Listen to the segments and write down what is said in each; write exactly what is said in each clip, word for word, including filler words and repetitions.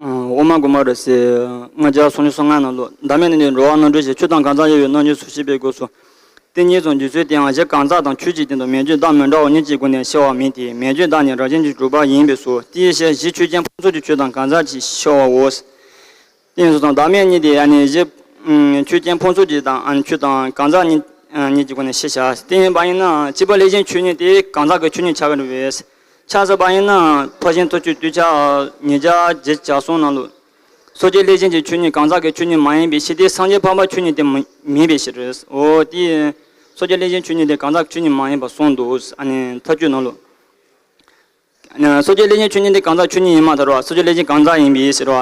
དབུ་མ་དགོངས་པ་རབ་གསལ་ལྔ་བརྒྱ་སུམ་ཅུ་སོ་ལྔ་ནང་ལོགས། བདག་མེད་གནས་འདི་འགྲོ་བ་རྣམ་གྲོལ་ཞིང་། ཆོས་དང་གང་ཟག་དབྱེ་བའི་རྣམ་འགྱུར་སུ་ཤེས་པའི་སྒོས་སུ། དེ་ཉིད་དུ་འཇུག་ཚུལ་དེའང་གཞི་གང་ཟག་དང་ཆོས་ཀྱི་སྟེང་དུ་མེད་རྒྱུ་བདག་མེད་འདྲ་བ་གཉིས་ཀྱི་སྒོ་ནས་ཕྱེ་བ་མིན་ཏེ། མེད་རྒྱུ་བདག་ནི་རང་བཞིན་གྱིས་གྲུབ་པ་ཡིན་པས་སོ། དེའི་ཕྱིར་གཞི་ཆོས་ཅན་ཕུང་ཚོགས་ཀྱི་ཆོས་དང་གང་ཟག་ཅེས་ཕྱེ་བའོ། དེ་ཡིན་སོང་ཙང་བདག་མེད་གཉིས་དེ་ཨ་ནི་གཞི་ཆོས་ཅན་ཕུང་ཚོགས་ཀྱི་དང་ཨ་ནི་ཆོས་དང་གང་ཟག་གཉིས་གཉིས་ཀྱི་སྒོ་ནས་ཕྱེ་བྱ། དེ་ཡིན་པ་ཡིན་ན་སྐྱེས་བུ་ལྷས་བྱིན་ཆོས་ཉིད་དེ་གང་ཟག་གི་ཆོས་ཉིད་ཆགས་ཀྱི་རེད་པས། ཆགས་ཟིན་པ་ཡིན་ན་ཕར་ཕྱིན་ཐུབ་ཆོས་བསྟོད་ཆ་ཉིས་བརྒྱ་བརྒྱད་ཅུ་གྱ་གསུམ་ནང་ལོགས། སོ་སྐྱེ་ལྷས་བྱིན་གྱི་ཆོས་ཉིད་གང་ཟག་གི་ཆོས་ཉིད་མ་ཡིན་པའི་ཕྱིར་ཏེ། སངས་རྒྱས་འཕགས་པ་ཆོས་ཉིད་དེ་མི་མིན་པའི་ཕྱིར། འོ་དེ། སོ་སྐྱེ་ལྷས་བྱིན་ཆོས་ཉིད་དེ་གང་ཟག་ཆོས་ཉིད་མ་ཡིན་པར་གསུངས་འདུག་ཨ་ནི་མཐའ་དཔྱོད་ནང་ལོགས། སོ་སྐྱེ་ལྷས་བྱིན་ཆོས་ཉིད་དེ་གང་ཟག་ཆོས་ཉིད་ཡིན་མ་ཐལ་བ། སོ་སྐྱེ་ལྷས་བྱིན་གང་ཟག་ཡིན་པའི་ཕྱིར་རོ།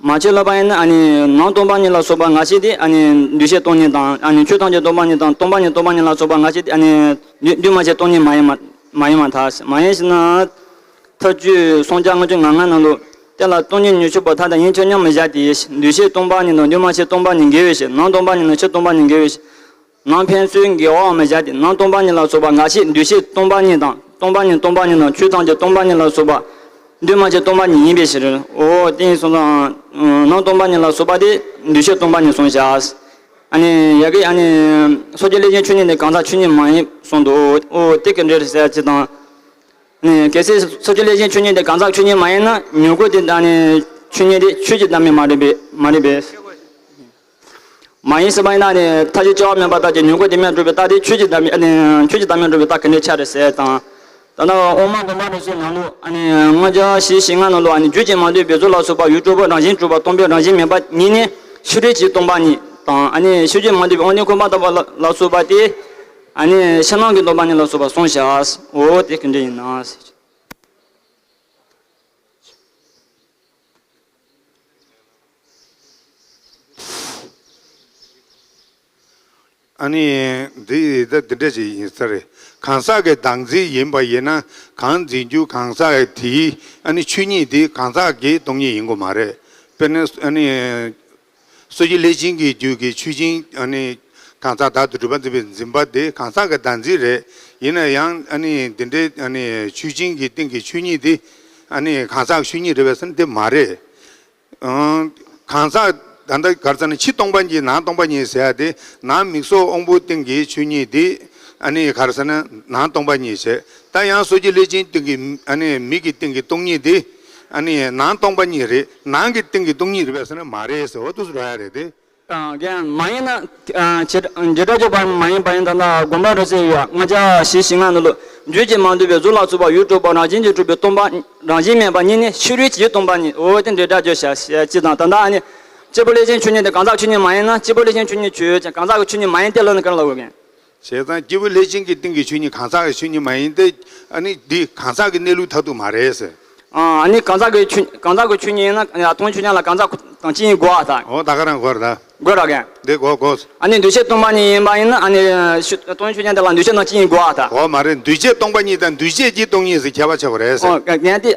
མ་ཕྱིར་ལོག་པ་ཡིན་ན་ཨ་ནི་ནང་སྟོང་པ་ཉིད་ལ་སོགས་པ་ངེས་ཤེས་དེ་ཨ་ནི་འདུས་བྱས་སྟོང་ཉིད་དང་ཨ་ནི་ཆོས་ཐམས་ཅད་སྟོང་པ་ཉིད་དང་སྟོང་པ་ཉིད་སྟོང་པ་ཉིད་ལ་སོགས་པ་ངེས་ཤེས་དེ་ཨ་ནི་འདུས་འདུས་མ་བྱས་སྟོང་ཉིད་མ་ཡིན་མ་མ་ཡིན་མ་ཐལ། མ་ཡིན་ཞེ་ན། ཐབས་བཅུ་སུམ་བརྒྱ་ལྔ་བཅུ་ང་ལྔ་ནང་ལོགས། དེ་ལ་སྟོང་ཉིད་ཉི་ཤུ་པོ་ཐ་དད་ཡིན་ཕྱིར་མཉམ་མི་བཞག་སྟེ། འདུས་བྱས་སྟོང་པ་ཉིད་དང་འདུས་མ་བྱས་སྟོང་པ་ཉིད་འགལ་བའི་ཕྱིར། ནང་སྟོང་པ་ཉིད་དང་ཕྱི་སྟོང་པ་ཉིད་འགལ་བའི་ཕྱིར། ནང་ཕན་ཚུན་འགལ་བའང་མི་བཞག་སྟེ། ནང་སྟོང་པ་ཉིད་ལ་སོགས་པ་ངེས་ཤེས་འདུས་བྱས་སྟོང་པ་ཉིད་དང་སྟོང་པ་ཉིད་སྟོང་པ་ཉིད་དང་ཆོས་ཐམས་ཅད་སྟོང་པ་ཉིད་ལ་སོགས་པ་འདུས་མ་བྱས་སྟོང་པ་ཉིད་ཡིན་པའི་ཕྱིར། འོ་དེ་ཡིན་སོང་ཙང་། ནང་སྟོང་པ་ཉིད་ལ་སོགས་པ་དེ་འདུས་བྱས་སྟོང་པ་ཉིད་གསུངས་བཞག་ཨ་ནི་ཡ་གི་ཨ་ནི་སོ་སྐྱེ་ལྷས་བྱིན་ཆོས་ཉིད་དེ་གང་ཟག་ཆོས་ཉིད་མ་ཡིན་གསུངས་འདུག་འོ་དེ་ག་འདྲ་རེད་ཟེར་ཅིག་དང་། ཨ་ནི་གལ་སྲིད་སོ་སྐྱེ་ལྷས་བྱིན་ཆོས་ཉིད་དེ་གང་ཟག་ཆོས་ཉིད་མ་ཡིན་ན་མྱུ་གུ་དེ་ཨ་ནི་ཆོས་ཉིད་དེ་ཆོས་ཀྱི་བདག་མེད་མ་རེད་པས་མ་རེད་པས། མ་ཡིན་ཟེར་བ་ཡིན་ན་ནི་མཐའ་བཞི་སྐྱེ་བ་མེད་པ་ལྟར་གྱི་མྱུ་གུ་དེ་མེད་སྒྲུབ་པའི་རྟགས་དེ་ཆོས་ཀྱི་བདག་མེད་ཨ་ནི་ཆོས་ཀྱི་བདག་མེད་སྒྲུབ་པའི་རྟགས་ག་འདྲ་ཆགས་རེད་ཟེར་དང་། ད་ལྟ་དབུ་མ་དགོངས་པ་རབ་གསལ་ནང་ལོགས་ཨ་ནི་ལྔ་བརྒྱ་ཞེ་བཞི་ལྔ་ནང་ལོགས་ཨ་ནི་རྒྱུད་ཀྱིས་མ་བསྡུས་པའི་གཟུགས་ལ་སོགས་པ་ཡུལ་གྲུབ་པ་རང་བཞིན་གྲུབ་པ་སྟོང་པའི་རང་བཞིན་མེད་པ་ཉིད་ནི་ཕྱི་རོལ་གྱི་སྟོང་པ་ཉིད་དང་ཨ་ནི་ཕྱི་རོལ་གྱིས་མ་བསྡུས་པའི་དབང་ལྡན་ཁང་པ་ལྟ་བུ་ལ་ལ་སོགས་པ་སྟེ། ཨ་ནི་ཕྱི་ནང་གི་སྟོང་པ་ཉིད་ལ་སོགས་པ་གསུངས་བཞག་འོ་དེ་ག་འདྲ་ཡིན་ན། ཨ་ནི་འདི་ད་འདི་འདྲ་ཞིག་ཡིན་ས་རེད། གང་ཟག་གི་བདག་འཛིན་ཡིན་པ་ཡིན་ན་གང་འཛིན་རྒྱུ་གང་ཟག་དེའི་ཨ་ནི་ཆོས་ཉིད་དེ་གང་ཟག་གི་སྟོང་ཉིད་ཡིན་དགོས་མ་རེད། དཔེར་ན་ཨ་ནི་སོ་སྐྱེ་ལྷས་བྱིན་གྱི་རྒྱུད་ཀྱི་ཆོས་ཅན་ཨ་ནི་གང་ཟག་བདག་ཏུ་གྲུབ་པ་འཛིན་པའི་འཛིན་པ་དེ་གང་ཟག་གི་བདག་འཛིན་རེད། ཡིན་ན་ཡང་ཨ་ནི་འདི་འདྲའི་ཨ་ནི་ཆོས་ཅན་གྱི་སྟེང་གི་ཆོས་ཉིད་དེ་ཨ་ནི་གང་ཟག་ཆོས་ཉིད་རེད་པས་ཟེར་ན་དེ་མ་རེད། གང་ཟག་ད་ལྟ་ག་རེ་ཟེར་ན་ཕྱི་སྟོང་པ་ཉིད་ནང་སྟོང་པ་ཉིད་ཟེར་ཡ་དེ་ནང་མིག་སོགས་དབང་པོ་སྟེང་གི་ཆོས་ཉིད་དེ་ཨ་ནི་ག་རེ་ཟེར་ན་ནང་སྟོང་པ་ཉིད་བྱས། ད་ཡང་སོ་སྐྱེ་ལྷས་བྱིན་སྟེང་གི་ཨ་ནི་མིག་གི་སྟེང་གི་སྟོང་ཉིད་དེ་ཨ་ནི་ནང་སྟོང་པ་ཉིད་རེད། ནང་གི་སྟེང་གི་སྟོང་ཉིད་རེད་པས་ཟེར་ན་མ་རེད་ཟེར་བ་འདུག་སེ་འགྲོ་ཡ་རེད་དེ། རྒན་མ་ཡིན་ན། བྱེ་བྲག་སྦྱོར་བ་མ་ཡིན་པ་ཡིན་ད་ལྟ་དགོངས་པ་རབ་གསལ་ཡོད་ལྔ་བརྒྱ་ཞེ་བཞི་ལྔ་ནང་ལོགས་རྒྱུད་ཀྱིས་མ་བསྡུས་པའི་གཟུགས་ལ་སོགས་པ་ཡུལ་གྲུབ་པ་རང་བཞིན་གྱིས་གྲུབ་པའི་སྟོང་པ་རང་བཞིན་མེད་པ་ཉིད་ནི་ཕྱི་རོལ་གྱི་སྟོང་པ་ཉིད་འོ་དེ་འདྲའི་སྒྲ་བརྗོད་བྱ་ཞེས་ཅི་དང་ད་ལྟ་ཨ་ནི་སྐྱེས་བུ་ལྷས་བྱིན་ཆོས་ཉིད་དེ་གང་ཟག་ཆོས་ཉིད་མ་ཡིན་ན་སྐྱེས་བུ་ལྷས་བྱིན་ཆོས་ཉིད་ཆོས་ཅན་གང་ཟག་གི་ཆོས་ཉིད་མ་ཡིན་ཏེ་ལབ་ན་ག་རེ་ལབ་དགོས་རྒན། བྱས་ཙང་སྐྱེས་བུ་ལྷས་བྱིན་གྱི་སྟེང་གི་ཆོས་ཉིད་གང་ཟག་གི་ཆོས་ཉིད་མ་ཡིན་ཏེ། ཨ་ནི་འདི་གང་ཟག་གི་གནས་ལུགས་མཐར་ཐུག་མ་རེད་ཟེར། ཨ་ནི་གང་ཟག་གི་ཆོས་གང་ཟག་གི་ཆོས་ཉིད་ཡིན་ན་ཨ་སྟོང་ཆོས་ཉིད་ལ་གང་ཟག་དང་ཅི་ཡིན་དགོས་ཨ་ད། འོ་ད་ག་རང་དགོས་ར་ད། དགོས་ར་རྒན། འདི་དགོས་དགོས། ཨ་ནི་འདུས་བྱས་སྟོང་པ་ཉིད་ཡིན་པ་ཡིན་ན་ཨ་ནི་ཤུ་སྟོང་ཆོས་ཉིད་དེ་ལ་འདུས་བྱས་དང་ཅི་ཡིན་དགོས་ཨ་ད། འོ་མ་རེད། འདུས་བྱས་སྟོང་པ་ཉིད་དང་འདུས་བྱས་ཀྱི་སྟོང་ཉིད་ཟེར་ཁྱད་པར་ཕྱེ་དགོས་རེད་ཟེར། འོ་རྒན་དེ་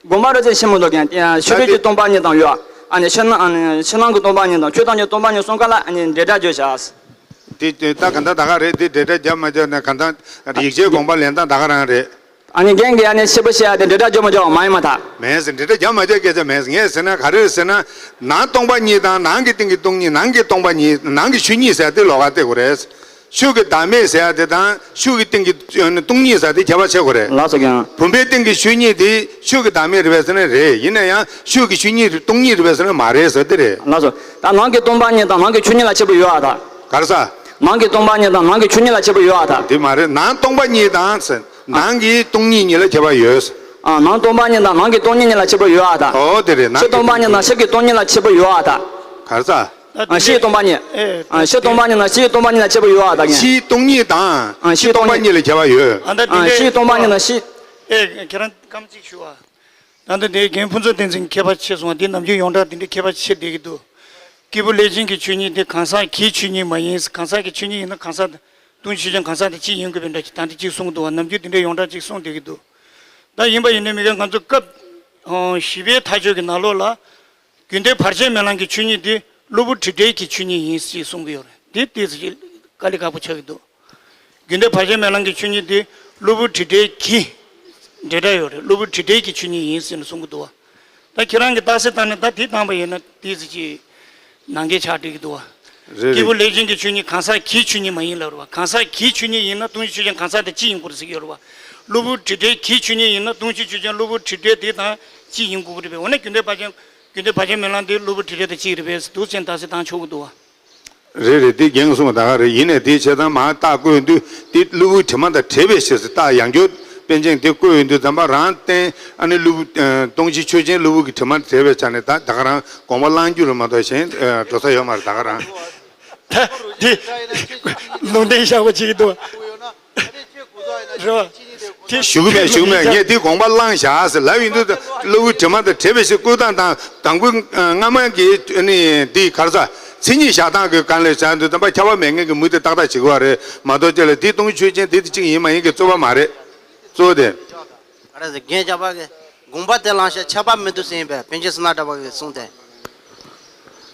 དགོངས་པ་རབ་གསལ་ཆེན་མོ་འདུག་རྒན་དེ་ཕྱི་རོལ་གྱི་སྟོང་པ་ཉིད་དང་ཡོད་ཨ་ནི་ཕྱི་ནང་ཨ་ནི་ཕྱི་ནང་གི་སྟོང་པ་ཉིད་དང་ཆོས་ཐམས་ཅད་སྟོང་པ་ཉིད་གསུམ་ཀ་ལ་ཨ་ནི་འབྲེལ་སྒྲ་བརྗོད་བྱ། དེ་དེ་ད་ག་ད་ད་ག་རེད། དེ་འབྲེལ་སྒྲ་བརྒྱབ་མ་བརྒྱབ་ན་ག་ད་ཡིག་ཆའི་དགོངས་པ་ལེན་སྟངས་ད་ག་རང་རེད། ཨ་ནི་རྒན་གྱིས་ཨ་ནི་ཕྱི་པོ་བཤད་ཡ་དེ་འབྲེལ་སྒྲ་བརྗོད་མ་བརྗོད་མ་ཡིན་མ་ཐག་མེད་ཟེར། འབྲེལ་སྒྲ་བརྒྱབ་མ་བརྒྱབ་སྐད་ཆ་མེད་ཟེར། ངས་ཟེར་ན་ག་རེ་ཟེར་ན། ནང་སྟོང་པ་ཉིད་དང་ནང་གི་སྟེང་གི་སྟོང་ཉིད་ནང་གི་སྟོང་པ་ཉིད་ནང་གི་ཆོས་ཉིད་ཟེར་ཡ་དེ་ལོགས་ཀ་བལྟ་དགོས་རེད། ཆོས་ཀྱི་བདག་མེད་ཟེར་ཡ་དེ་དང་ཆོས་ཀྱི་སྟེང་གི་སྟོང་ཉིད་ཟེར་ཡ་དེ་ཁྱད་པར་ཕྱེ་དགོས་རེད། ལགས་སོ་རྒན། བུམ་པའི་སྟེང་གི་ཆོས་ཉིད་དེ་ཆོས་ཀྱི་བདག་མེད་རེད་པས་ཟེར་ན་རེད། ཡིན་ན་ཡང་ཆོས་ཀྱི་ཆོས་ཉིད་སྟོང་ཉིད་རེད་པས་ཟེར་ན་མ་རེད་ཟེར་དེ་རེད། ལགས་སོ། ད་ནང་གི་སྟོང་པ་ཉིད་དང་ནང་གི་ཆོས་ཉིད་ལ་ཁྱད་པར་ཡོད་ཨ་ད། ག་རེ་ཟེར། ནང་གི་སྟོང་པ་ཉིད་དང་ནང་གི་ཆོས་ཉིད་ལ་ཁྱད་པར་ཡོད་ཨ་ད། དེ་མ་རེད། ནང་སྟོང་པ་ཉིད་དང་། ནང་གི་སྟོང་ཉིད་གཉིས་ལ་ཁྱད་པར་ཡོད། ཨ་ནང་སྟོང་པ་ཉིད་དང་ནང་གི་སྟོང་ཉིད་གཉིས་ལ་ཁྱད་པར་ཡོད་ཨ་ད། ཨོ་དེ་རེད། ཕྱི་ནང་སྟོང་པ་ཉིད་དང་ཕྱི་གི་སྟོང་ཉིད་ལ་ཁྱད་པར་ཡོད་ཨ་ད། ག་རེ་ཟེར། ཨ་ཕྱིའི་སྟོང་པ་ཉིད། ཨ་ཕྱི་སྟོང་པ་ཉིད་དང་ཕྱིའི་སྟོང་པ་ཉིད་ལ་ཁྱད་པར་ཡོད་ཨ་ད་རྒན། ཕྱིའི་སྟོང་ཉིད་དང་ཕྱི་སྟོང་པ་ཉིད་ལ་ཁྱད་པར་ཡོད། ཨ་ཕྱིའི་སྟོང་པ་ཉིད་དང་ཕྱི། ཨེ་ཁྱེད་རང་སྐར་མ་གཅིག་ཞུ་ཨ། ད་ལྟ་དེ་རྒན་ཕུན་ཚོགས་བསྟན་འཛིན་གྱིས་ཁྱད་པར་ཕྱེ་སོང་བ་འདི་ནམ་རྒྱུན་ཡོངས་གྲགས་འདི་འདྲའི་ཁྱད་པར་ཕྱེ་བསྡད་ཀྱི་འདུག་སྐྱེས་བུ་ལྷས་བྱིན་གྱི་ཆོས་ཉིད་དེ་གང་ཟག་གི་ཆོས་ཉིད་མ་ཡིན། གང་ཟག་གི་ཆོས་ཉིད་ཡིན་ན་གང་ཟག་དང་སྟོང་ཆོས་ཅན་གང་ཟག་དང་གཅིག་ཡིན་དགོས་པའི་འདྲ་ཞིག་ད་འདི་གཅིག་གསུངས་འདུག་བ། ནམ་རྒྱུན་འདི་འདྲའི་ཡོངས་གྲགས་གཅིག་གསུངས་བསྡད་ཀྱི་འདུག་ད་ཡིན་པ་ཡིན་ནའི་མི་རྒན་ང་ཚོ་སྐབས་བཞི་པའི་མཐའ་དཔྱོད་ཀྱི་ནང་ལོགས་ལ་རྒྱུན་གཏན་བར་ཆད་མེད་ལམ་གྱི་ཆོས་ཉིད་དེ་གློ་བུར་དྲི་བྲལ་གྱི་ཆོས་ཉིད་ཡིན་ཞེས་གསུང་གི་ཡོད་རེད། འདི་ཏོག་ཙམ་ཅིག་དཀའ་ལས་ཁག་པོ་ཆགས་ཀྱི་འདུག་རྒྱུན་གཏན་བར་ཆད་མེད་ལམ་གྱི་ཆོས་ཉིད་དེ་གློ་བུར་དྲི་བྲལ་གྱི། འབྲེལ་སྒྲ་ཡོད་རེད། གློ་བུར་དྲི་བྲལ་གྱི་ཆོས་ཉིད་ཡིན་ཟེར་ནས་གསུང་གི་འདུག་བ། ད་ཁྱེད་རང་གིས་རྟགས་གསལ་བཏང་ནས་ད་དེ་བཏང་པ་ཡིན་ན་དེ་ཟེར་གྱི་ནང་འགལ་ཆགས་བསྡད་ཀྱི་འདུག་བ། རེད་རེད། སྐྱེས་བུ་ལས་ཅན་གྱི་ཆོས་ཉིད་གང་ཟག་གི་ཆོས་ཉིད་མ་ཡིན་ལབ་རེད་བ། གང་ཟག་གི་ཆོས་ཉིད་ཡིན་ན་སྟོང་གཞི་ཆོས་ཅན་གང་ཟག་དེ་གཅིག་ཡིན་དགོས་རེད་ཟེར་གྱི་ཡོད་རེད་བ། གློ་བུར་དྲི་བྲལ་གྱི་ཆོས་ཉིད་ཡིན་ན་སྟོང་གཞི་ཆོས་ཅན་གློ་བུར་དྲི་བྲལ་དེ་དང་གཅིག་ཡིན་དགོས་ཀྱི་རེད་པས། འོ་ན་རྒྱུ་འབྲས་བར་ཆད་རྒྱུ་འབྲས་བར་ཆད་མེད་ལམ་དེ་གློ་བུར་དྲི་བྲལ་དང་གཅིག་རེད་པས་འདུག་ཟེར་རྟགས་གསལ་བཏང་ཆོག་གི་འདུག་བ། རེད་རེད། དེ་རྒན་གསུངས་པ་ད་ག་རེད། ཡིན་ནའི་དེའི་བྱས་ཙང་མར་རྟགས་བཀོད་དུས་དེ་གློ་བུར་དྲི་མ་དང་བྲལ་བའི་ཕྱིར་ཟེར་རྟགས་ཡང་བསྐྱར་པཎ་ཆེན་དེ་བཀོད་ཡོང་དུས་ཙམ་པ་རང་བསྟན་ཨ་ནི་གློ་བུར་ཨ་སྟོང་གཞི་ཆོས་ཅན་གློ་བུར་གྱི་དྲི་མ་བྲལ་བའི་ཆ་ནས་ད་ད་ག་རང་དགོངས་པ་བླང་རྒྱུ་རེད་མ་གཏོགས་གཞན་ཨ་འགྲོ་ས་ཡོད་མ་རེད་ད་ག་རང་། ད་དེ་ལུང་བསྟན་བཞག་པ་ཅིག་འདུག་རེད་བ། དེ་ཞུ་གི་མེད་ཞུ་གི་མེད། ངས་དེ་དགོངས་པ་བླངས་བཞག་ཟེར་ལབ་ཡོང་དུས་གློ་བུར་དྲི་མ་དང་བྲལ་བའི་ཕྱིར་བཀོད་སྟངས་དང་དང་པོའི་སྔ་མ་གི་ནི་དེ་ག་རེ་ཟ། མཚན་ཉིད་བཞག་སྟངས་ཀྱི་སྒང་ལ་བྱ་འདུག་དམ་པ་ཁྱབ་པ་མེད་མཁན་གྱི་མུ་སྟེགས་ཏག་ཏག་བྱེད་དགོས་པ་རེད་མ་གཏོགས་ཅི་ལ་དེ་སྟོང་གཞི་ཆོས་ཅན་དེ་དེ་གཅིག་ཡིན་མ་ཡིན་གྱི་རྩོད་པ་མ་རེད། གཙོ་བོ་དེ། ག་རེ་ཟེར་རྒན་ཆགས་པ་གི་དགོངས་པ་དེ་བླངས་ཤག་ཁྱབ་པ་མི་འདུག་ཟེར་ཡིན་པས་པཎ་ཆེན་བསོད་ནམས་གྲགས་པ་གི་གསུང་དེ།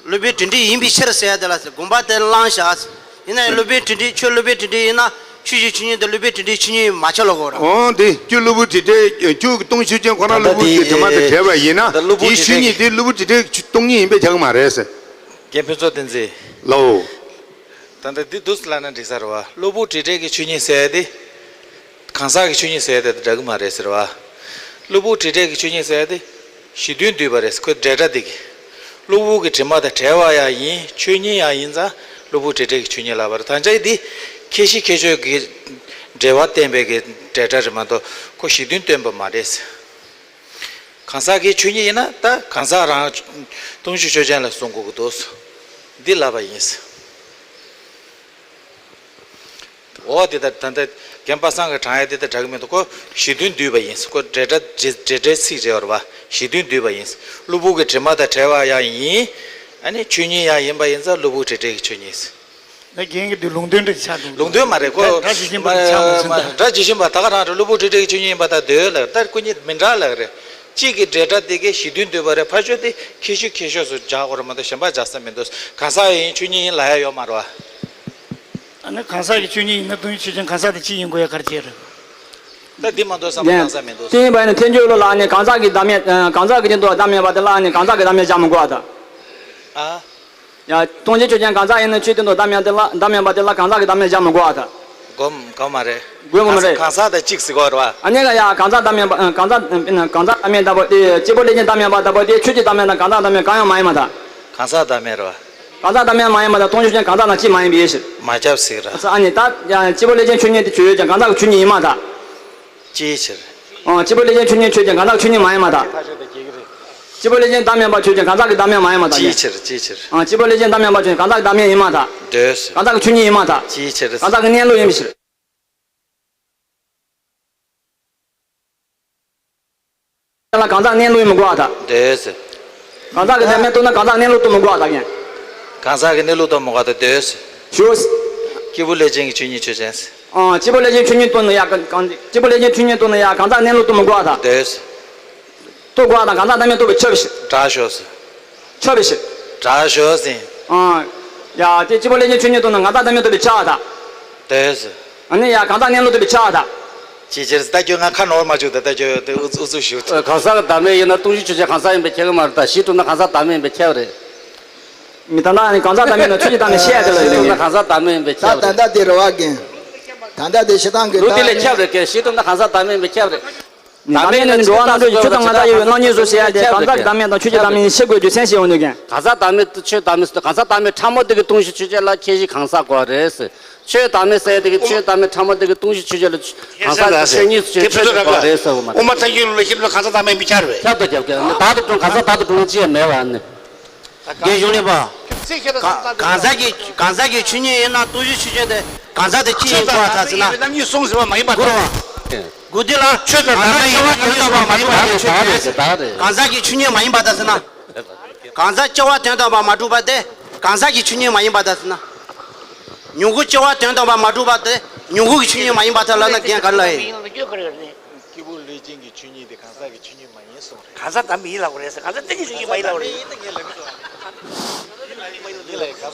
གློ་བུར་དྲི་བྲལ་ཡིན་པའི་ཕྱིར་ཟེར་ཡ་དེ་ལ་ཟེར་དགོངས་པ་དེ་བླངས་ཤག་ཟེར། ཡིན་ན་ཡང་གློ་བུར་དྲི་བྲལ་ཁྱོད་གློ་བུར་དྲི་བྲལ་ཡིན་ན་ཆོས་ཀྱི་ཆོས་ཉིད་དེ་གློ་བུར་དྲི་བྲལ་ཆོས་ཉིད་མ་ཆགས་ལ་གོ་ར། འོང་དེ་ཁྱོད་གློ་བུར་དྲི་བྲལ་ཁྱོད་ཀྱི་སྟོང་གཞི་ཆོས་ཅན་ཁོ་ན་གློ་བུར་གྱི་དྲི་མ་དང་བྲལ་བ་ཡིན་ན་དེའི་ཆོས་ཉིད་དེ་གློ་བུར་དྲི་བྲལ་སྟོང་ཉིད་ཡིན་པས་ཁྱབ་ཀྱི་མ་རེད་ཟེར། རྒན་ཕུན་ཚོགས་བསྟན་འཛིན། ལའོ། ད་ལྟ་འདི་འདུག་ལབ་ན་འགྲིག་ས་རེད་བ། གློ་བུར་དྲི་བྲལ་གྱི་ཆོས་ཉིད་ཟེར་ཡ་དེ། གང་ཟག་གི་ཆོས་ཉིད་ཟེར་ཡ་དེ་འདྲ་གི་མ་རེད་ཟེར་བ། གློ་བུར་དྲི་བྲལ་གྱི་ཆོས་ཉིད་ཟེར་ཡ་དེ། གཞི་མཐུན་འདུས་པ་རེད་ཁོའི་འབྲེལ་སྒྲ་དེ་གི། གློ་བུར་གྱི་དྲི་མ་དང་བྲལ་བ་ཡང་ཡིན་ཆོས་ཉིད་ཡང་ཡིན་ཙང་གློ་བུར་དྲི་བྲལ་གྱི་ཆོས་ཉིད་ལབ་པ་རེད། ད་ཆ་ཡི་འདི། ཁྱད་གཞི་ཁྱད་ཆོས་ཀྱི་འབྲེལ་བ་བསྟན་པའི་གི་འབྲེལ་སྒྲ་རེད་མ་གཏོགས་ཁོ་གཞི་མཐུན་སྟོན་པ་མ་རེད། གང་ཟག་གི་ཆོས་ཉིད་ཡིན་ན་ད་གང་ཟག་རང་སྟོང་གཞི་ཆོས་ཅན་ལ་གསུང་དགོས་ཀྱི་འདུག་འདི་ལབ་པ་ཡིན། འོ་དེ་ལྟར་ད་ལྟ་རྒན་པ་སངས་ཀྱིས་དྲངས་ཡ་དེ་ལྟར་དྲག་གི་མི་འདུག་ཁོ་གཞི་མཐུན་འདུས་པ་ཡིན། ཁོ་འབྲེལ་སྒྲ་འབྲེལ་འབྲེལ་སྒྲའི་ཚིག་རེད་བ། གཞི་མཐུན་འདུས་པ་ཡིན། གློ་བུར་གྱི་དྲི་མ་དང་བྲལ་བ་ཡང་ཡིན། ཨ་ནི་ཆོས་ཉིད་ཡང་ཡིན་པ་ཡིན་ཙང་གློ་བུར་དྲི་བྲལ་གྱི་ཆོས་ཉིད། ད་རྒན་གྱི་འདི་ལུང་དོན་འདྲ་ཆགས་འདུག་ལུང་དོན་མ་རེད་ཁོ། སྒྲ་ཇི་བཞིན་པ་ཆགས་མ་སོང་ད། སྒྲ་ཇི་བཞིན་པ་ད་ག་རང་རེད། གློ་བུར་དྲི་བྲལ་གྱི་ཆོས་ཉིད་ཡིན་པ་དང་འདོད་ལ་ད་སྐུ་ཉིད་མི་འདྲ་ལ་རེད། གཅིག་གི་འབྲེལ་སྒྲ་དེ་གའི་གཞི་མཐུན་འདུས་པ་རེད། ཕར་ཕྱོགས་དེ་ཁྱད་གཞི་ཁྱད་ཆོས་སུ་སྦྱར་དགོས་རེད་མ་གཏོགས་གཞན་པ་སྦྱར་ས་མི་འདུག་གང་ཟག་ཡིན་ཆོས་ཉིད་ཡིན་ལབ་ཡ་ཡོད་མ་རེད་བ། ཨ་ནི་གང་ཟག་གི་ཆོས་ཉིད་ཡིན་ན་སྟོང་གཞི་ཆོས་ཅན་གང་ཟག་དེ་གཅིག་ཡིན་དགོས་ཡ་ག་རེ་བྱས་རེད། ད་འདི་མ་གཏོགས་བསམ་བློ་བཏང་ས་མི་འདུག་དེ་ཡིན་པ་ཡིན་ན་ཐལ་འགྱུར་བློ་ལ་ནི་གང་ཟག་གི་བདག་མེད་གང་ཟག་གི་སྟེང་དུ་བདག་མེད་པ་དེ་ལ་ནི་གང་ཟག་གི་བདག་མེད་སྦྱར་མི་དགོས་པ་དང་། ཨ། ཡ། སྟོང་གཞི་ཆོས་ཅན་གང་ཟག་ཡིན་ན་ཆོས་སྟེང་དུ་བདག་མེད་དེ་ལ་བདག་མེད་པ་དེ་ལ་གང་ཟག་གི་བདག་མེད་སྦྱར་མི་དགོས་པ་དང་། དགོས་དགོས་མ་རེད། གང་ཟག་དང་གཅིག་ཟེར་དགོས་རེད་བ། ཨ་ནི་ལ་ཡ་གང་ཟག་བདག་མེད་པ་གང་ཟག་གང་ཟག་བདག་མེད་ལྟ་བུ་དེ་སྐྱེས་བུ་ལས་ཅན་བདག་མེད་པ་ལྟ་བུ་དེ་ཆོས་ཀྱི་བདག་མེད་དང་གང་ཟག་བདག་མེད་གང་ཡང་མ་ཡིན་པ་དང་། གང་ཟག་བདག་མེད་རེད་བ། གང་ཟག་བདག་མེད་མ་ཡིན་པ་དང་སྟོང་གཞི་ཆོས་ཅན་གང་ཟག་དང་གཅིག་མ་ཡིན་པའི་ཕྱིར། མ་ཁྱབ་ཟེར་ར། ཨ་ནི་ད་ཡང་སྐྱེས་བུ་ལས་ཅན་ཆོས་ཉིད་དེ་ཆོས་ཅན་གང་ཟག་གི་ཆོས་ཉིད་ཡིན་མ་ད། ཅིའི་ཕྱིར། ཨང་། སྐྱེས་བུ་ལས་ཅན་ཆོས་ཉིད་ཆོས་ཅན་གང་ཟག་གི་ཆོས་ཉིད་མ་ཡིན་མ་ད། སྐྱེས་བུ་ལས་ཅན་བདག་མེད་པ་ཆོས་ཅན་གང་ཟག་གི་བདག་མེད་མ་ཡིན་མ་ད། ཅིའི་ཕྱིར་ཅིའི་ཕྱིར། ཨང་། སྐྱེས་བུ་ལས་ཅན་བདག་མེད་པ་ཆོས་ཅན་གང་ཟག་གི་བདག་མེད་ཡིན་མ་ད། འདོད། གང་ཟག་གི་ཆོས་ཉིད་ཡིན་མ་ད། ཅིའི་ཕྱིར། གང་ཟག་གི་གནས་ལུགས་ཡིན་པའི་ཕྱིར། ལ་གང་ཟག་གནས་ལུགས་ཡིན་མི་དགོས་པ་དང་། འདོད། གང་ཟག་གི་བདག་མེད་རྟོགས་ན་གང་ཟག་གནས་ལུགས་རྟོགས་མི་དགོས་པ་དང་། གང་ཟག་གི་གནས་ལུགས་རྟོགས་མི་དགོས་པ་དང་འདོད། ཞུ། སྐྱེས་བུ་ལས་ཅན་གྱི་ཆོས་ཉིད་ཆོས་ཅན། ཨང་། སྐྱེས་བུ་ལས་ཅན་ཆོས་ཉིད་རྟོགས་ན་ཡང་གང་། སྐྱེས་བུ་ལས་ཅན་ཆོས་ཉིད་རྟོགས་ན་ཡང་གང་ཟག་གནས་ལུགས་རྟོགས་མི་དགོས་པ་དང་། འདོད། རྟོགས་དགོས་པ་དང་གང་ཟག་བདག་མེད་རྟོགས་པའི་ཆོས་པའི་ཕྱིར། དྲག་ཤོས་སུ། ཆོས་པའི་ཕྱིར། དྲག་ཤོས་ཟིན། ཨང་། ཡ། དེ་སྐྱེས་བུ་ལས་ཅན་ཆོས་ཉིད་རྟོགས་ན་གང་ཟག་བདག་མེད་རྟོགས་པའི་ཕྱིར་བ་དང་། འདོད། ཨ་ནི་ཡ་གང་ཟག་གནས་ལུགས་རྟོགས་པའི་ཕྱིར་བ་དང་། ཅིའི་ཕྱིར་ལྟ་རྒྱུ་ང་ཁ་ནོར་མ་བཅུག་ད་ལྟ་རྒྱུ་དེ་ཨུ་ཚུགས་ཨུ་ཚུགས་ཞུ། གང་ཟག་གི་བདག་མེད་ཡིན་ན་སྟོང་གཞི་ཆོས་ཅན་གང་ཟག་ཡིན་པས་ཁྱབ་ཀྱི་མ་རེད་ད། གཞི་གྲུབ་ན་གང་ཟག་བདག་མེད་ཡིན་པས་ཁྱབ་རེད། མི་ད་ལྟ་ནི་གང་ཟག་བདག་མེད་ན་ཆོས་ཀྱི་བདག་མེད་བཤད་ཡ་དེ་ལ་ཡིན། གཞི་གྲུབ་ན་གང་ཟག་བདག་མེད་ཡིན་པས་ད་ཁྱབ་ད་རེད། ལྟ་དེ་རེད་བ་རྒན། ད་ལྟ་དེ་བཤད་སྟངས་ཀྱི་ལུགས་དེ་ལས་ད་ཁྱབ་རེད་ཀྱི། གཞི་གྲུབ་ན་གང་ཟག་བདག་མེད་ཡིན་པས་ཁྱབ་རེད། བདག་མེད་ནི་འགྲོ་བ་རྣམ་གྲོལ་གྱི་ཆོས་དང་ངན་མཐའ་ཡོད་པའི་སྣང་ཉེས་སོ་ཞེས་ཡ་དེ་གང་ཟག་གི་བདག་མེད་དང་ཆོས་ཀྱི་བདག་མེད་ནི་ཕྱེ་དགོས་རྒྱུ་མཚན་ཞིག་འོང་དུས་ཀྱང་། གང་ཟག་བདག་མེད་དུ་ཆོས་བདག་མེད་སུ་གང་ཟག་བདག་མེད་ཕྲ་མོ་དེ་གི་སྟོང་གཞི་ཆོས་ཅན་ལ་ཁྱད་གཞི་གང་ཟག་དགོས་རེད་ཟེར། ཆོས་བདག་མེད་ཟེར་དེ་གི་ཆོས་བདག་མེད་ཕྲ་མོ་དེ་གི་སྟོང་གཞི་ཆོས་ཅན་ལ་གང་ཟག་དང་ཆོས་ཉིད་ཆོས་ཆོས་དགོས་རེད་ཟེར་བ་མ་རེད། དབུ་མ་ཐལ་འགྱུར་ལ་ཤེས་པའི་གང་ཟག་བདག་མེད་མི་ཁྱབ་རེད། ཁྱབ་དང་ཁྱབ་ཀྱང་ནི་བདག་ཏུ་འཁྲུངས་གང་ཟག་བདག་ཏུ་འཁྲུངས་ཅི་ཡང་མེད་པ་ནི། རྒན་གཞུང་ལས་པ། གང་ཟག་གི་གང་ཟག་གི་ཆོས་ཉིད་ཡིན་ན་སྟོང་གཞི་ཆོས་ཅན་དེ་གང་ཟག་དེ་ཅི་ཡིན་གོ་བ་ད་ཟེར་ན། རྣམ་གཉིས་གསུམ་ཟེར་བ་མ་ཡིན་པ་དང་། གུ་དེ་ལ་ཆོས་དང་བདག་མེད་ཡིན་ན་ཆོས་ཅན་མ་ཡིན་པ་དང་ཆོས་ཅན། གང་ཟག་གི་ཆོས་ཉིད་མ་ཡིན་པ་དང་ཟེར་ན། གང་ཟག་སྐྱེ་བ་དོན་དམ་པར་མ་གྲུབ་པ་དེ་གང་ཟག་གི་ཆོས་ཉིད་མ་ཡིན་པ་དང་ཟེར་ན། མྱུ་གུ་སྐྱེ་བ་དོན་དམ་པར་མ་གྲུབ་པ་དེ་མྱུ་གུ་གི་ཆོས་ཉིད་མ་ཡིན་པ་དང་ལབ་ན་རྒན་ག་རེ་ལབ་ཡིན། སྐྱེས་བུ་ལས་ཅན་གྱི་ཆོས་ཉིད་དེ་གང་ཟག་གི་ཆོས་ཉིད་མ་ཡིན་གསུངས་རེད། གང་ཟག་བདག་མེད་ཡིན་ལབ་དགོས་རེད་ཟེར། གང་ཟག་གཏན་གྱི་ཆོས་ཉིད་མ་ཡིན་ལབ་དགོས་རེད།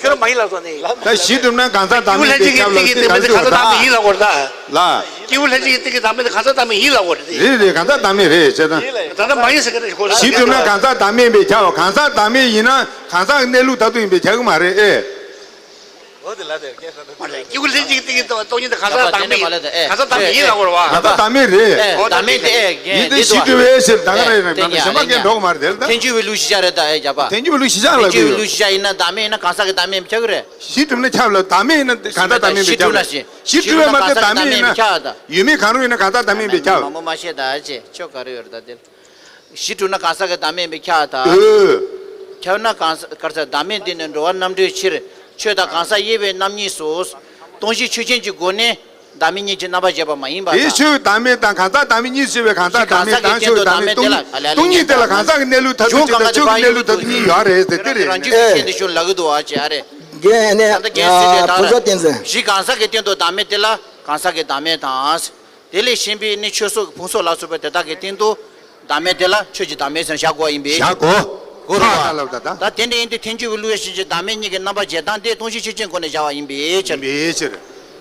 ཁྱོད་རང་མ་ཡིན་ལབ་སོང་ནི། ད་གཞི་གྲུབ་ན་གང་ཟག་བདག་མེད་དེ་ཁྱབ་ལ་སྐྱེས་བུ་ལས་ཅན་གྱི་སྟེང་གི་སྟེང་གི་གང་ཟག་བདག་མེད་ཡིན་ལབ་དགོས་རེད་ད། ལ། སྐྱེས་བུ་ལྷན་ཅིག་གི་སྟེང་གི་བདག་མེད་དེ་གང་ཟག་བདག་མེད་ཡིན་ལབ་དགོས་རེད་དེ། རེད་རེད། གང་ཟག་བདག་མེད་རེད་བྱས་ཙང་། ད་ལྟ་མ་ཡིན་ཟེར་གི་རེད་ཁོ། གཞི་གྲུབ་ན་གང་ཟག་བདག་མེད་ཡིན་པས་ཁྱབ། གང་ཟག་བདག་མེད་ཡིན་ན་གང་ཟག་གི་གནས་ལུགས་མཐར་ཐུག་ཡིན་པས་ཁྱབ་གི་མ་རེད་ཨེ། སྐྱེས་བུ་ལྷན་ཅིག་གི་སྟེང་གི་སྟོང་ཉིད་དེ་གང་ཟག་བདག་མེད་ཡིན། གང་ཟག་བདག་མེད་ཡིན་ལབ་དགོས་རེད་བ། གང་ཟག་བདག་མེད་རེད། ཨེ་བདག་མེད་དེ་ཨེ་ཡིན་དེ་གཞི་གྲུབ་པས་ཟེར་ད་ག་རེད་རེད། གཞན་པ་གས་འགྲོ་གི་མ་རེད་དེ་ལ་ད། ཐལ་འགྱུར་བའི་ལུགས་གཞི་བཞག་རེད་ད་ཨེ་རྒྱབ་པ། ཐལ་འགྱུར་བའི་ལུགས་གཞི་བཞག་ལ་ཐལ་འགྱུར་བའི་ལུགས་གཞི་བཞག་ཡིན་ན་བདག་མེད་ཡིན་ན་གང་ཟག་གི་བདག་མེད་ཡིན་པས་ཁྱབ་གི་རེད། གཞི་གྲུབ་ན་ཁྱབ་ལ་བདག་མེད་ཡིན་ན་གང་ཟག་བདག་མེད་ཡིན་པས་ཁྱབ་ད། གཞི་གྲུབ་ན་མ་གཏོགས་བདག་མེད་ཡིན་ན་ཁྱབ་ད། ཡོད་མེད་གང་རུང་ཡིན་ན་གང་ཟག་བདག་མེད་ཡིན་པས་ཁྱབ། མང་པོ་མ་བཤད་ད་ཅེ་ཁྱོད་ག་རེ་ཡོད་རེད་ད་དེ། གཞི་གྲུབ་ན་གང་ཟག་གི་བདག་མེད་ཡིན་པས་ཁྱབ་ད། ཨོ། ཁྱབ་ན་གང་ཟག་གར་ཟག་བདག་མེད་དེ་ནི་འགྲོ་བ་རྣམ་གྲོལ་ཕྱིར་ཆོས་དང་གང་ཟག་དབྱེ་བའི་རྣམ་གཉིས་སུ། སྟོང་གཞི་ཆོས་ཅན་གྱི་སྒོ་ནས་བདག་མེད་གཉིས་ཀྱི་རྣམ་པར་འབྱེད་པ་མ་ཡིན་པར་དེའི་ཐལ། ཆོས་བདག་མེད་དང་གང་ཟག་བདག་མེད་གཉིས་ཕྱེ་བའི་གང་ཟག་བདག་མེད་དང་ཆོས་བདག་མེད་སྟོང་ཉིད་སྟོང་ཉིད་དེ་ལ་གང་ཟག་གི་གནས་ལུགས་མཐར་ཐུག་དེ་དང་ཆོས་ཀྱི་གནས་ལུགས་མཐར་ཐུག་གཉིས་ཡོད་རེད་ཟེར་དེ་རེད། རང་རྒྱུད་ཀྱི་ཨེ། རྐྱེན་དེ་ཤུགས་ལ་གི་འདུག་ཨ་ཅེ་ཨ་རེད། རྒན་ནས་ད་ལྟ་རྒན་ཟེར་དེ་ད་ཕུན་ཚོགས་བསྟན་འཛིན། གཞི་གང་ཟག་གི་སྟེང་དུ་བདག་མེད་དེ་ལ་གང་ཟག་གི་བདག་མེད་དང་། དེ་ལས་གཞན་པའི་ནི་ཆོས་སོགས་ཕུང་སོགས་ལ་སོགས་པ་དེ་དག་གི་སྟེང་དུ་བདག་མེད་དེ་ལ་ཆོས་ཀྱི་བདག་མེད་ཟེར་བཞག་དགོས་ཡིན་པས། བཞག་དགོས། གོ་རུ་ཁ་བ། ལབ་ད་ད། ད་དེ་འདྲ་ཡིན་དུས་ཐལ་འགྱུར་བའི་ལུགས་ཡོད་ཕྱིན་ཆད་བདག་མེད་གཉིས་ཀྱི་རྣམ་པར་འབྱེད་སྟངས་དེ་སྟོང་གཞི་ཆོས་ཅན་སྒོ་ནས་བཞག་པ་ཡིན་པའི་ཕྱིར། ཡིན་པའི་ཕྱིར།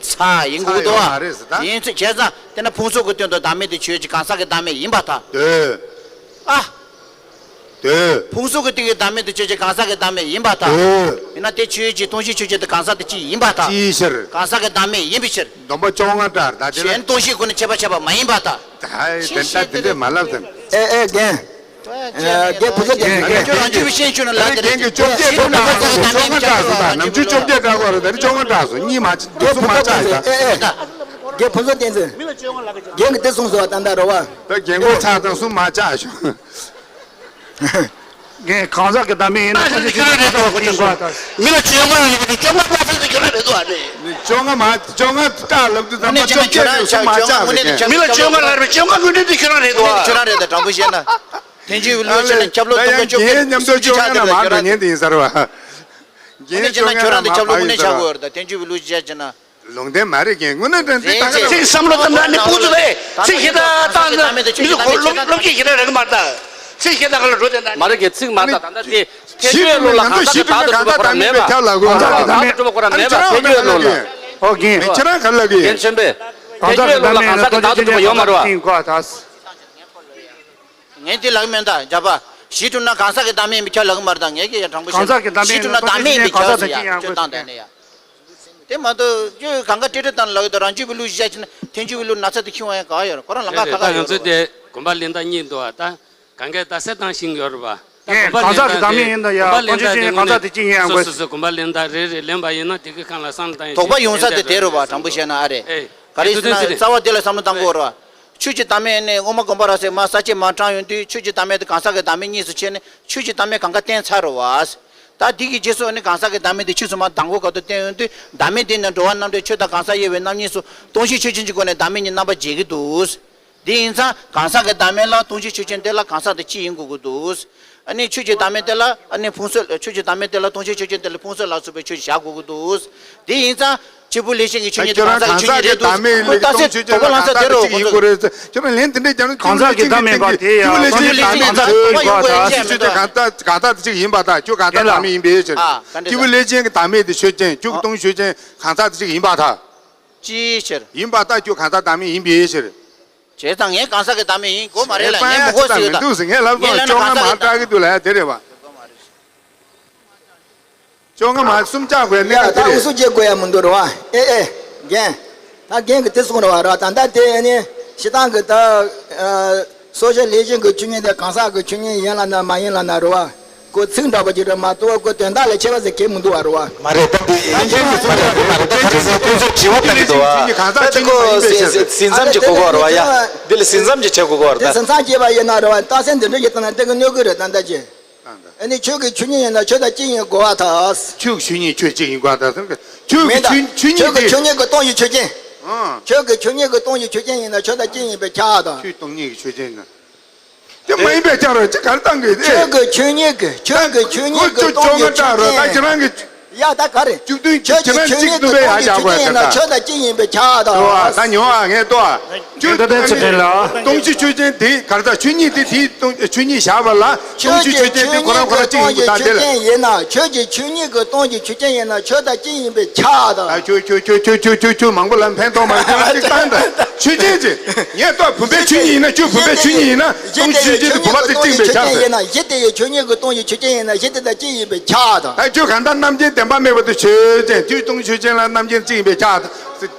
ཚ་ཡིན་དགོས་ཚ་ཡོད་མ་རེད་ཟེར་ད། ཡིན་ཚེ་བྱས་ཙང་དེ་ན་ཕུང་སོགས་ཀྱི་སྟེང་དུ་བདག་མེད་དེ་ཆོས་ཀྱི་གང་ཟག་གི་བདག་མེད་ཡིན་པར་ཐལ། དེ། ཨ། དེ། ཕུང་སོགས་ཀྱི་སྟེང་གི་བདག་མེད་དེ་ཆོས་ཅན་གང་ཟག་གི་བདག་མེད་ཡིན་པར་ཐལ། དེ། ཡིན་ན་དེ་ཆོས་ཅན་སྟོང་གཞི་ཆོས་ཅན་དེ་གང་ཟག་དེ་གཅིག་ཡིན་པར་ཐལ། ཅིའི་ཕྱིར། གང་ཟག་གི་བདག་མེད་ཡིན་པའི་ཕྱིར། སྡོམ་པ་བཅོ་ལྔ་འདྲ་ད་དེ་ལ། གཞན་སྟོང་གཞིའི་སྒོ་ནས་ཁྱད་པར་བྱས་པ་མ་ཡིན་པར་ཐལ། ད་དེ་འདྲ་དེ་འདྲ་མ་ལབ་དང་། ཨེ་ཨེ་རྒན། ཨེ་རྒན་ཕུན་ཚོགས་རྒན་རྒན་རྒན་ཁྱོད་རང་ཆོས་པའི་ཤེས་བྱུང་ན་ལ་དེ་རྒན་གྱི་བཅོ་བརྒྱད་ཐོག་ནས་བཅོ་ལྔ་འདྲ་སོང་ད་ནམ་རྒྱུན་བཅོ་བརྒྱད་འདྲ་གོ་རེད་ད་ནི་བཅོ་ལྔ་འདྲ་སོང་གཉིས་མ་གཅིག་གསུམ་མ་བཅག་ཡ་ད། ཨེ་ཨེ། རྒན་ཕུན་ཚོགས་བསྟན་འཛིན། རྒན་གྱི་དེ་གསུངས་སོང་བ་ད་ལྟ་རོ་བ། ད་རྒན་གོ་ཚ་དང་གསུམ་མ་བཅག་ཤོག་རྒན་གང་ཟག་གི་བདག་མེད་ཡིན་ན་ཁོ་ཚོ་ཁྱོད་རང་རེད་དོ་ཁོ་ཚོ་ཡིན་གོ་ད། མི་ལ་བཅོ་ལྔ་ཡོད་ཀྱི་བཅོ་ལྔ་མ་ཟེར་ཏེ་ཁྱོད་རང་རེད་དོ་ཨ་ནི། བཅོ་ལྔ་མ་བཅོ་ལྔ་བཀག་ལབ་དུས་ཙམ་པ་བཅོ་བརྒྱད་རེད་གསུམ་མ་བཅག་རེད་རྒན། མི་ལ་བཅོ་ལྔ་ལབ་རེད་བཅོ་ལྔ་དངོས་འབྲེལ་དེ་ཁྱོད་རང་རེད་དོ་ཨ། ཁྱོད་རང་རེད་ད་དྲང་པོ་བཤད་ན། ཐལ་འགྱུར་བའི་ལུགས་བྱས་ན་ཁྱབ་ལོ་སྟོང་པ་བཅོ་བརྒྱད་རྒན་མཉམ་དུ་བཅོ་ལྔ་ན་མ་འགྲོ་ཉན་དེ་ཡིན་ས་རེད་བ། རྒན་བཅོ་ལྔ་ན་མ་མ་ཡིན་ས་རེད་བ། ལུང་བསྟན་མ་རེད་རྒན་དངོས་གནས་དྲན་ཚེ་ད་ག་རེད། ཚིག་བསམ་བློ་བཏང་ན་ནི་ཕུགས་ཚོད་དེ་ཚིག་ཞེ་དྲག་བཏང་ན་མི་ཚོ་སློབ་སློབ་སྐྱེས་ཞེ་དྲག་རེད་གི་མ་རེད་ད། ཚིག་ཞེ་དྲག་ག་ལ་འགྲོ་དེ་ན་མ་རེད་རྒན་ཚིག་མ་རེད་ད་ད་ལྟ་དེ་ཐལ་འགྱུར་བའི་ལུགས་ལ་གང་ཟག་གི་བདག་ཏུ་གྲུབ་པ་ཁོ་རང་མེད་པ་གང་ཟག་གི་བདག་ཏུ་གྲུབ་པ་ཁོ་རང་མེད་པ་ཐལ་འགྱུར་བའི་ལུགས་ལ། ཨོ་རྒན། ཁྱེད་རང་ག་ལ་གི། རྒན་ཆེན་པོས། ཐལ་འགྱུར་བའི་ལུགས་ལ་གང་ཟག་གི་བདག་ཏུ་གྲུབ་པ་ཡོད་མ་རེད་བ། ངས་དེ་ལབ་མེད་ད་རྒྱབ་པ། གཞི་གྲུབ་ན་གང་ཟག་གི་བདག་མེད་ཡིན་པས་ཁྱབ་ལབ་གི་མ་རེད་ད་ངས་ཀྱི་ཡ་དྲང་པོ་བཤད་ན་གཞི་གྲུབ་ན་བདག་མེད་ཡིན་པས་ཁྱབ་ཟེར་ཡ་ཁྱོད་བཏང་བསྡད་ནས་ཡ། དེ་མ་གཏོགས་ཁྱོད་གང་ག་ཏྲེ་ཏྲེ་བཏང་ལབ་ཡོད་ད་རང་རྒྱུད་པའི་ལུགས་གཞི་བཞག་བྱས་ན་ཐལ་འགྱུར་བའི་ལུགས་ན་ཚ་དེ་ཁྱོད་ཡང་ག་ཡོད་རེད་ཁོ་རང་ལམ་ཁ་ཁ་ཁ་ཡོད་རེད། ད་ང་ཚོ་དེ་གོམ་པ་ལེན་སྟངས་གཉིས་འདུག་ཨ་ད། གང་གས་ད་སེ་བཏང་ཤིང་ཡོད་རེད་པ། ད་ངས་གོམ་པ་གང་ཟག་གི་བདག་མེད་ཡིན་ད་ཡ་གོམ་པ་ལེན་སྟངས་དེ་དངོས་གནས་སོ་སོ་སོ་གོམ་པ་ལེན་སྟངས་རེ་རེ་ལེན་པ་ཡིན་ན་དེ་གི་སྒང་ལ་བསམ་བློ་བཏང་ཡ་དོགས་པ་ཡོང་ས་དེ་དེ་རེད་བ་དྲང་པོ་བཤད་ན་ཨ་རེད། ཨེ། ག་རེ་ཡིན་ཟེར་ན་རྩ་བ་དེ་ལ་བསམ་བློ་བཏང་དགོས་རེད་བ། ཆོས་ཀྱི་བདག་མེད་ནི་དབུ་མ་དགོངས་པ་རབ་གསལ་མ་ས་བཅད་མ་དྲངས་ཡོང་དུས་ཆོས་ཀྱི་བདག་མེད་དེ་གང་ཟག་གི་བདག་མེད་གཉིས་སུ་ཕྱེ་ནས་ཆོས་ཀྱི་བདག་མེད་གང་ག་བསྟན་ཚར་རེད་བ། ད་འདི་གི་རྗེས་སུ་ནི་གང་ཟག་གི་བདག་མེད་དེ་ཕྱིས་སུ་མ་གདམས་ངག་ག་དུས་བསྟན་ཡོང་དུས་བདག་མེད་དེ་ནི་འགྲོ་བ་རྣམ་གྲོལ་ཆོས་དང་གང་ཟག་དབྱེ་བའི་རྣམ་གཉིས་སུ་སྟོང་གཞི་ཆོས་ཅན་གྱི་སྒོ་ནས་བདག་མེད་གཉིས་རྣམ་པར་འབྱེད་ཀྱི་འདུག་དེ་ཡིན་ཙང་གང་ཟག་གི་བདག་མེད་ལ་སྟོང་གཞི་ཆོས་ཅན་དེ་ལ་གང་ཟག་དེ་གཅིག་ཡིན་དགོས་ཀྱི་འདུག་ཨ་ནི་ཆོས་ཀྱི་བདག་མེད་དེ་ལ་ཨ་ནི་ཕུང་སོགས་ཆོས་ཀྱི་བདག་མེད་དེ་ལ་སྟོང་གཞི་ཆོས་ཅན་དེ་ལ་ཕུང་སོགས་ལ་སོགས་པའི་ཆོས་བཞག་དགོས་ཀྱི་འདུག་དེ་ཡིན་ཙང་སྐྱེས་བུ་ལེགས་བཤད་ཀྱི་ཆོས་ཉིད་དེ་གང་ཟག་གི་ཆོས་ཉིད་རེད་འདུག་ཁོས་རྟགས་གསལ་དོགས་པ་ལངས་ས་དེ་རེད་བ་ཁོ་ཚོ། ཁྱོད་རང་ལན་དེ་འདྲས་རྒྱབ་ན་གང་ཟག་གི་བདག་མེད་པ་དེ་ཡང་སྟོང་གཞི་ཆོས་ཅན་གང་ཟག་དེ་གཅིག་ཡིན་པ་དང་ཁྱོད་གང་ཟག་གཅིག་ཡིན་པ་དང་ཁྱོད་གང་ཟག་བདག་མེད་ཡིན་པའི་ཕྱིར། སྐྱེས་བུ་ལེགས་བཤད་ཀྱི་བདག་མེད་དེ་ཆོས་ཅན་ཁྱོད་ཀྱི་སྟོང་གཞི་ཆོས་ཅན་གང་ཟག་དེ་གཅིག་ཡིན་པ་དང་། ཅིའི་ཕྱིར། ཡིན་པ་ལྟར་ཁྱོད་གང་ཟག་བདག་མེད་ཡིན་པའི་ཕྱིར། བྱས་ཙང་ངས་གང་ཟག་གི་བདག་མེད་ཡིན་དགོས་མ་རེད་ལ་ངས་མི་དགོས་ཟེར་ཡོད་ད། ངས་ལབ་ན་བཅོ་ལྔ་མ་བཀྲག་གི་འདུག་ལ་ཡ་དེ་རེད་བ། བཅོ་ལྔ་མ་གསུམ་བཅག་དགོས་ཡ་གནད་ཡ་ད་འུ་དེ་རེད། སུ་བྱེད་དགོས་ཡ་མི་འདུག་རེད་བ། ཨེ་ཨེ། རྒན། ད་རྒན་གི་དེ་གསུང་རེད་བ་ར་ད་ལྟ་དེ་ནི་སྤྱིར་བཏང་གི་ད། སོ་སོ་ལས་ཅན་གྱི་ཆོས་ཉིད་དེ་གང་ཟག་གི་ཆོས་ཉིད་ཡིན་ལབ་ན་མ་ཡིན་ལབ་ན་རེད་བ། ཁོ་ཚིག་འདྲ་པོ་ཅིག་རེད་མ་གཏོགས་ཁོ་དོན་དག་ལ་ཁྱད་པར་ཟེར་གང་མི་འདུག་བ་རེད་བ། མ་རེད་ད་འདི་ཡིན་གྱི་མི་ཚོ་མ་རེད་ད་ད་ག་རེ་ཟེར་ཁོ་ཚོ་དྲི་བ་བཏང་གི་འདུག་བ། ད་འདི་ཁོ་སེམས་སེམས་ཙམ་གྱི་གོ་གོ་རེད་བ་ཡ། འདི་ལ་སེམས་ཙམ་གྱི་བྱེད་དགོས་གོ་རེད་ད། དེ་སེམས་ཙམ་བྱས་པ་ཡིན་ན་རེད་བ་རྟགས་མཚན་འདི་འདྲ་ཞིག་བཏང་ན་དེ་གི་གནོད་གི་རེད་ད་ལྟ་ཅི། ཨ་ནི་ཁྱོད་ཀྱི་ཆོས་ཉིད་ཡིན་ན་ཁྱོད་དང་གཅིག་ཡིན་དགོས་བ་ད། ཁྱོད་ཀྱི་ཆོས་ཉིད་ཁྱོད་གཅིག་ཡིན་དགོས་བ་ད་ཟེར་ཁྱོད་ཀྱི་མེད་ད། ཆོས་ཆོས་ཉིད་ཁྱོད་ཀྱི་དེ། ཆོས་ཉིད་ཀྱི་སྟོང་གཞི་ཆོས་ཅན། ཨང་། ཁྱོད་ཀྱི་ཆོས་ཉིད་ཀྱི་སྟོང་གཞི་ཆོས་ཅན་ཡིན་ན་ཁྱོད་དང་གཅིག་ཡིན་པས་ཁྱབ་ད། ཁྱོད་སྟོང་ཉིད་ཀྱི་ཆོས་ཅན་ཡིན་ན། དེ་མ་ཡིན་པས་ཁྱབ་རོགས་ཅི་གར་བཏང་གི་དེ། ཁྱོད་ཀྱི་ཆོས་ཉིད་ཀྱི་ཁྱོད་ཀྱི་ཆོས་ཉིད་ཀྱི་སྟོང་གཞི་ཆོས་ཅན། ད་ཁྱེད་རང་གི་ ཡ་ད་ག་རེ། བཅུ་བདུན། ཁྱོད་ཁྱེད་རང་ཀྱི་གཅིག་སྟོང་པའི་ཡ་ཆོས་ཀྱི་ཆོས་ཅན་ཡིན་ན་ཆོས་དང་གཅིག་ཡིན་པས་ཁྱབ་དང་། ད་ཉོ་བ་ངས་ལྟོས། ཁྱོད་ད་ལྟའི་ཚུལ་ཁྲིམས་ལ། སྟོང་གཞི་ཆོས་ཅན་དེ་ག་རེ་ད་ཆོས་ཉིད་དེ་དེའི་སྟོང་ཆོས་ཉིད་བཞག་པ་ལ་སྟོང་གཞི་ཆོས་ཅན་དེ་ཁོ་རང་ཁོ་རང་གཅིག་ཡིན་པ་ད་དེ་ལ། ཡིན་ན་ཆོས་ཀྱི་ཆོས་ཉིད་ཀྱི་སྟོང་གཞི་ཆོས་ཅན་ཡིན་ན་ཆོས་དང་གཅིག་ཡིན་པས་ཁྱབ་དང་། ད་ཁྱོད་ཁྱོད་ཁྱོད་ཁྱོད་ཁྱོད་ཁྱོད་ཁྱོད་མང་པོ་ལ་ཕན་ཐོགས་མ་ཁྱོད་གཅིག་བཏང་ད་ཆོས་ཅན་ཅིག་ངས་ལྟོས། བུམ་པའི་ཆོས་ཉིད་ཡིན་ན་ཁྱོད་བུམ་པའི་ཆོས་ཉིད་ཡིན་ན་སྟོང་གཞི་ཆོས་ཅན་དེ་བུམ་པ་དེ་གཅིག་ཡིན་པས་ཁྱབ་ཟེར། ཡིན་ན་གཞི་དེ་ཡི་ཆོས་ཉིད་ཀྱི་སྟོང་གཞི་ཆོས་ཅན་ཡིན་ན་གཞི་དེ་དང་གཅིག་ཡིན་པས་ཁྱབ་དང་། ད་ཁྱོད་གང་ལྟར་རྣམ་མཁྱེན་བདེན་པ་མེད་པ་དེ་ཆོས་ཅན། དུས་སྟོང་ཆོས་ཅན་ལ་རྣམ་མཁྱེན་གཅིག་ཡིན་པས་ཁྱབ་དང་།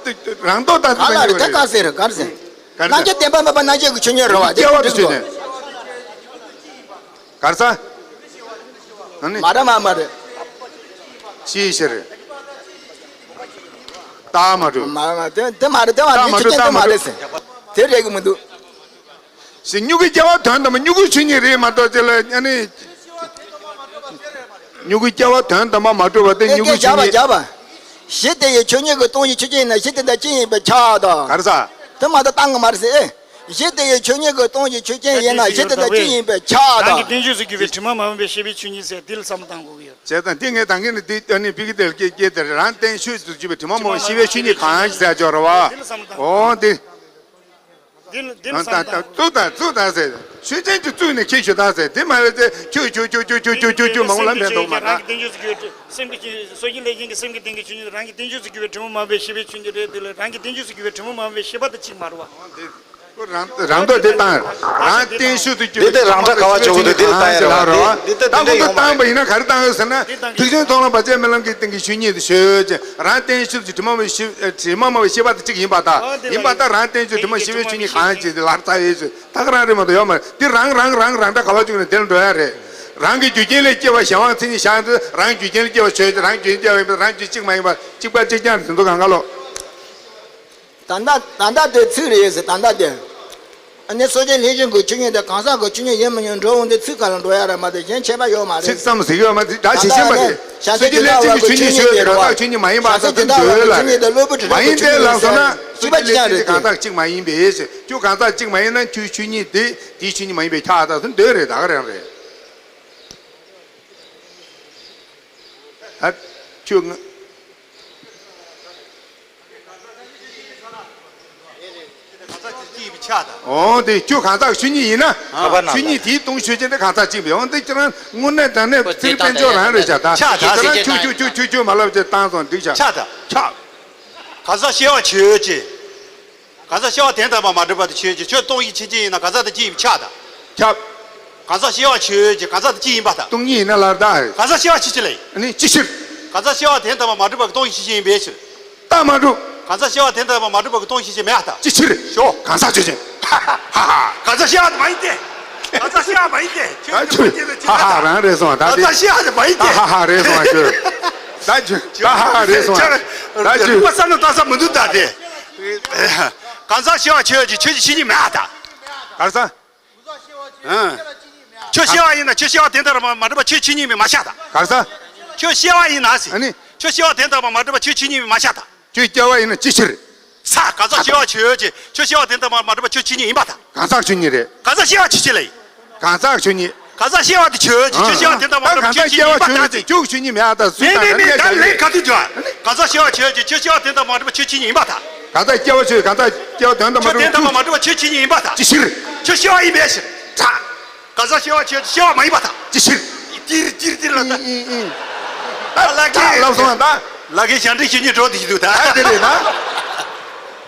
རང་ལྡོག་ལྟ་ག་ལ་རེད། ད་ག་ཟེར་ག་རེ་ཟེར། ག་རེ་རྣམ་མཁྱེན་བདེན་པ་མེད་པ་རྣམ་མཁྱེན་གྱི་ཆོས་ཉིད་རེད་བ། དེ་སྐྱེ་བ་དེ་ཆོས་ཅན། ག་རེ་ཟ། ཨ་ནི། མ་རེད་མ་མ་རེད། ཤི་ཤི་རེད། རྟགས་མ་གྲུབ། མ་མ་དེ་དེ་མ་རེད། དེ་མ་རྟགས་མ་རེད། གྲུབ། ཆོས་ཅན་དེ་མ་རེད་ཟེར། དེ་རེད་གི་མི་འདུག་ཞེས་མྱུ་གུའི་སྐྱེ་བ་དོན་དམ་པ་མྱུ་གུའི་ཆོས་ཉིད་རེད་མ་གཏོགས་ཅི་ལ་ཨ་ནི། མྱུ་གུའི་སྐྱེ་བ་དོན་དམ་པ་མ་གྲུབ་པ་དེ་མྱུ་གུའི་ཆོས་ཉིད། བྱ་བ་བྱ་བ། གཞི་དེ་ཡི་ཆོས་ཉིད་ཀྱི་སྟོང་གཞི་ཆོས་ཅན་ཡིན་ན་གཞི་དེ་དང་གཅིག་ཡིན་པས་ཁྱབ་དང་། ག་རེ་ཟ། དེ་མ་གཏོགས་བཏང་གི་མ་རེད་ཟེར། ཨེ། གཞི་དེ་ཡི་ཆོས་ཉིད་ཀྱི་སྟོང་གཞི་ཆོས་ཅན་ཡིན་ན་གཞི་དེ་དང་གཅིག་ཡིན་པས་ཁྱབ་དང་། རང་གི་བརྟན་བཞུགས་སུ་གྱུར་པའི་དྲི་མ་མ་ཡིན་པའི་ཤེས་པའི་ཆོས་ཉིད་ཟེར་འདི་ལ་བསམ་བློ་བཏང་དགོས་ཀྱི་ཡོད། བྱས་ཙང་དེ་ངས་ད་གིན་ནས་དེ་ཨ་ནི་ཕི་གི་དེ་ལ་སྐད་སྐད་དེ་རང་བརྟེན་ཤུགས་སུ་གྱུར་པའི་དྲི་མ་མ་ཡིན་པའི་ཤེས་པའི་ཆོས་ཉིད་གང་ཞིག་ཟེར་ཅོག་རེད་བ། འདི་ལ་བསམ་བློ་བཏང་། འོ་དེ། འདི་ལ་འདི་ལ་བསམ་བློ་བཏང་། བཙུགས་དང་བཙུགས་དང་ཟེར། ཆོས་ཅན་གྱི་བཙུགས་ནས་ཁྱེར་ཞུ་དང་ཟེར། དེ་མ་རེད་ཟེར། ཁྱོད་ཁྱོད་ཁྱོད་ཁྱོད་ཁྱོད་ཁྱོད་ཁྱོད་མང་པོ་ལ་ཕན་ཐོགས་མ་རེད། རང་གི་བརྟན་བཞུགས་སུ་གྱུར་སེམས་ཀྱི་སོ་སྐྱེ་ལས་ཅན་གྱི་སེམས་ཀྱི་རྟེན་གྱི་ཆོས་ཉིད་རང་གི་བརྟན་བཞུགས་སུ་གྱུར་པའི་དྲི་མ་མ་ཡིན་པའི་ཤེས་པའི་ཆོས་ཉིད་རེད། དེ་ལ་རང་གི་བརྟན་བཞུགས་སུ་གྱུར་པའི་དྲི་མ་མ་ཡིན་པའི་ཤེས་པ་དེ་གཅིག་མ་རེད་བ། རང་རང་དོན་དེ་བཏང་། རང་བརྟེན་ཤུགས་སུ་གྱུར་པའི་དྲི་མ་མ་ཡིན་པའི་ཤེས་པ་དེ་གཅིག་མ་རེད་བ། འདི་དེ་རང་སྒྲ་ག་བ་ཆོག་གི་འདུག་འདི་ལ་བལྟ་ཡ་རེད་བ། འདི་འདི་ད་དེ་འདྲ་ཁོ་ཚོ་ཡོང་མ་བཏང་པ་རེད། ཡིན་ན་ག་རེ་བཏང་ཡོད་ཟེར་ན། ཐེག་ཆེན་མཐོང་ལམ་བར་ཆད་མེད་ལམ་གྱི་སྟེང་གི་ཆོས་ཉིད་དུ་ཤོད་ཅེས། རང་བརྟེན་ཤུགས་སུ་དྲི་མ་མ་ཡིན་པའི་ཤེས་དྲི་མ་མ་ཡིན་པའི་ཤེས་པ་དེ་གཅིག་ཡིན་པ་དང་། ཡིན་པ་དང་རང་བརྟེན་ཤུགས་དྲི་མ་ཤེས་པའི་ཆོས་ཉིད་གང་ཡིན་ཅེས་ལག་ལེན་ཡོད་ཅེས། ད་ག་རང་རེད་མ་གཏོགས་ཡོད་མ་རེད། འདི་རང་རང་རང་རང་སྒྲ་ག་བ་བཅུག་ནས་དེ་ལ་འགྲོ་ཡ་རེད། རང་གི་རྒྱུ་རྐྱེན་ལས་སྐྱེ་བ་གཞན་དབང་མཚན་ཉིད་བཞག་ན་རང་རྒྱུ་རྐྱེན་ལས་སྐྱེ་བ་ཆོས་ཅན། རང་རྒྱུ་རྐྱེན་སྐྱེ་བ་ཡིན་པ་རང་རྒྱུ་གཅིག་མ་ཡིན་པ་གཅིག་པ་གཅིག་རྐྱང་རེད། དེ་ཚོ་གང་ག་ལོ། ད་ལྟ་ད་ལྟ་དེ་ཚིག་རེད་ཟེར། ད་ལྟ་དེ། ཨ་ནི་སོ་སྐྱེ་ལྷས་བྱིན་གྱི་ཆོས་ཉིད་དེ་གང་ཟག་གི་ཆོས་ཉིད་ཡིན་མི་ཉན་འགྲོ་འོང་དེ་ཚིག་ག་ལ་འགྲོ་ཡ་རེད་མ་གཏོགས་གཞན་ཁྱད་པར་ཡོད་མ་རེད། ཚིག་ཙམ་ཟེར་གྱི་ཡོད་མ་རེད། སྒྲ་ཇི་བཞིན་པ་དེ། སོ་སྐྱེ་ལྷས་བྱིན་གྱི་ཆོས་ཉིད་ཤོད་དེ་གང་ཟག་ཆོས་ཉིད་མ་ཡིན་པ་ད་དེ་འདོད་ལ། མ་ཡིན་ཏེ་ལབ་སོང་ན་སོ་སྐྱེ་ལྷས་བྱིན་དེ་གང་ཟག་གཅིག་པ་གཅིག་རྐྱང་རེད་དེ། གང་ཟག་གཅིག་མ་ཡིན་པས། ཁྱོད་གང་ཟག་གཅིག་མ་ཡིན་ན་ཁྱོད་ཆོས་ཉིད་དེ་དེའི་ཆོས་ཉིད་མ་ཡིན་པས་ཁྱབ་ད་དེ་འདོད་རེད། ད་ག་རང་རེད། ད་ཁྱོད་ང་། འོ་དེ་ཁྱོད་གང་ཟག་ཆོས་ཉིད་ཡིན་ན། ཨ། ཆོས་ཉིད་དེའི་སྟོང་ཆོས་ཅན་དེ་གང་ཟག་གཅིག་པས། འོ་དེ་ཁྱེད་རང་དངོས་གནས་དྲང་གནས་ཚིག་དཔལ་འབྱོར་རང་རེད་བྱ། ད་ཁྱོད་རང་ཁྱོད་ཁྱོད་ཁྱོད་ཁྱོད་ཁྱོད་མ་ལབ་བྱས་བཏང་སོང་འགྲིག་བྱ། ཆགས་ད། ཆགས། གང་ཟག་སྐྱེ་བ་ཆོས་ཅན། གང་ཟག་སྐྱེ་བ་དོན་དམ་པར་མ་གྲུབ་པ་དེ་ཆོས་ཅན། ཁྱོད་སྟོང་གཞི་ཆོས་ཅན་ཡིན་ན་གང་ཟག་དང་གཅིག་ཡིན་པས་ཁྱབ་ད། ཁྱབ། གང་ཟག་སྐྱེ་བ་ཆོས་ཅན། གང་ཟག་དང་གཅིག་ཡིན་པར་ཐལ། སྟོང་ཉིད་ཡིན་ན་ལར་ད། གང་ཟག་སྐྱེ་བ་ཆོས་ཅན་ལ་ཡིན། ཨ་ནི་ཅི་ཕྱིར། གང་ཟག་སྐྱེ་བ་དོན་དམ་པར་མ་གྲུབ་པ་གི་སྟོང་གཞི་ཆོས་ཅན་ཡིན་པའི་ཕྱིར། རྟགས་མ་གྲུབ། གང་ཟག་སྐྱེ་བ་དོན་དམ་པར་མ་གྲུབ་པ་གི་སྟོང་གཞི་ཆོས་ཅན་མེད་པར་ཐལ། ཅི་ཕྱིར། ཞོག་གང་ཟག་ཆོས་ཅན། ཧ་ཧ། གང་ཟག་སྐྱེ་བ་མ་ཡིན་ཏེ། གང་ཟག་སྐྱེ་བ་མ་ཡིན་ཏེ། ཁྱོད་ད་ཁྱོད་ཧ་ཧ་རང་རེད་སོང་། ད་གང་ཟག་སྐྱེ་བ་མ་ཡིན་ཏེ། ཧ་ཧ་རེད་སོང་ཁྱོད། ད་ཁྱོད་ཧ་ཧ་རེད་སོང་། ད་ཁྱོད་ལུག་པ་བསམ་བློ་བཏང་ས་མི་འདུག་ད་དེ། གང་ཟག་སྐྱེ་བ་ཆོས་ཅན། ཁྱོད་ཀྱི་ཆོས་ཉིད་མེད་པར་ཐལ། གར་ས། ཁྱོད་སྐྱེ་བ་ཡིན་ན་ཁྱོད་སྐྱེ་བ་དོན་དམ་པར་མ་གྲུབ་པ་ཁྱོད་ཆོས་ཉིད་མིན་མ་ཤ་ད། གར་ས། ཁྱོད་སྐྱེ་བ་ཡིན་ན་ཟེར། ཨ་ནི། ཁྱོད་སྐྱེ་བ་དོན་དམ་པར་མ་གྲུབ་པ་ཁྱོད་ཆོས་ཉིད་མིན་མ་ཤ་ད། ཁྱོད་སྐྱེ་བ་ཡིན་ན་ཅི་ཕྱིར། ས། གང་ཟག་སྐྱེ་བ་ཆོས་ཅན། ཁྱོད་སྐྱེ་བ་དོན་དམ་པར་མ་གྲུབ་པ་ཁྱོད་ཆོས་ཉིད་ཡིན་པར་ཐལ། གང་ཟག་ཆོས་ཉིད་རེད། གང་ཟག་སྐྱེ་བ་ཆོས་ཅན་ལ་ཡིན། གང་ཟག་ཆོས་ཉིད། གང་ཟག་སྐྱེ་བ་དེ་ཆོས་ཅན། ཁྱོད་སྐྱེ་བ་དོན་དམ་པར་མ་གྲུབ་པ་ཁྱོད་ཆོས་ཉིད་ཡིན་པར་ཐལ་ཟེར། ཁྱོད་ཆོས་ཉིད་མེད་པར་ཐལ། མེད་མེད་མེད། ད་ལན་ག་དུས་བརྗོད། གང་ཟག་སྐྱེ་བ་ཆོས་ཅན། ཁྱོད་སྐྱེ་བ་དོན་དམ་པར་མ་གྲུབ་པ་ཁྱོད་ཆོས་ཉིད་ཡིན་པར་ཐལ། གང་ཟག་སྐྱེ་བ་ཆོས། གང་ཟག་སྐྱེ་བ་དོན་དམ་པར་མ་གྲུབ་པ་ཁྱོད་ཆོས་ཉིད་ཡིན་པར་ཐལ། ཅི་ཕྱིར། ཁྱོད་སྐྱེ་བ་ཡིན་པའི་ཕྱིར། ད། གང་ཟག་སྐྱེ་བ་ཆོས་ཅན། སྐྱེ་བ་མ་ཡིན་པར་ཐལ། ཅི་ཕྱིར། ཏིར་ཏིར་ཏིར་ལ་ད། ཨིན་ཨིན་ཨིན། ད་ལ་ཀའི་ལབ་སོང་ད། ལ་ཀའི་ཞབས་འདྲེན་བྱེད་ཉིན་འགྲོ་དེ་ཞིག་འདུག་ད། ད་དེ་རེད་ད།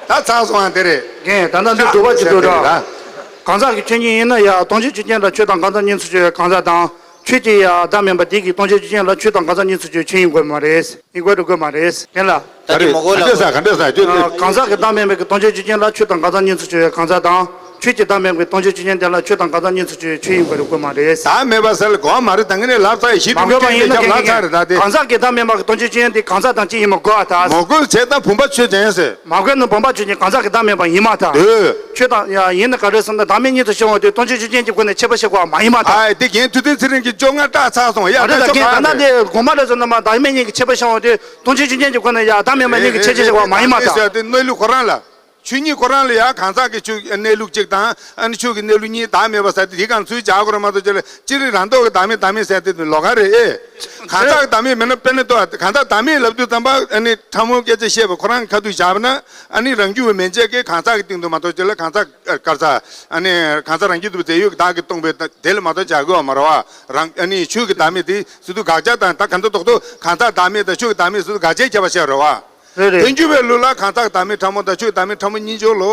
ད་ཚར་སོང་ཨ་དེ་རེད། རྒན། ད་ལྟ་འདི་སྒྲུབ་པ་ཅིག་འདུག་ད། གང་ཟག་གི་ཆོས་ཉིད་ཡིན་ན་ཡང་སྟོང་གཞི་ཆོས་ཅན་དང་ཆོས་དང་གང་ཟག་གཉིས་སུ་གྱུར་པའི་གང་ཟག་དང་། ཆོས་ཀྱི་ཡང་བདག་མིན་པ་དེ་གི་སྟོང་གཞི་ཆོས་ཅན་ལ་ཆོས་དང་གང་ཟག་གཉིས་སུ་གྱུར་ཆོས་ཡིན་དགོས་མ་རེད། ཡིན་དགོས་རེད་དགོས་མ་རེད། རྒན་ལགས། ད་གིན་མོ་གོ་ལ་ག་འདྲ་ས་ག་འདྲ་ས་ཁྱོད་ནི། གང་ཟག་གི་བདག་མེད་པའི་གི་སྟོང་ཆོས་ཆོས་ཅན་ལ་ཆོས་དང་གང་ཟག་གཉིས་སུ་གྱུར་པའི་གང་ཟག་དང་། ཆོས་ཀྱི་བདག་མེད་པའི་སྟོང་ཆོས་ཆོས་ཅན་དེ་ལ་ཆོས་དང་གང་ཟག་གཉིས་སུ་གྱུར་པའི་ཆོས་ཡིན་དགོས་རེད་དགོས་མ་རེད། བདག་མེད་པ་ཟེར་ལ་གོ་བ་མ་རེད། ད་ངས་ནི་ལབ་ཚར་ཡ་ཞིབ་མ་ཏུ་དགོས་པ་ཡིན་ན་ཁྱེད་ཀྱིས་ལབ་ཚར་རེད་ད་དེ། གང་ཟག་གི་བདག་མེད་པ་གི་སྟོང་ཆོས་ཆོས་ཅན་དེ་གང་ཟག་དང་གཅིག་ཡིན་མ་དགོས་པ་ད། མ་དགོས་བྱས་ད་བུམ་པ་ཆོས་ཅན་ཟེར། མ་དགོས་ན་བུམ་པ་ཆོས་ཅན་གང་ཟག་གི་བདག་མེད་པ་ཡིན་མ་ད། འདོད། ཆོས་དང་ཡ་ཡིན་ན་ག་རེ་ཟེར་ན་བདག་མེད་གཉིས་སུ་ཕྱེ་བ་དེ་སྟོང་ཆོས་ཆོས་ཅན་གྱི་སྒོ་ནས་ཁྱད་པར་ཕྱེ་དགོས་པ་མ་ཡིན་མ་ད། ཨ་དེ་རྒན་ཐུབ་བསྟན་ཚེ་རིང་གིས་བཅོ་ལྔ་བཀྲག་ཚར་སོང་། ཡ་ད་ད་བཅོ་ལྔ་རེད། ད་ལྟ་དེ་དགོངས་པ་རེད་ཟེར་ན་མ་བདག་མེད་གཉིས་ཀྱི་ཁྱད་པར་ཕྱེ་བ་དེ། སྟོང་ཆོས་ཆོས་ཅན་གྱི་སྒོ་ནས་ཡ་བདག་མེད་པ་གཉིས་ཀྱི་ཁྱད་ཆོས་ཤེས་པ་མ་ཡིན་པ་དང་། དེ་གནས་ལུགས་ཁོ་རང་ལ། ཆོས་ཉིད་ཁོ་རང་ལ་ཡང་གང་ཟག་གི་ཆོས་གནས་ལུགས་གཅིག་དང་ཨ་ནི་ཆོས་ཀྱི་གནས་ལུགས་གཉིས་བདག་མེད་པ་ཟེར་ཏེ་དེ་གང་ཚུལ་བྱ་དགོས་རེད་མ་གཏོགས་ཅི་ལ་སྤྱིར་རང་ལྡོག་གི་བདག་མེད་བདག་མེད་ཟེར་ཏེ་ལོགས་ཀ་རེད་ཨེ། གང་ཟག་གི་བདག་མེད་མིན་ན་དཔེར་ན་ལྟོས་གང་ཟག་བདག་མེད་ལབ་དུས་ཙམ་པ་ཨ་ནི་ཕྲ་མོའི་སྐད་ཆ་བཤད་པ་ཁོ་རང་གི་ཁ་ཐུག་བཞག་པ་ན་ཨ་ནི་རང་རྒྱུད་པའི་མན་ཆད་ཀྱི་གང་ཟག་གི་སྟེང་དུ་མ་གཏོགས་ཅི་ལ་གང་ཟག་གར་ཟག་ཨ་ནི་གང་ཟག་རང་རྒྱུད་དུ་བདེ་ཡོད་ཀྱི་བདག་གིས་སྟོང་པའི་དེ་ལ་མ་གཏོགས་བྱ་དགོས་པ་མ་རེད་བ། རང་ཨ་ནི་ཆོས་ཀྱི་བདག་མེད་དེ་སུ་དུ་དགག་བྱ་དང་ད་གང་ལྟར་རྡོག་རྡོག་གང་ཟག་བདག་མེད་དང་ཆོས་ཀྱི་བདག་མེད་སུ་དུ་དགག་བྱའི་ཁྱད་པར་བཤད་རེད་བ། རེད་རེད། བསྟན་འགྱུར་བའི་ལུགས་ལ་གང་ཟག་བདག་མེད་ཕྲ་མོ་དང་ཆོས་བདག་མེད་ཕྲ་མོ་གཉིས་སྦྱོར་ལོ།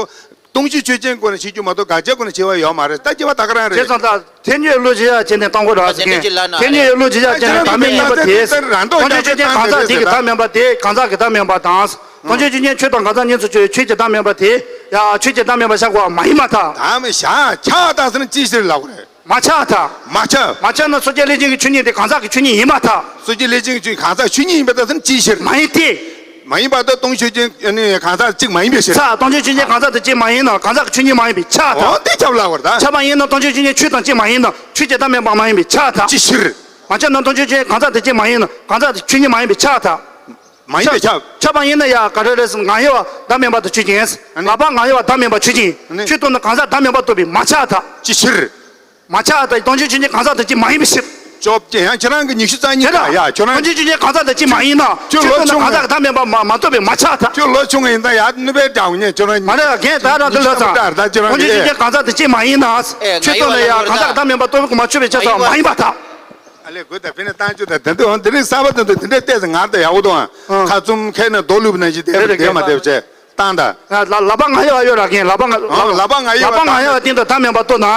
སྟོང་གཞི་ཆོས་ཅན་སྒོ་ནས་ཕྱེ་རྒྱུ་མ་གཏོགས་དགག་བྱའི་སྒོ་ནས་ཕྱེ་བ་ཡོད་མ་རེད་ད་སྐྱེ་བ་ད་ག་རང་རེད། བྱས་ཙང་ད་ཐལ་འགྱུར་བློ་ཇི་ཡ་བྱས་ནས་བཏང་དགོས་ར་ཟེར་མཁན་ཐལ་འགྱུར་བློ་ཇི་ཡ་བྱས་ནས་བདག་མེད་གཉིས་པ་དེ་སྟོང་གཞི་ཆོས་ཅན་གང་ཟག་དེ་གི་བདག་མེད་པ་དེ་གང་ཟག་གི་བདག་མེད་པ་དང་། སྟོང་གཞི་ཆོས་ཅན་ཆོས་དང་གང་ཟག་གཉིས་སུ་ཆོས་ཆོས་ཀྱི་བདག་མེད་པ་དེ་ཡ་ཆོས་ཀྱི་བདག་མེད་པ་བཞག་དགོས་པ་མ་ཡིན་པར་ཐལ། ད་མི་བཞག་ཆགས་བཏང་ཟེར་ན་ཅི་ཕྱིར་ལབ་དགོས་རེད། མ་ཆགས་ཐལ། མ་ཆགས། མ་ཆགས་ན་སོ་སྐྱེ་ལྷས་བྱིན་གྱི་ཆོས་ཉིད་དེ་གང་ཟག་གི་ཆོས་ཉིད་ཡིན་པར་ཐལ། སོ་སྐྱེ་ལྷས་བྱིན་གྱི་ཆོས་གང་ཟག་ཆོས་ཉིད་ཡིན་པར་ཐལ་ཟེར་ན་ཅིའི་ཕྱིར། མ་ཡིན་ཏེ། མ་ཡིན་པར་ཐལ། སྟོང་གཞི་ཆོས་ཅན་ནི་གང་ཟག་གཅིག་མ་ཡིན་པའི་ཕྱིར། ས་སྟོང་གཞི་ཆོས་ཅན་གང་ཟག་དང་གཅིག་མ་ཡིན་ན་གང་ཟག་གི་ཆོས་ཉིད་མ་ཡིན་པས་ཆགས་ཐལ། འོ་དེ་ཁྱབ་ལ་བར་ཐལ། ཆགས་པ་ཡིན་ན་སྟོང་གཞི་ཆོས་ཅན་ཆོས་དང་གཅིག་མ་ཡིན་ན་ཆོས་ཀྱི་བདག་མེད་པ་མ་ཡིན་པས་ཆགས་ཐལ། ཅིའི་ཕྱིར། མ་ཆགས་ན་སྟོང་གཞི་ཆོས་ཅན་གང་ཟག་དང་གཅིག་མ་ཡིན་ན་གང་ཟག་གི་ཆོས་ཉིད་མ་ཡིན་པས་ཆགས་ཐལ། མ་ཡིན་པས་ཆགས། ཆགས་པ་ཡིན་ན་ཡ་ག་རེ་རེད་ཟེར་ན་ང་ཡོད་པ་བདག་མེད་པ་དང་ཆོས་ཅན། ཨ་ནི། ལག་པ་ང་ཡོད་པ་བདག་མེད་པ་ཆོས་ཅན། ཨ་ནི། ཆོས་སྟོང་ན་གང་ཟག་བདག་མེད་པ་རྟོགས་པས་མ་ཆགས་ཐལ། ཅིའི་ཕྱིར། མ་ཆགས་ཐལ། སྟོང་གཞི་ཆོས་ཅན་གང་ཟག་དང་གཅིག་མ་ཡིན་པའི་ཕྱིར། ཅོབ་ཀྱི་ཡང་ཁྱེད་རང་གི་ཉི་ཤུ་རྩ་གཉིས་དེ་དང་ཡ་ཁྱོད་རང་སྟོང་གཞི་ཆོས་ཅན་གང་ཟག་དང་གཅིག་མ་ཡིན་ན་ཁྱོད་ཆོས་ལོ་སྟོང་ན་ཆུང་གང་ཟག་བདག་མེད་པ་མ་མ་རྟོགས་པས་མ་ཆགས་ཐལ། ཁྱོད་ལོ་ཆུང་ཡིན་ད་ཡ་ནུ་བའི་འདྲ་བོ་ཉེ་ཁྱོད་རང་མ་རེད་ལ་རྒན་ད་རང་དེ་ལོ་ཙང་། སྟོང་གཞི་ཆོས་ཅན་གང་ཟག་དང་གཅིག་མ་ཡིན་ན། ཨེ་ཆོས་སྟོང་ན་ཡ་གང་ཟག་བདག་མེད་པ་རྟོགས་པས་མ་ཆོད་པས་ཆགས་ས་མ་ཡིན་པར་ཐལ། ཨ་ལས་དགོས་ད་ཕི་ནས་བཏང་རྒྱུ་ད་དེ་འདྲ་འོང་དེ་རིང་གསར་པ་དེ་འདྲ་དེ་འདྲ་བལྟས་ཚེ་ངར་ད་ཡག་པོ་འདུག་ཨང་། ཁ་བཙུམ་ཁས་ནས་རྡོ་ལུབ་ན་ཞིག་དེ་རེད་དེ་མ་དེ་བྱས་བཏང་ད། ལ་ལག་པ་ང་ཡོད་ཡོད་ར་གིན་ལག་པ་ང་ལག་པ་ང་ཡོད་ལག་པ་ང་ཡོད་སྟེང་དུ་བདག་མེད་པ་རྟོགས་ན།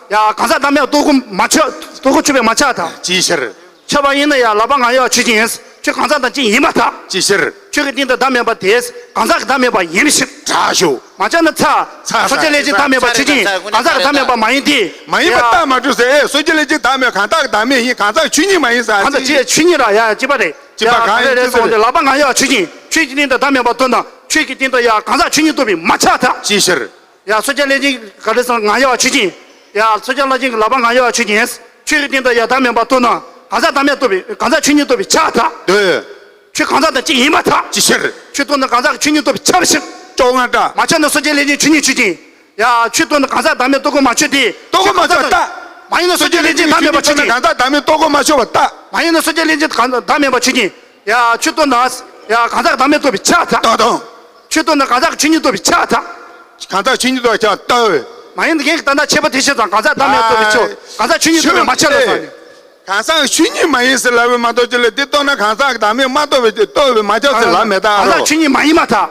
ཡ་གང་ཟག་བདག་མེད་རྟོགས་གོ་མ་ཆོད་རྟོགས་གོ་ཆོད་པས་མ་ཆགས་ད། ཅིའི་ཕྱིར། ཆགས་པ་ཡིན་ན་ཡ་ལག་པ་ང་ཡོད་ཆོས་ཅན་ཡིན། ཆོས་གང་ཟག་དང་གཅིག་ཡིན་པར་ཐལ། ཅིའི་ཕྱིར། ཆོས་ཀྱི་སྟེང་དུ་བདག་མེད་པ་དེ་གང་ཟག་གི་བདག་མེད་པ་ཡིན་པའི་ཕྱིར། དྲག་ཤོས། མ་ཆགས་ན་ཚ། ཚ། སོ་སྐྱེ་ལྷས་བྱིན་བདག་མེད་པ་ཆོས་ཅན། གང་ཟག་གི་བདག་མེད་པ་མ་ཡིན་ཏེ། མ་ཡིན་པ་ཡ། རྟགས་མ་གྲུབ་ཟེར་ཨེ་སོ་སྐྱེ་ལྷས་བྱིན་བདག་མེད་གང་ཟག་གི་བདག་མེད་ཡིན་གང་ཟག་ཆོས་ཉིད་མ་ཡིན་ཟེར་གང་ཟག་ཅི་ཆོས་ཉིད་ར་ཡ་ཅི་པ་རེད། ཅི་པ་གང་ཡིན་ཅི་ཟེར་ལ་ལག་པ་ང་ཡོད་ཆོས་ཅན། ཆོས་ཀྱི་སྟེང་དུ་བདག་མེད་པ་རྟོགས་ན་ཆོས་ཀྱི་སྟེང་དུ་ཡ་གང་ཟག་ཆོས་ཉིད་རྟོགས་པས་མ་ཆགས་ཐལ། ཅིའི་ཕྱིར། ཡ་སོ་སྐྱེ་ལྷས་བྱིན་ག་རེ་ཟེར་ང་ཡོད་ཆོས་ཅན། ཡ་སོ་སྐྱེ་ལྷས་བྱིན་གྱི་ལག་པ་ང་ཡོད་ཆོས་ཅན། ཆོས་ཀྱི་སྟེང་དུ་ཡ་བདག་མེད་པ་རྟོགས་ན་གང་ཟག་བདག་མེད་རྟོགས་པས་གང་ཟག་ཆོས་ཉིད་རྟོགས་པས་ཆགས་ཐལ། འདོད། ཆོས་གང་ཟག་དང་གཅིག་ཡིན་པར་ཐལ། ཅི་ཕྱིར། ཆོས་རྟོགས་ན་གང་ཟག་གི་ཆོས་ཉིད་རྟོགས་པས་ཁྱབ་ཕྱིར། ཅོག་ང་འདྲ། མ་ཆགས་ན་སོ་སྐྱེ་ལྷས་བྱིན་ཆོས་ཉིད་ཆོས་ཅན། ཡ་ཆོས་རྟོགས་ན་གང་ཟག་བདག་མེད་རྟོགས་གོ་མ་ཆོད་དེ། རྟོགས་གོ་མ་ཆོད་ལྟ། མ་ཡིན་ན་སོ་སྐྱེ་ལྷས་བྱིན་བདག་མེད་པ་ཆོས་ཅན། གང་ཟག་བདག་མེད་རྟོགས་གོ་མ་ཆོད་པ་ལྟ། མ་ཡིན་ན་སོ་སྐྱེ་ལྷས་བྱིན་གང་ཟག་བདག་མེད་པ་ཆོས་ཅན། ཡ་ཆོས་རྟོགས་ན་ཡ་གང་ཟག་བདག་མེད་རྟོགས་པས་ཁྱབ་ཐལ། ལྟ་དང་། ཆོས་རྟོགས་ན་གང་ཟག་གི་ཆོས་ཉིད་རྟོགས་པས་ཁྱབ་ཐལ། གང་ཟག་ཆོས་ཉིད་རྟོགས་ཁྱབ་ལྟ་འོས། མ་ཡིན་ན་རྒན་གྱི་ད་ལྟ་ཁྱད་པར་དེ་བཤད་ཙང་གང་ཟག་བདག་མེད་རྟོགས་པས་ཆོག་གང་ཟག་ཆོས་ཉིད་རྟོགས་པས་མ་ཁྱབ་ལ་ཟེར་ནས། གང་ཟག་ཆོས་ཉིད་མ་ཡིན་ཟེར་ལབ་པས་མ་གཏོགས་ཅི་ལས་དེ་རྟོགས་ན་གང་ཟག་གི་བདག་མེད་མ་རྟོགས་པས་རྟོགས་པས་མ་ཁྱབ་ཟེར་ལབ་མེད་ད་ཨ་གང་ཟག་རོ། ཆོས་ཉིད་མ་ཡིན་པར་ཐལ།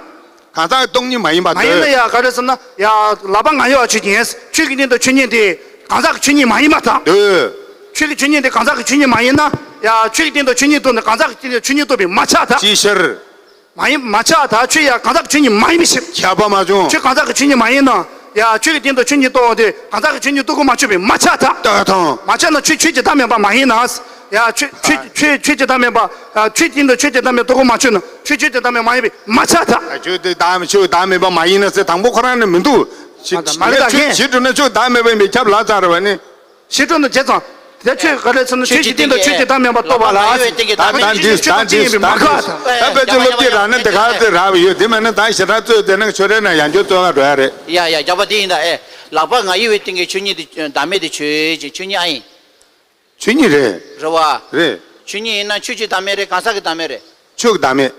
གང་ཟག་སྟོང་ཉིད་མ་ཡིན་པ་མ་ཡིན་ན་ཡ་ག་རེ་ཟེར་ན་ཡ་ལག་པ་ང་ཡོད་ཆོས་ཅན། ཆོས་ཀྱི་སྟེང་དུ་ཆོས་ཉིད་དེ་གང་ཟག་གི་ཆོས་ཉིད་མ་ཡིན་པར་ཐལ། འདོད། ཆོས་ཀྱི་ཆོས་ཉིད་དེ་གང་ཟག་གི་ཆོས་ཉིད་མ་ཡིན་ན་ཡ་ཆོས་ཀྱི་སྟེང་དུ་ཆོས་ཉིད་རྟོགས་ན་གང་ཟག་གི་སྟེང་དུ་ཆོས་ཉིད་རྟོགས་པས་མ་ཁྱབ་ཐལ། ཅིའི་ཕྱིར། མ་ཡིན་མ་ཁྱབ་ཐལ། ཆོས་ཡ་གང་ཟག་གི་ཆོས་ཉིད་མ་ཡིན་པའི་ཕྱིར། ཁྱབ་པ་མ་བྱུང་། ཆོས་གང་ཟག་གི་ཆོས་ཉིད་མ་ཡིན་ན་ཡ་ཆོས་ཀྱི་སྟེང་དུ་ཆོས་ཉིད་རྟོགས་པ་དེ་གང་ཟག་གི་ཆོས་ཉིད་རྟོགས་གོ་མ་ཆོད་པས་མ་ཁྱབ་ཐལ། ལྟོས་དང་། མ་ཁྱབ་ན་ཆོས་ཆོས་ཀྱི་བདག་མེད་པ་མ་ཡིན་ན། ཡ་ཆོས་ཆོས་ཆོས་ཆོས་ཀྱི་བདག་མེད་པ། ཡ་ཆོས་སྟེང་དུ་ཆོས་ཀྱི་བདག་མེད་རྟོགས་གོ་མ་ཆོད་ན་ཆོས་ཆོས་ཀྱི་བདག་མེད་མ་ཡིན་པས་མ་ཁྱབ་ཐལ། ཨ་ཆོས་དེ་བདག་ཆོས་བདག་མེད་པ་མ་ཡིན་ན་ཟེར་དང་པོ་ཁོ་རང་ནས་མི་འདུག་ཞི་མ་རེད་ད་ཞི་རྒན། ཞི་གྲུབ་ན་ཆོས་བདག་མེད་པ་ཡིན་པས་ཁྱབ་ལ་ཚར་བ་ནི། ཞི་ཁྲོ་ནི་བྱས་ཙང་། དེ་ཆོས་ག་རེ་ཟེར་ན་ཆོས་ཀྱི་སྟེང་དུ་ཆོས་ཀྱི་བདག་མེད་པ་རྟོགས་པ་ལ། ད་ད་འདི་ད་འདི་ཆོས་ཀྱི་སྟེང་ཡིན་པས་མ་དགག་ད། ད་དཔེ་ཆ་སློབ་ཀྱི་རང་ནི་འདི་ག་ཚོད་རག་པ་ཡོད་དེ་མ་ནི་ད་ཞེ་དྲག་རྩོད་དེ་ནི་ཆོས་རེ་ན་ཡང་ཆོས་རྩོད་ག་འགྲོ་ཡ་རེད། ཡ་ཡ་རྒྱག་པ་དེ་ཡིན་ད་ཨེ། ལག་པ་ང་ཡི་བའི་སྟེང་གི་ཆོས་ཉིད་དེ་བདག་མེད་དེ་ཆོས་ཀྱི་ཆོས་ཉིད་ཨ་ཡིན། ཆོས་ཉིད་རེད། རེད་བ། རེད། ཆོས་ཉིད་ཡིན་ན་ཆོས་ཀྱི་བདག་མེད་རེད་གང་ཟག་གི་བདག་མེད་རེད། ཆོས་ཀྱི་བདག་མེད།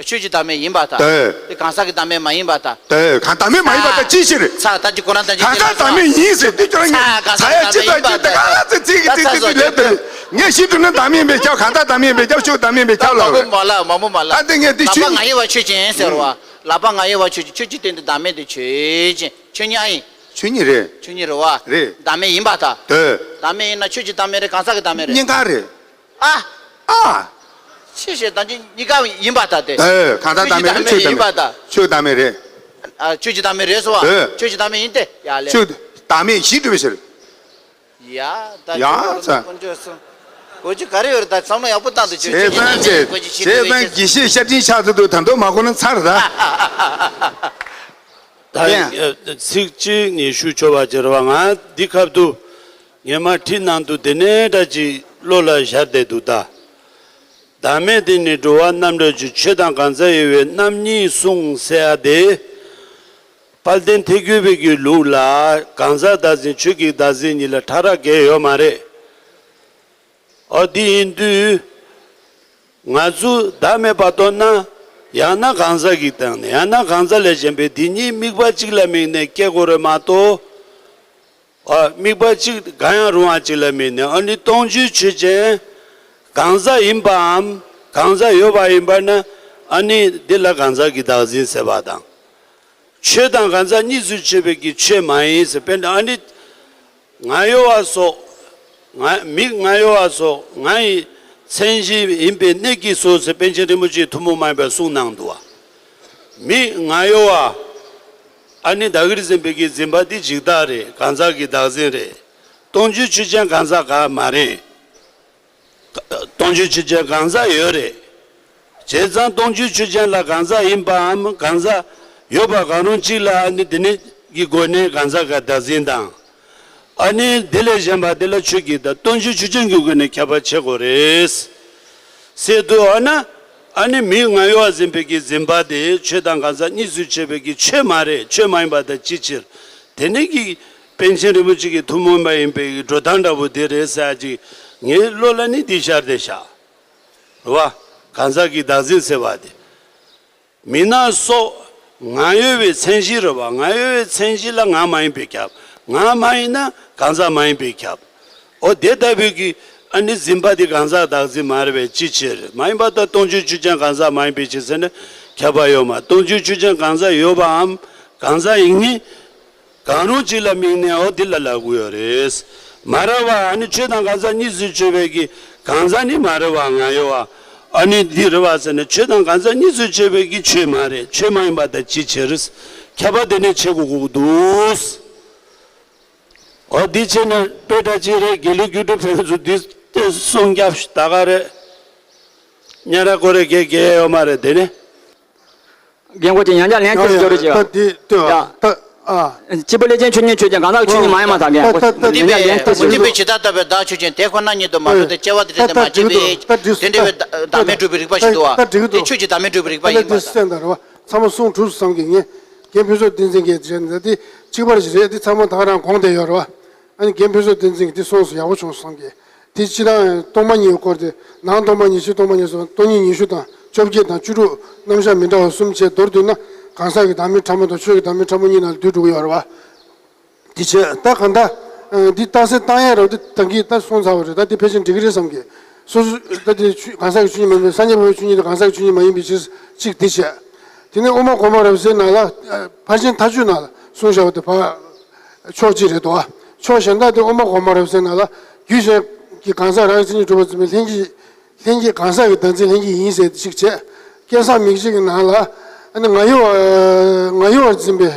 ཆོས་ཀྱི་བདག་མེད་ཡིན་པར་ཐལ། ལྟོས། དེ་གང་ཟག་གི་བདག་མེད་མ་ཡིན་པར་ཐལ། ལྟོས། གང་བདག་མེད་མ་ཡིན་པར་ཐལ་ཅི་ཕྱིར། ཚ་ད་ཅི་ཁོ་རང་ད་ཅི་གང་ཟག་བདག་མེད་ཡིན་ཟེར་དུས་ཀྱང་ཚ་གང་ཟག་ཚ་ཡ་ཅི་ད་ཅི་ད་ག་ཚེ་ཚིག་གི་ཚིག་ཚིག་ལས་དེ་ངས་ཤི་དུས་ནི་བདག་མེད་ཡིན་པས་ཁྱབ་གང་ཟག་བདག་མེད་ཡིན་པས་ཁྱབ་ཆོས་བདག་མེད་ཡིན་པས་ཁྱབ་ལ་མ་མོ་མ་ལ་མ་མོ་མ་ལ། ད་དེ་ངས་དེ་ལག་པ་ང་ཡི་བ་ཆོས་ཅན་ཟེར་བ། ལག་པ་ང་ཡི་བ་ཆོས་ཅན་ཆོས་ཀྱི་སྟེང་དུ་བདག་མེད་དེ་ཆོས་ཅན་ཆོས་ཉིད་ཨ་ཡིན། ཆོས་ཉིད་རེད། ཆོས་ཉིད་རེད་བ། རེད། བདག་མེད་ཡིན་པར་ཐལ། ལྟོས། བདག་མེད་ཡིན་ན་ཆོས་ཀྱི་བདག་མེད་རེད་གང་ཟག་གི་བདག་མེད་རེད། གཉིས་ཀ་རེད། ཨ། ཨ། ཆོས་ཞེས་བདག་འཛིན་གཉིས་ཀ་ཡིན་པར་ཐལ་ཏེ། ཨེ། གང་ཟག་བདག་མེད་རེད་ཆོས་ཀྱི་བདག་མེད་ཡིན་པར་ཐལ། ཆོས་བདག་མེད་རེད། ཨ། ཆོས་ཀྱི་བདག་མེད་རེད་སོ། ཨེ། ཆོས་ཀྱི་བདག་མེད་ཡིན་ཏེ། ཡ་ལེ། ཆོས་བདག་མེད་ཞི་གྲུབ་པའི་ཕྱིར། ཡ། ད་ཡ་ཚ། དཀོན་མཆོག་གསུམ། གོ་རྒྱུ་ག་རེ་ཡོད་རེད་ད་བསམ་བློ་ཡག་པོ་བཏང་དུ་ཆོས་བྱས་ཙང་བྱས་བྱས་ཙང་དགེ་བཤེས་ཤ་སྤྲིན་ཆགས་ཚུལ་དུ་ད་དུང་མ་གོ་ན་ཚར་ད། ད་ཡ། ཚིག་གཅིག་ངས་ཞུ་ཆོག་པ་ཅིག་རེད་བ། ང་འདི་ཁབ་ཏུ་ངས་མ་ཁྲིད་ནང་དུ་དེ་ནས་འདྲ་ཅིག་བློ་ལ་ཤར་བསྡད་འདུག་ད། བདག་མེད་དེ་ནི་འགྲོ་བ་རྣམ་གྲོལ་གྱི་ཆོས་དང་གང་ཟག་ཡོད་པའི་རྣམ་གཉིས་གསུངས་ཟེར་ཡ་དེ། དཔལ་ལྡན་ཐེག་མཆོག་པའི་གི་ལུགས་ལ་གང་ཟག་བདག་འཛིན་ཆོས་ཀྱི་བདག་འཛིན་གཉིས་ལ་ཕྲ་རགས་གང་ཡང་ཡོད་མ་རེད། ཨོ་འདི་ཡིན་དུས། ང་ཚོ་བདག་མེད་པར་རྟོགས་ན། ཡང་ན་གང་ཟག་གི་སྟེང་ནས་ཡང་ན་གང་ཟག་ལས་གཞན་པའི་འདི་གཉིས་དམིགས་པ་གཅིག་ལ་དམིགས་ནས་སྐྱེ་དགོས་རེད་མ་གཏོགས། ཨ་དམིགས་པ་གཅིག་གང་ཡང་རུང་བ་གཅིག་ལ་དམིགས་ནས། ཨ་ནི་སྟོང་ཆོས་ཆོས་ཅན། གང་ཟག་ཡིན་པའམ་གང་ཟག་ཡོད་པ་ཡིན་པ་ན། ཨ་ནི་འདི་ལ་གང་ཟག་གི་བདག་འཛིན་ཟེར་བ་དང་། ཆོས་དང་གང་ཟག་གཉིས་སུ་ཕྱེ་བའི་གི་ཆོས་མ་ཡིན་ཟེར། དཔེར་ན་ཨ་ནི། ང་གཡོ་བ་སོགས། ང་མིག་ང་གཡོ་བ་སོགས་ང་ཡི་མཚན་གཞི་ཡིན་པའི་གནད་ཀྱིས་སོ་ཟེར་པཎ་ཆེན་རིན་པོ་ཆེའི་ཐུན་མོང་མ་ཡིན་པའི་གསུང་གནང་འདུག་བ། མིག་ང་གཡོ་བ། ཨ་ནི་བདག་གིར་འཛིན་པའི་གི་འཛིན་པ་འདི་འཇིག་ལྟ་རེད། གང་ཟག་གི་བདག་འཛིན་རེད། སྟོང་ཆོས་ཆོས་ཅན་གང་ཟག་ག་མ་རེད། སྟོང་ཆོས་ཆོས་ཅན་གང་ཟག་ཡོད་རེད། བྱས་ཙང་སྟོང་ཆོས་ཆོས་ཅན་ལ་གང་ཟག་ཡིན་པའམ་གང་ཟག་ཡོད་པ་གང་རུང་གཅིག་ལ། ཨ་ནི་དེ་ནི་གི་སྒོ་ནས་གང་ཟག་གི་བདག་འཛིན་དང་། ཨ་ནི་དེ་ལས་གཞན་པ་དེ་ལ་ཆོས་ཀྱི་བདག་སྟོང་ཆོས་ཆོས་ཅན་གྱི་སྒོ་ནས་ཁྱབ་པ་བྱེད་དགོས་རེད། ཟེར་དུས་ཨ་ན། ཨ་ནི་མིག་ང་གཡོ་བ་འཛིན་པའི་གི་འཛིན་པ་དེ་ཆོས་དང་གང་ཟག་གཉིས་སུ་ཕྱེ་བའི་གི་ཆོས་མ་རེད། ཆོས་མ་ཡིན་པ་དང་ཅི་ཕྱིར། དེ་ནི་གི་པཎ་ཆེན་རིན་པོ་ཆེ་གི་ཐུན་མོང་མ་ཡིན་པའི་གི་འགྲོ་སྟངས་འདྲ་པོ་དེ་རེད་ཟེར་ཅིག་ངའི་བློ་ལ་ནི་འདི་ཤར་བསྡད་ཤག་རེད་བ། གང་ཟག་གི་བདག་འཛིན་ཟེར་བ་དེ། མི་སྣ་སོགས་ང་གཡོ་བའི་མཚན་གཞི་རེད་བ། ང་གཡོ་བའི་མཚན་གཞི་ལ་ང་མ་ཡིན་པས་ཁྱབ། ང་མ་ཡིན་ན་གང་ཟག་མ་ཡིན་པས་ཁྱབ། འོ་དེ་ལྟ་བུའི་གི་ཨ་ནི་འཛིན་པ་དེ་གང་ཟག་བདག་འཛིན་མ་རེད་པས་ཅི་ཕྱིར། མ་ཡིན་པ་ད་སྟོང་ཆོས་ཆོས་ཅན་གང་ཟག་མ་ཡིན་པའི་ཕྱིར་ཟེར་ན་ཁྱབ་པ་ཡོད་མ། སྟོང་ཆོས་ཆོས་ཅན་གང་ཟག་ཡོད་པའམ་གང་ཟག་ཡིན་ངེས། གང་རུང་གཅིག་ལ་དམིགས་ནས་འོ་འདི་ལ་ལབ་དགོས་ཡོད་རེད། མ་རེད་བ། ཨ་ནི་ཆོས་དང་གང་ཟག་གཉིས་སུ་ཕྱེ་བའི་གི་གང་ཟག་ནི་མ་རེད་བ། ང་གཡོ་བ། ཨ་ནི་འདི་རེད་བ་ཟེར་ན་ཆོས་དང་གང་ཟག་གཉིས་སུ་ཕྱེ་བའི་གི་ཆོས་མ་རེད། ཆོས་མ་ཡིན་པ་དང་ཅི་ཕྱིར། ཁྱབ་པ་དེ་ནི་ཕྱེ་དགོས་དགོས་འདུག་འོ་འདི་བྱས་ན་དཔེ་འདྲ་ཅིག་རེད། དགེ་ལུགས་རྒྱུགས་སྤྲོད་ཕན་ཚུན་འདི་སྟེ་གསུང་རྒྱབ་ད་ག་རེད། ཉ་ར་ཀོ་རེ་དགེ་དགེ་ཡོད་མ་རེད་དེ་ནི། རྒན་གོ་ཅན་ཡང་བསྐྱར་ལན་ཡ་ཏེ་ཡ་སྐྱོར་ཡ་རེ་ཅིག་ད་འདི་ལྟོས་ཡ། ད་ཨ། སྐྱེས་བུ་ལྷས་བྱིན་ཆོས་ཉིད་ཆོས་ཅན། གང་ཟག་ཆོས་ཉིད་མ་ཡིན་མ་ཐག་རྒན་གོ་ད་ད་ད་ཡང་བསྐྱར་ལན་ཏེ་ད་སྐྱོར་རེ་ཅིག་མུ་སྟེགས་པའི་ཇི་ལྟར་ལྟ་བའི་བདག་ཆོས་ཅན། དེ་ཁོ་ན་ཉིད་དུ་མ་གྲུབ་སྟེ། སྐྱེ་བ་དེ་འདྲ་དེ་མ་བྱས་པའི། དེ་འདྲ་བའི་བདག་མེད་སྒྲུབ་པའི་རིགས་པ་ཞིག་འདུག་བ། དེ་ཆོས་ཀྱི་བདག་མེད་སྒྲུབ་པའི་རིགས་པ་ཡིན་པ་དང་། ད་ད་འདི་གསན་དང་རེད་བ། ཚང་མ་གསུང་གྲོས་སུ་བསམ་གི། ངས་རྒན་ཕུན་ཚོགས་བསྟན་འཛིན་གྱིས་བྱས་ནས་འདི་གཅིག་པར་ཞིག་རེད། འདི་ཚང་མ་ད་ག་རང་དགོངས་བསྡད་ཡོད་རེད་བ། ཨ་ནི་རྒན་ཕུན་ཚོགས་བསྟན་འཛིན་གྱིས་འདི་གསུངས་སོང་། ཡག་པོ་བྱུང་སོང་གི། དེ་སྤྱིར་བཏང་སྟོང་པ་ཉིད་སྐོར་དེ། ནང་སྟོང་པ་ཉིད། ཕྱི་སྟོང་པ་ཉིད་སོགས་སྟོང་ཉིད་ཉི་ཤུ་དང་བཅོ་བརྒྱད་དང་བཅུ་དྲུག་རྣམ་གཞག་མི་འདྲ་བ་གསུམ་བྱས། མདོར་བསྡུས་ན་གང་ཟག་གི་བདག་མེད་ཕྲ་མོ་དང་ཆོས་ཀྱི་བདག་མེད་ཕྲ་མོ་གཉིས་ནང་ལ་བསྡུས་འགྲོ་གི་ཡོད་རེད་བ། དེ་བྱས་ད་གང་ལྟར་འདི་རྟགས་གསལ་བཏང་ཡས་རེད་བ། འདི་ད་གིན་ད་གསུངས་ཚར་བ་རེད། ད་འདི་ཕལ་ཆེར་འགྲིག་གི་རེད་བསམ་གི། སོ་སོ་ད་འདི་ཆོས་གང་ཟག་གི་ཆོས་ཉིད་མ་ཡིན་པའི། སངས་རྒྱས་པ་ཕའི་ཆོས་ཉིད་དེ་གང་ཟག་གི་ཆོས་ཉིད་མ་ཡིན་པའི་ཕྱིར་གཅིག་དེ་བྱས། དེ་ནས་དབུ་མ་གོང་མ་རབ་གསལ་ནང་ལ། ཕར་ཕྱིན་མཐའ་དཔྱོད་ནང་ལ་གསུངས་བཞག་པ་དེ་ཕར་ཕྱོགས་གཅིག་རེད་དོ། ཕྱོགས་གཞན་དག་དེ་དབུ་མ་གོང་མ་རབ་གསལ་ནང་ལ་རྒྱུད་གཞན་གྱི་གང་ཟག་རང་གི་མཚན་ཉིད་གྲུབ་པར་འཛིན་པའི་ལྷན་སྐྱེས། ལྷན་སྐྱེས་གང་ཟག་གི་བདག་འཛིན་ལྷན་སྐྱེས་ཡིན་ཟེར་ཏེ་གཅིག་བྱས། སྐལ་བཟང་མིག་འབྱེད་ཀྱི་ནང་ལ་ཨ་ནི་ང་གཡོ་བ། ང་གཡོ་བར་འཛིན་པའི།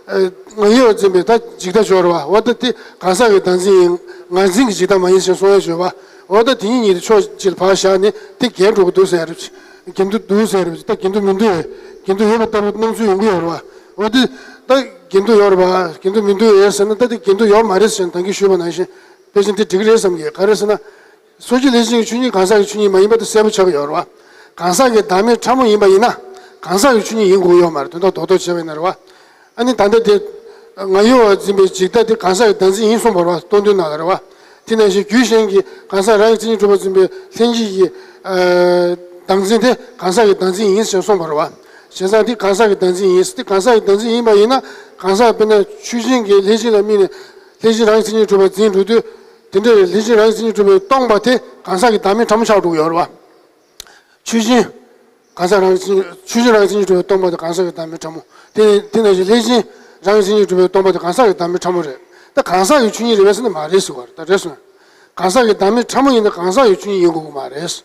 ཨ། ང་གཡོ་བར་འཛིན་པའི་ད་འཇིག་ལྟ་སྦྱོར་བ། འོ་ད་དེ་གང་ཟག་གི་བདག་འཛིན་ཡིན། ངར་འཛིན་གྱི་འཇིག་ལྟ་མ་ཡིན་ཞེས་གསུང་ཡ་སྦྱོར་བ། འོ་ད་དེ་གཉིས་གཉིས་དེ་ཕྱོགས་གཅིག་ལ་ཕར་བཞག་ནས་དེ་འགལ་འགྲོ་གི་འདུག་ཟེར་རེད། འགལ་འདུ་འདུག་ཟེར་རེད། ད་འགལ་འདུ་མི་འདུག་ཨེ། འགལ་འདུ་ཡོད་པ་ལྟ་བུ་སྣང་ཚུལ་ཡོང་གི་ཡོད་རེད་བ། འོ་དེ་ད་འགལ་འདུ་ཡོད་རེད་བ། འགལ་འདུ་མི་འདུག་ཨེ་ཟེར་ན། ད་དེ་འགལ་འདུ་ཡོད་མ་རེད་ཟེར་ནས་ད་གིན་ཞུས་པ་ནང་བཞིན་ཕལ་ཆེར་དེ་འགྲིག་གི་རེད་བསམ་གི། ག་རེ་ཟེར་ན། སོ་སྐྱེ་ལྷས་བྱིན་གྱི་ཆོས་ཉིད་གང་ཟག་གི་ཆོས་ཉིད་མ་ཡིན་པ་དེ་གསལ་པོ་ཆགས་ཀྱི་ཡོད་རེད་བ། གང་ཟག་གི་བདག་མེད་ཕྲ་མོ་ཡིན་པ་ཡིན་ན་གང་ཟག་གི་ཆོས་ཉིད་ཡིན་དགོས་ཡོད་མ་རེད། དོན་དག་རྡོག་རྡོག་བྱས་པ་ཡིན་ན་རེད་བ། ཨ་ནི་ད་ལྟ་དེ་ང་གཡོ་བར་འཛིན་པའི་འཇིག་ལྟ་དེ་གང་ཟག་གི་བདག་འཛིན་ཡིན་གསུངས་པ་རེད་བ། སྟོང་ཐུན་ནང་ལ་རེད་བ། དེ་ནང་བཞིན་རྒྱུད་གཞན་གྱི་གང་ཟག་རང་གི་མཚན་ཉིད་གྲུབ་པར་འཛིན་པའི་ལྷན་སྐྱེས་ཀྱི་ཨ་བདག་འཛིན་དེ་གང་ཟག་གི་བདག་འཛིན་ཡིན་ཞེས་གསུངས་པ་རེད་བ། བྱས་ཙང་དེ་གང་ཟག་གི་བདག་འཛིན་ཡིན། དེ་གང་ཟག་གི་བདག་འཛིན་ཡིན་པ་ཡིན་ན་གང་ཟག་དཔེར་ན་ཆོས་ཅན་གྱི་ལྷས་བྱིན་ལ་དམིགས་ནས་ལྷས་བྱིན་རང་གི་མཚན་ཉིད་གྲུབ་པར་འཛིན་འགྲོ་དུས། དེ་འདྲའི་ལྷས་བྱིན་རང་གི་མཚན་ཉིད་གྲུབ་པས་སྟོང་པ་དེ་གང་ཟག་གི་བདག་མེད་ཕྲ་མོ་ཆགས་འགྲོ་གི་ཡོད་རེད་བ། ཆོས་ཅན། གང་ཟག་རང་གི་མཚན་ཉིད། ཆོས་ཅན་རང་གི་མཚན་ཉིད་གྲུབ་པས་སྟོང་པ་དེ་གང་ཟག་གི་བདག་མེད་ཕྲ་མོ། དེ་དེ་ནང་བཞིན་ལྷས་བྱིན་རང་གི་མཚན་ཉིད་གྲུབ་པས་སྟོང་པ་དེ་གང་ཟག་གི་བདག་མེད་ཕྲ་མོ་རེད། ད་གང་ཟག་གི་ཆོས་ཉིད་རེད་པས་ཟེར་ན་མ་རེད་ཟེར་བ་རེད། ད་རེད་སོང་། གང་ཟག་གི་བདག་མེད་ཕྲ་མོ་ཡིན་ན་གང་ཟག་གི་ཆོས་ཉིད་ཡིན་དགོས་ཀྱི་མ་རེད།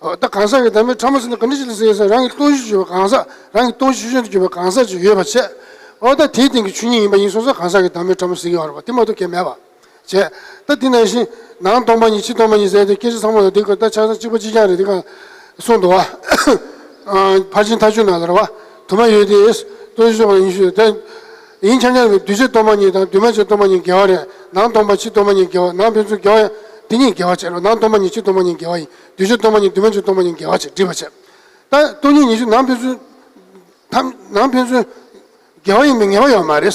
འོ་ད་གང་ཟག་གི་བདག་མེད་ཕྲ་མོ་ཟེར་ན་ག་འདྲ་ཞིག་ལ་ཟེར་ཡོད་ཟེར་ན། རང་གི་སྟོང་ཆོས་གྱུར་པའི་གང་ཟག་རང་གི་སྟོང་ཆོས་ཆོས་ཅན་དུ་གྱུར་པའི་གང་ཟག་ཅིག་ཡོད་པ་བྱས། འོ་ད་དེའི་སྟེང་གི་ཆོས་ཉིད་ཡིན་པ་ཡིན་སོང་ཙང་གང་ཟག་གི་བདག་མེད་ཕྲ་མོ་ཟེར་གྱི་ཡོད་རེད་བ། དེ་མ་གཏོགས་གང་ཡང་མེད་པ་བྱས། ད་དེ་ནང་བཞིན་ནང་སྟོང་པ་ཉིད་ཕྱི་སྟོང་པ་ཉིད་ཟེར་ཏེ་སྐད་ཆ་ཚང་མ་ལ་འདི་ག་ད་ཆ་ཚང་གཅིག་པ་གཅིག་རྐྱང་རེད། འདི་ག་གསུངས་འདུག་བ། ཕར་ཕྱིན་མཐའ་དཔྱོད་ནང་ལ་རེད་བ། དུ་མ་ཡོད་དེ། སྟོང་ཆོས་ཉིད་ཉི་ཤུ་དེ། ཡིན་ཁྱབ་ཁྱབ་ཀྱི་འདུས་བྱས་སྟོང་པ་ཉིད་དང་འདུས་མ་བྱས་སྟོང་པ་ཉིད་འགལ་བ་རེད། ནང་སྟོང་པ་ཕྱི་སྟོང་པ་ཉིད་འགལ་བ། ནང་ཕན་ཚུན་འགལ་བ་ཡང་དེ་གཉིས་འགལ་བ་བྱས་རེད། ནང་སྟོང་པ་ཉིད་ཕྱི་སྟོང་པ་ཉིད་འགལ་བ་ཡིན། འདུས་བྱས་སྟོང་པ་ཉིད་འདུས་མ་བྱས་སྟོང་པ་ཉིད་འགལ་བ་བྱས་འགྲིག་པ་བྱས། ད་སྟོང་ཉིད་ཉི་ཤུ་ནང་ཕན་ཚུན། ཐམ་ནང་ཕན་ཚུན། འགལ་བ་ཡིན་པའི་ངེས་པ་ཡོད་མ་རེད།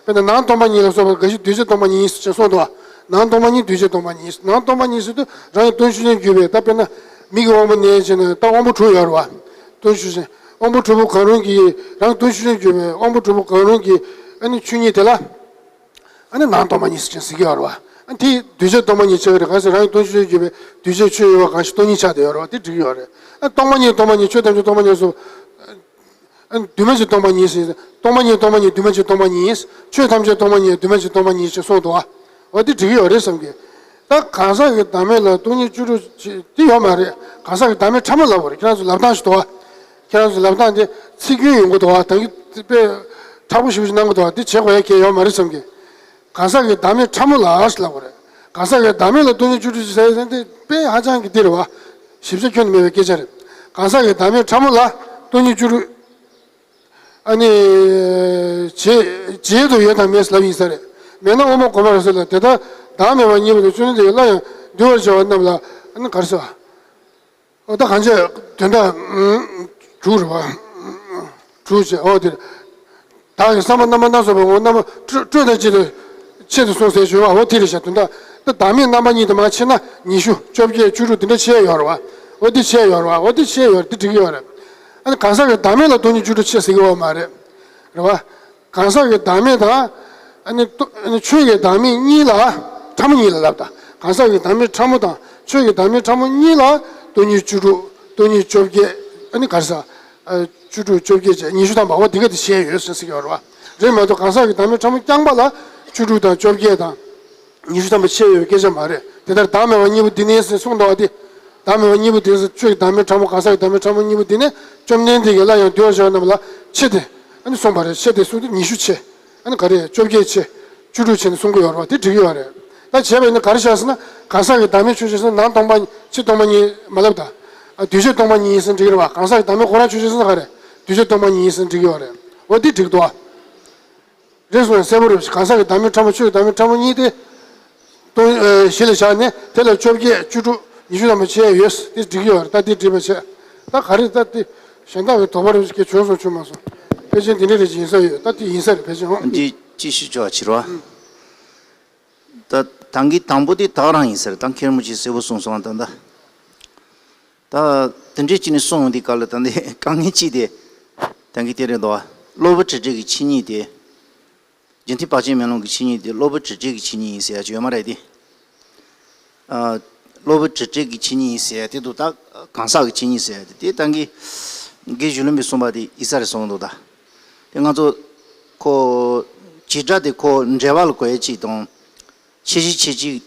དཔེར་ན་ནང་སྟོང་པ་ཉིད་ལ་སོགས་པ་འགའ་ཞིག་འདུས་བྱས་སྟོང་པ་ཉིད་ཅེས་གསུངས་འདུག་ནང་སྟོང་པ་ཉིད་འདུས་བྱས་སྟོང་པ་ཉིད། ནང་སྟོང་པ་ཉིད་ཟེར་དུས་རང་གི་སྟོང་ཆུང་ཆུང་གྱུར་པའི། ད་དཔེར་ན་མིག་གི་དབང་པོ་ནས་བྱས་ནས་ད་དབང་པོ་དྲུག་ཡོད་རེད་བ། སྟོང་ཆུང་ཆུང་། དབང་པོ་དྲུག་པོ་གང་རུང་གི་རང་གི་སྟོང་ཆུང་ཆུང་གྱུར་པའི་དབང་པོ་དྲུག་པོ་གང་རུང་གི་ཨ་ནི་ཆོས་ཉིད་དེ་ལ། ཨ་ནི་ནང་སྟོང་པ་ཉིད་ཟེར་ཟེར་གྱི་ཡོད་རེད་བ། ཨ་ནི་དེ་འདུས་བྱས་སྟོང་པ་ཉིད་ཆགས་ཀྱི་རེད། གང་ཟེར་རང་གི་སྟོང་ཆུང་ཆུང་གྱུར་པའི་འདུས་བྱས་ཆོས་ཡོད་པ་གང་ཞིག་སྟོང་ཉིད་ཆགས་བསྡད་ཡོད་རེད་བ། དེ་འགྲིག་གི་ཡོད་རེད། ཨ་སྟོང་པ་ཉིད་སྟོང་པ་ཉིད་ཆོས་ཐམས་ཅད་སྟོང་པ་ཉིད་སོགས། ཨ་འདུས་མ་བྱས་སྟོང་པ་ཉིད་ཟེར། སྟོང་པ་ཉིད་སྟོང་པ་ཉིད་འདུས་མ་བྱས་སྟོང་པ་ཉིད། ཆོས་ཐམས་ཅད་སྟོང་པ་ཉིད་འདུས་མ་བྱས་སྟོང་པ་ཉིད་ཅེས་གསུངས་འདུག་བ། འོ་དེ་འགྲིག་གི་ཡོད་རེད་བསམ་གི། ད་གང་ཟག་གི་བདག་མེད་ལ་སྟོང་ཉིད་བཅུ་དྲུག་ཅེས་དེ་ཡོད་མ་རེད། གང་ཟག་གི་བདག་མེད་ཕྲ་མོ་ལབ་དགོས་རེད། ཁྱེད་རང་ཚོ་ལབ་སྟངས་ཤིག་འདུག་བ། ཁྱེད་རང་ཚོ་ལབ་སྟངས་དེ་ཚིག་སྐྱོན་ཡོང་གི་འདུག་བ། ད་གི་དཔེ་མཁྲེགས་པོ་ཞེ་པོ་ཞིག་གནང་གི་འདུག་བ། དེ་བྱེད་དགོས་ཡ་གལ་ཡོད་མ་རེད་བསམ་གི། གང་ཟག་གི་བདག་མེད་ཕྲ་མོ་ལ་ཞེས་ལབ་དགོས་རེད། གང་ཟག་གི་བདག་མེད་ལ་སྟོང་ཉིད་བཅུ་དྲུག་ཅེས་ཟེར་ཡ་དེ་དཔེ་ཧ་ཅང་གི་འདི་རེད་བ། ཞིབ་ཆ་ཁྱོན་ནས་མེད་པའི་སྐད་ཆ་རེད། གང་ཟག་གི་བདག་མེད་ཕྲ་མོ་ལ་སྟོང་ཉིད་བཅུ་དྲུག་ཨ་ནི། བྱེད་བྱེད་དུ་ཡོད་དམ་མེད་ལབ་ཡིན་ས་རེད། མེད་ན་དབུ་མ་དགོངས་པ་རབ་གསལ་ལ། དེ་ལྟར་བདག་མེད་པ་གཉིས་པོ་དང་བཅོམ་ལྡན་འདས་ཀྱིས་སླར་ཡང་འདུལ་བར་བྱ་བ་རྣམས་ལ། ཨ་ནི་ག་རེ་ཟེར་བ། འོ་ད་གང་བྱས་དོན་དག་དྲུག་རེད་བ། དྲུག་བྱས་འོ་དེ་རེད། བདག་གི་བསམ་པ་རྣམ་པར་སྣ་ཚོགས་པའི་ངོ་བོ་རྣམ་པ་སྤྲོས་སྤྲོས་དང་བཅས་ཏེ་ཆེད་དུ་གསུངས་ཟེར་ཞུ་བ། འོ་དེ་རེད་ཤག་དོན་དག་ད་བདག་མེད་རྣམ་པ་གཉིས་དེ་མར་ཕྱེ་ན་ཉི་ཤུ་བཅོ་བརྒྱད་བཅུ་དྲུག་དེ་འདྲ་ཕྱེ་ཡོད་རེད་བ། འོ་དེ་ཕྱེ་ཡོད་རེད་བ། འོ་དེ་ཕྱེ་ཡོད་རེད། དེ་འགྲིག་གི་ཡོད་རེད། ཨ་ནི་གང་ཟག་གི་བདག་མེད་ལ་སྟོང་ཉིད་བཅུ་དྲུག་ཕྱེ་ཟེར་གི་ཡོད་མ་རེད། རེད་བ། གང་ཟག་གི་བདག་མེད་དང་། ཨ་ནི་ལྟོ་ཨ་ནི་ཆོས་ཀྱི་བདག་མེད་གཉིས་ལ། ཕྲ་མོ་གཉིས་ལ་ལབ་ད། གང་ཟག་གི་བདག་མེད་ཕྲ་མོ་དང་ཆོས་ཀྱི་བདག་མེད་ཕྲ་མོ་གཉིས་ལ་སྟོང་ཉིད་བཅུ་དྲུག་སྟོང་ཉིད་བཅོ་བརྒྱད། ཨ་ནི་ག་རེ་ཟ། ཨ་བཅུ་དྲུག་བཅོ་བརྒྱད་བྱས་ཉི་ཤུ་ཐམ་པ་འོ་དེ་ག་དེ་བཤད་ཡོད་ཟེར་ཟེར་གྱི་ཡོད་རེད་བ། རེད་མ་གཏོགས་གང་ཟག་གི་བདག་མེད་ཕྲ་མོ་རྐྱང་པ་ལ་བཅུ་དྲུག་དང་བཅོ་བརྒྱད་དང་། ཉི་ཤུ་ཐམ་པ་ཕྱེ་ཡོད་པའི་སྐད་ཆ་མ་རེད། དེ་ལྟར་བདག་མེད་པ་གཉིས་པོ་འདི་ནས་ཟེར་གསུངས་འདུག་བ་དེ། བདག་མེད་པ་གཉིས་པོ་དེ་ཟེར་ཆོས་ཀྱི་བདག་མེད་ཕྲ་མོ་གང་ཟག་གི་བདག་མེད་ཕྲ་མོ་གཉིས་པོ་འདི་ནས་བཅོམ་ལྡན་འདས་ཀྱིས་སླར་ཡང་འདུལ་བར་བྱ་བ་རྣམས་ལ་ཕྱེ་སྟེ། ཨ་ནི་གསུངས་པ་རེད། ཕྱེ་སྟེ་གསུངས་དུས་ཉི་ཤུ་ཕྱེ། ཨ་ནི་ག་རེ་བཅོ་བརྒྱད་ཕྱེ། བཅུ་དྲུག་ཕྱེ་ནས་གསུང་གི་ཡོད་རེད་བ། དེ་འགྲིག་གི་ཡོད་རེད། ད་བྱས་པ་ཡིན་ན་ག་རེ་བྱས་ཟེར་ན་གང་ཟག་གི་བདག་མེད་ཆོས་ཅན་ཟེར་ན་ནང་སྟོང་པ་ཕྱི་སྟོང་པ་གཉིས་མ་ལབ་ད། ཨ་འདུས་བྱས་སྟོང་པ་ཉིད་ཟེར་འགྲིག་གི་རེད་བ། གང་ཟག་གི་བདག་མེད་ཁོ་རང་ཆོས་ཅན་ཟེར་ན་ག་རེ། འདུས་བྱས་སྟོང་པ་ཉིད་ཟེར་འགྲིག་གི་ཡོད་རེད། འོ་དེ་འགྲིག་འདུག་བ། རེད་སོང་ཡང་གསལ་པོ་རེད། གང་ཟག་གི་བདག་མེད་ཕྲ་མོ་ཆོས་ཀྱི་བདག་མེད་ཕྲ་མོ་གཉིས་ཏེ། སྟོང་ཨ་གཞི་ལ་བཞག་ནས་དེ་ལ་བཅོ་བརྒྱད་བཅུ་དྲུག་ཉི་ཤུ་ཐམ་པ་ཕྱེ་ཡ་ཡོད། དེ་འགྲིག་གི་ཡོད་རེད། ད་དེ་འགྲིག་པ་བྱས། ད་ག་རེ་ད་དེ་གཞན་དག་གི་དོགས་པ་རེ་ཞིག་བྱུང་སོང་བྱུང་མ་སོང་། ཕལ་ཆེར་འདི་འདྲ་རེ་ཞིག་ཡིན་ས་ཡོད། ད་དེ་ཡིན་ས་རེད་ཕལ་ཆེར་འོང་། འདི་ཅི་ཞིག་བྱ་བ་བྱེད་རོགས། ད་ད་གིན་དང་པོ་དེ་དག་རང་ཡིན་ས་རེད། ད་མཁན་རིན་པོ་ཆེས་གསལ་པོ་གསུངས་སོང་ད་ད། ད་དེ་འདྲས་ཅིག་ནས་གསུངས་འདི་ག་ལ་ད་འདི་དཀའ་ངལ་ཅིག་དེ། ད་གིན་དེ་རེད་འདུག་བ། གློ་བུར་དྲི་བྲལ་གྱི་ཆོས་ཉིད་དེ། རྒྱུན་མཐའི་བར་ཆད་མེད་ལམ་གྱི་ཆོས་ཉིད་དེ་གློ་བུར་དྲི་བྲལ་གྱི་ཆོས་ཉིད་ཡིན་ཟེར་ཡ་ཅིག་ཡོད་མ་རེད་དེ། ཨ། གློ་བུར་དྲི་བྲལ་གྱི་ཆོས་ཉིད་ཡིན་ཟེར་ཡ་དེ་འདུག་ད་གང་ཟག་གི་ཆོས་ཉིད་ཟེར་ཡ་དེ་དེ་ད་གིན་དགེ་བཅུ་ལེན་པས་གསུངས་པ་དེ་ཡིན་ས་རེད་གསུངས་འདུག་ད། དེ་ང་ཚོ་ཁོ་བྱེད་སྒྲ་དེ་ཁོ་འབྲེལ་བ་ལ་གོ་ཡ་ཅིག་དང་། ཆེ་བཞི་ཆེ་གཅིག་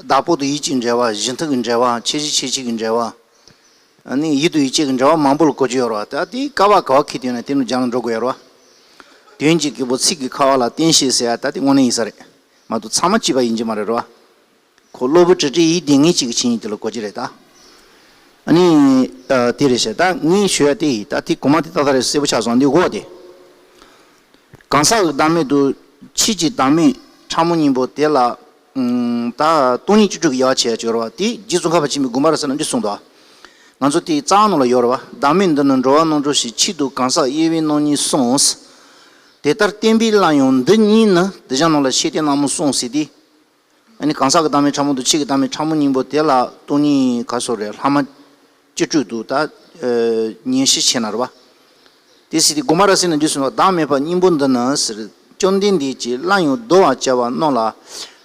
བདག་པོ་དང་ཡུལ་གཅིག་འབྲེལ་བ། གཞི་མཐུན་གྱི་འབྲེལ་བ། ཆེ་བཞི་ཆེ་གཅིག་གི་འབྲེལ་བ། ཨ་ནི་ཡུལ་དང་ཡུལ་ཅན་གྱི་འབྲེལ་བ་མང་པོ་ལ་གོ་རྒྱུ་ཡོད་རེད་བ། ད་དེ་ཀ་བ་ག་བ་ཁེལ་དུས་ན་དེ་ནི་སྦྱང་ལ་འགྲོ་དགོས་ཡོད་རེད་བ། དོན་གྱི་གི་པོ་ཚིག་གི་ཁ་བ་ལ་བརྟེན་ཞེས་ཟེར་ཡ་ད་དེ་དངོས་གནས་ཡིན་ས་རེད་མ་གཏོགས་ཚང་མ་གཅིག་པ་ཡིན་གྱི་མ་རེད་རེད་བ། ཁོ་གློ་བུར་དྲི་བྲལ་ཡིད་བདེ་ངེས་གཅིག་གི་ཆོས་ཉིད་དེ་ལ་གོ་རྒྱུ་རེད་ད། ཨ་ནི་ཨ་དེ་རེད་ཤག་ད་ངས་ཞུ་ཡ་དེ་ཡིན། ད་དེ་གོ་མ་དེ་ཏག་ཏག་རེད། གསལ་པོ་ཆགས་སོང་འདི་འོ་དེ། གང་ཟག་གི་བདག་མེད་དུ་ཆོས་ཀྱི་བདག་མེད་ཕྲ་མོ་གཉིས་པོ་དེ་ལ། ཨུམ། ད་སྟོང་ཉིད་བཅུ་དྲུག་གི་དབྱེ་བ་ཕྱེ་ཡ་ཅིག་ཡོད་རེད་བ། དེ་རྗེ་ཙོང་ཁ་པ་ཆེན་པོས་དགོངས་པ་རབ་གསལ་ལ་འདི་གསུངས་འདུག་ང་ཚོ་དེའི་རྩ་བ་ནང་ལ་ཡོད་རེད་བ། བདག་མེད་འདི་ནི་འགྲོ་བ་རྣམ་གྲོལ་ཞིང་། ཆོས་དང་གང་ཟག་དབྱེ་བས་རྣམ་གཉིས་གསུངས། དེ་ལྟར་བསྟན་པའི་བླ་ཡང་འདི་གཉིས་ནི། འདི་ཞག་ནང་ལ་ཤེས་ལྡན་རྣམས་གསུངས་ཟེར་ཏེ། ཨ་ནི་གང་ཟག་གི་བདག་མེད་ཕྲ་མོ་དང་ཆོས་ཀྱི་བདག་མེད་ཕྲ་མོ་གཉིས་པོ་དེ་ལ་སྟོང་ཉིད་ག་སོགས་རེད། ལྷག་མ་བཅུ་དྲུག་ཏུ་ད་ཨ་ཉེར་བཞི་ཕྱེ་ན་རེད་བ། དེ་སྲིད་དེ་དགོངས་པ་རབ་གསལ་ནས་འདི་གསུངས་པ། བདག་མེད་པ་སྙིང་པོ་འདི་ནི་ཟེར། བཅོམ་ལྡན་འདས་ཀྱིས་སླར་ཡང་བསྡུ་བར་བྱ་བ་རྣམས་ལ་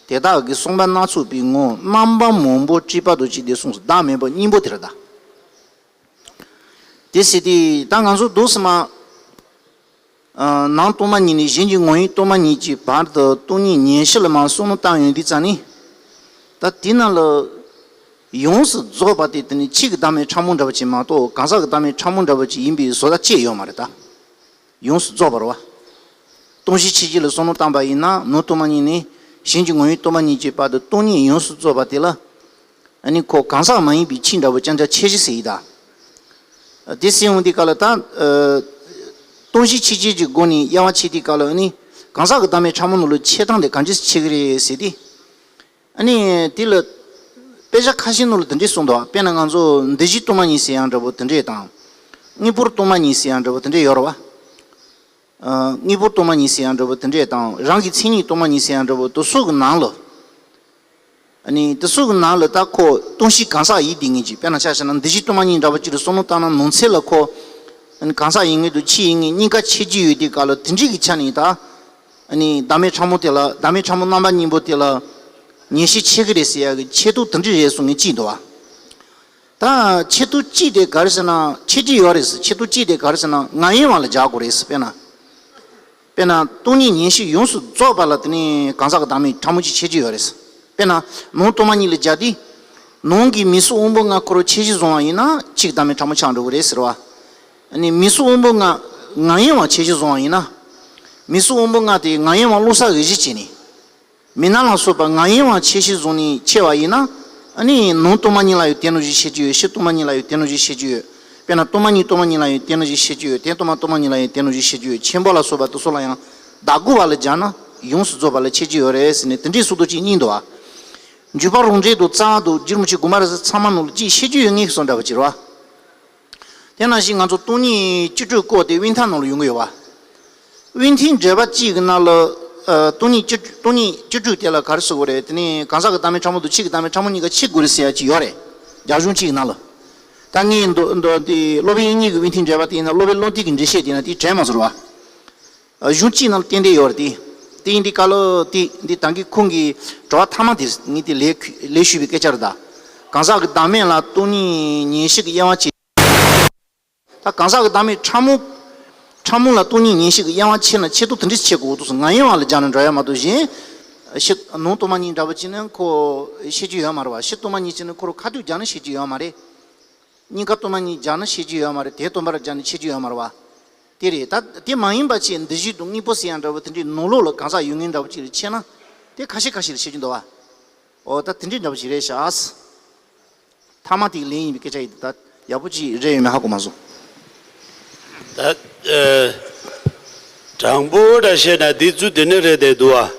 དེ་དག་གི་གསུངས་པ་སྣ་ཚོགས་པའི་ངོར་རྣམ་པ་མང་པོ་བྲིས་པ་དང་བཅས་ཏེ་གསུངས་སོ། བདག་མེད་པ་སྙིང་པོ་དེ་རེད་ད། དེ་སྲིད་དེ་ད་ང་ཚོ་འདུག་སེ་མ། ཨ་ནང་སྟོང་པ་ཉིད་ནས་གཞན་གྱི་ངོ་བོ་སྟོང་པ་ཉིད་ཀྱི་བར་དུ་སྟོང་ཉིད་ཉེར་བཞི་ལ་མར་བསམ་བློ་བཏང་ཡོང་དུས་ཙམ་ནས། ད་དེ་ནང་ལ་ཡོངས་སུ་རྫོགས་པ་དེ་དེ་ནི་ཆོས་ཀྱི་བདག་མེད་ཕྲ་མོ་འདྲ་བོ་ཅིག་མ་གཏོགས་གང་ཟག་གི་བདག་མེད་ཕྲ་མོ་འདྲ་བོ་ཅིག་ཡིན་པའི་བཟོ་ལྟ་ཅི་ཡང་ཡོད་མ་རེད་ད། ཡོངས་སུ་རྫོགས་པ་རེད་བ། སྟོང་གཞི་ཆོས་ཅན་ལ་བསམ་བློ་བཏང་པ་ཡིན་ན་ནང་སྟོང་པ་ཉིད་ནས་གཞན་གྱི་ངོ་བོ་སྟོང་པ་ཉིད་ཀྱི་བར་དུ་སྟོང་ཉིད་ཡོངས་སུ་རྫོགས་པ་དེ་ལ། ཨ་ནི་ཁོ་གང་ཟག་མ་ཡིན་པའི་ཆོས་འདྲ་བོ་རྐྱང་རྐྱང་ཆེ་ཤོས་ཟེར་ཡིན་ད། དེ་ཟེར་འོང་དུས་སྐབས་ལ་ད། ཨ་སྟོང་གཞི་ཆོས་ཅན་གྱི་སྒོ་ནས་དབྱེ་བ་ཕྱེ་དུས་སྐབས་ལ་ཨ་ནི་གང་ཟག་གི་བདག་མེད་ཕྲ་མོ་ནང་ལ་ཕྱེ་སྟངས་དེ་གང་ཅི་ཕྱེ་གི་རེད་ཟེར་ཏེ། ཨ་ནི་དེ་ལ་དཔེ་ཆ་ཁ་ཤས་ནང་ལ་དེ་འདྲས་གསུངས་འདུག་དཔེར་ན་ང་ཚོ་འདུས་བྱས་སྟོང་པ་ཉིད་ཟེར་ཡ་འདྲ་བོ་དེ་འདྲས་དང་། དངོས་པོ་སྟོང་པ་ཉིད་ཟེར་ཡ་འདྲ་བོ་དེ་འདྲས་ཡོད་རེད་བ། ཨ། དངོས་པོ་སྟོང་པ་ཉིད་ཟེར་ཡང་འདྲ་པོ་དེ་འདྲས་དང་རང་གི་མཚན་ཉིད་སྟོང་པ་ཉིད་ཟེར་ཡང་འདྲ་པོ་དེ་ཚོ་གི་ནང་ལ། ཨ་ནི་དེ་ཚོ་གི་ནང་ལ་ད་ཁོ་སྟོང་གཞི་གང་ཟག་ཡིན་དེ་ངེས་ཀྱི། དཔེར་ན་ཆ་བཞག་ན་འདུ་བྱེད་སྟོང་པ་ཉིད་འདྲ་པོ་ཅིག་ལ་བསམ་བློ་བཏང་ན་ནང་གསེས་ལ་ཁོ། ཨ་ནི་གང་ཟག་ཡིན་ངེས་དང་ཆོས་ཡིན་ངེས་གཉིས་ཀ་ཆད་ཀྱི་ཡོད་དེ་ག་ལ་དེ་འདྲས་ཀྱི་ཆ་ནས་ད། ཨ་ནི་བདག་མེད་ཕྲ་མོ་དེ་ལ་བདག་མེད་ཕྲ་མོ་རྣམ་པ་གཉིས་པོ་དེ་ལ་ངེས་ཤེས་ཆད་ཀྱི་རེད་ཟེར་ཡ་གི་ཆད་ཐོ་དེ་འདྲས་རེད་གསུང་ངེས་ཅིག་འདུག་བ། ད་ཆད་ཐོ་གཅིག་དེ་ག་རེ་ཟེར་ན་ཆད་ཀྱི་ཡོད་རེད་ཟེར། ཆད་ཐོ་གཅིག་དེ་ག་རེ་ཟེར་ན་ང་ཡིན་བ་ལ་སྦྱར་དགོས་རེད་ཟེར། དཔེར་ན། དཔེར་ན་སྟོང་ཉིད་ངེས་ཤེས་ཡོངས་སུ་རྫོགས་པ་ལ་དེ་ནི་གང་ཟག་གི་བདག་མེད་ཕྲ་མོ་གཅིག་ཆད་ཀྱི་ཡོད་རེད་ཟེར། དཔེར་ན་ནང་སྟོང་པ་ཉིད་ལ་སྦྱར་ཏེ། ནང་གི་མིག་གཟུགས་དབང་པོ་ལྔ་ཁོ་རང་ཆད་གཞི་བཟུང་བ་ཡིན་ན་གཅིག་བདག་མེད་ཕྲ་མོ་ཆགས་འགྲོ་གི་རེད་ཟེར་བ། ཨ་ནི་མིག་གཟུགས་དབང་པོ་ལྔ་ང་ཡིན་བ་ཆད་གཞི་བཟུང་བ་ཡིན་ན། མིག་གཟུགས་དབང་པོ་ལྔ་དེ་ང་ཡིན་བ་བློ་གསལ་འོད་གཞི་བྱས་ནས། མིག་རྣམ་ལ་སོགས་པ་ང་ཡིན་བ་ཆད་གཞི་བཟུང་ནས་ཕྱེ་བ་ཡིན་ན། ཨ་ནི་ནང་སྟོང་པ་ཉིད་ལ་ཡང་དེ་ནང་བཞིན་ཤེས་ཀྱི་ཡོད། ཕྱི་སྟོང་པ་ཉིད་ལ་ཡང་དེ་ནང་བཞིན་ཤེས་ཀྱི་ཡོད། དཔེར་ན་སྟོང་པ་ཉིད་སྟོང་པ་ཉིད་ལ་ཡང་དེ་ནང་བཞིན་ཤེས་ཀྱི་ཡོད། དེ་སྟོང་པ་སྟོང་པ་ཉིད་ལ་ཡང་དེ་ནང་བཞིན་ཤེས་ཀྱི་ཡོད། ཆེན་པོ་ལ་སོགས་པ་དེ་ཚོ་ལ་ཡང་བདག་དགོས་པ་ལ་སྦྱར་ན་ཡོངས་སུ་རྫོགས་པ་ལ་ཆད་ཀྱི་ཡོད་རེད་ཟེར་ནས་དེ་འདྲའི་སོ་སོ་གཅིག་གཉིས་འདུག་བ། འཇུག་པ་རང་འགྲེལ་དུ་རྩ་བ་དུ་རྒྱུ་རིན་པོ་ཆེ་དགོངས་པ་རབ་གསལ་ཚང་མ་ནང་ལ་གཅིག་ཤེས་ཀྱི་ཡོད་ངེས་གསུངས་འདྲ་བ་ཅིག་རེད་བ། དེ་ནང་བཞིན་ང་ཚོ་སྟོང་ཉིད་སྤྱི་སྤྲོས་སྐོར་དེ་དབྱིན་ཐང་ནང་ལ་ཡོང་གི་ཡོད་པ། དབྱིན་ཐང་འགྲེལ་པ་གཅིག་གི་ནང་ལ། ཨ། སྟོང་ཉིད་སྤྱི་སྟོང་ཉིད་སྤྱི་སྤྲོས་དེ་ལ་ག་རེ་ཟེར་དགོས་རེད། དེ་ནི་གང་ཟག་གི་བདག་མེད་ཕྲ་མོ་དང་ཆོས་ཀྱི་བདག་མེད་ཕྲ་མོ་གཉིས་ཀ་ཕྱེ་དགོས་རེད་ཟེར་ཡ་གཅིག་ཡོད་རེད། རྒྱ་གཞུང་གཅིག་གི་ནང་ལ། ད་ངས་མདོ་མདོ་དེ་སློབ་དཔོན་དབྱིག་གཉེན་གྱི་དབྱིན་ཐང་འགྲེལ་པ་དེ་ཡིན་ན་སློབ་དཔོན་བློ་གཏད་ཀྱི་འགྲེལ་བཤད་དེ་ཡིན་ན་དེ་དྲན་མ་སོང་བ། ཨ། གཞུང་གཅིག་ནང་ལ་གཏན་གཏན་ཡོད་རེད་དེ། དེ་ཡིན་དུས་སྐབས་ལ་དེ་འདི་ད་གིན་ཁོང་གི་དྲི་བ་མཐའ་མ་དེ་ངས་དེ་ལན་ལན་ཞུས་པའི་སྐད་ཆ་རེད་ད། གང་ཟག་གི་བདག་མེད་ལ་སྟོང་ཉིད་ངེས་ཤེས་ཀྱི་དབྱེ་བ་ཕྱེ། ད་གང་ཟག་གི་བདག་མེད་ཕྲ་མོ། ཕྲ་མོ་ལ་སྟོང་ཉིད་ངེས་ཤེས་ཀྱི་དབྱེ་བ་ཕྱེ་ན་ཆད་ཐོ་དེ་འདྲས་ཕྱེ་དགོས་འདུག་ཟེར། ང་ཡིན་བ་ལ་སྦྱར་ན་འགྲོ་ཡ་མ་གཏོགས་གཞན། ཕྱི་ནང་སྟོང་པ་ཉིད་འདྲ་པོ་བྱས་ན་ཁོ་ཤེས་ཀྱི་ཡོད་མ་རེད་བ། ཕྱི་སྟོང་པ་ཉིད་བྱས་ན་ཁོ་རང་ཁ་ཐུག་སྦྱར་ན་ཤེས་ཀྱི་ཡོད་མ་རེད། གཉིས་ཀ་སྟོང་པ་ཉིད་སྦྱར་ན་ཤེས་ཀྱི་ཡོད་མ་རེད། དེ་སྟོང་པར་སྦྱར་ན་ཤེས་ཀྱི་ཡོད་མ་རེད་བ། དེ་རེད། ད་དེ་མ་ཡིན་པ་ཆེས་འདུ་བྱེད་དང་དངོས་པོ་ཟེར་ཡ་འདྲ་པོ་དེ་འདྲའི་ནང་ལོགས་ལ་གང་ཟག་ཡོད་ངེས་འདྲ་པོ་ཅིག་ལ་ཕྱེ་ན། དེ་ཁ་ཤས་ཁ་ཤས་ལ་ཤེས་ཀྱི་འདུག་བ། འོ་ད་དེ་འདྲའི་འདྲ་པོ་ཞིག་རེད་ཤག། མཐའ་མ་དེ་གི་ལན་ཡིན་པའི་སྐད་ཆ་ཡིན། ད་ཡག་པོ་ཅིག་རེད་ཡོད་མེད་ཧ་གོ་མ་སོང་། ད་ཨ། དྲང་པོ་འདྲ་བཤད་ན་འདི་ཚོ་དེ་ནས་རེད་དེ་འདུག་བ།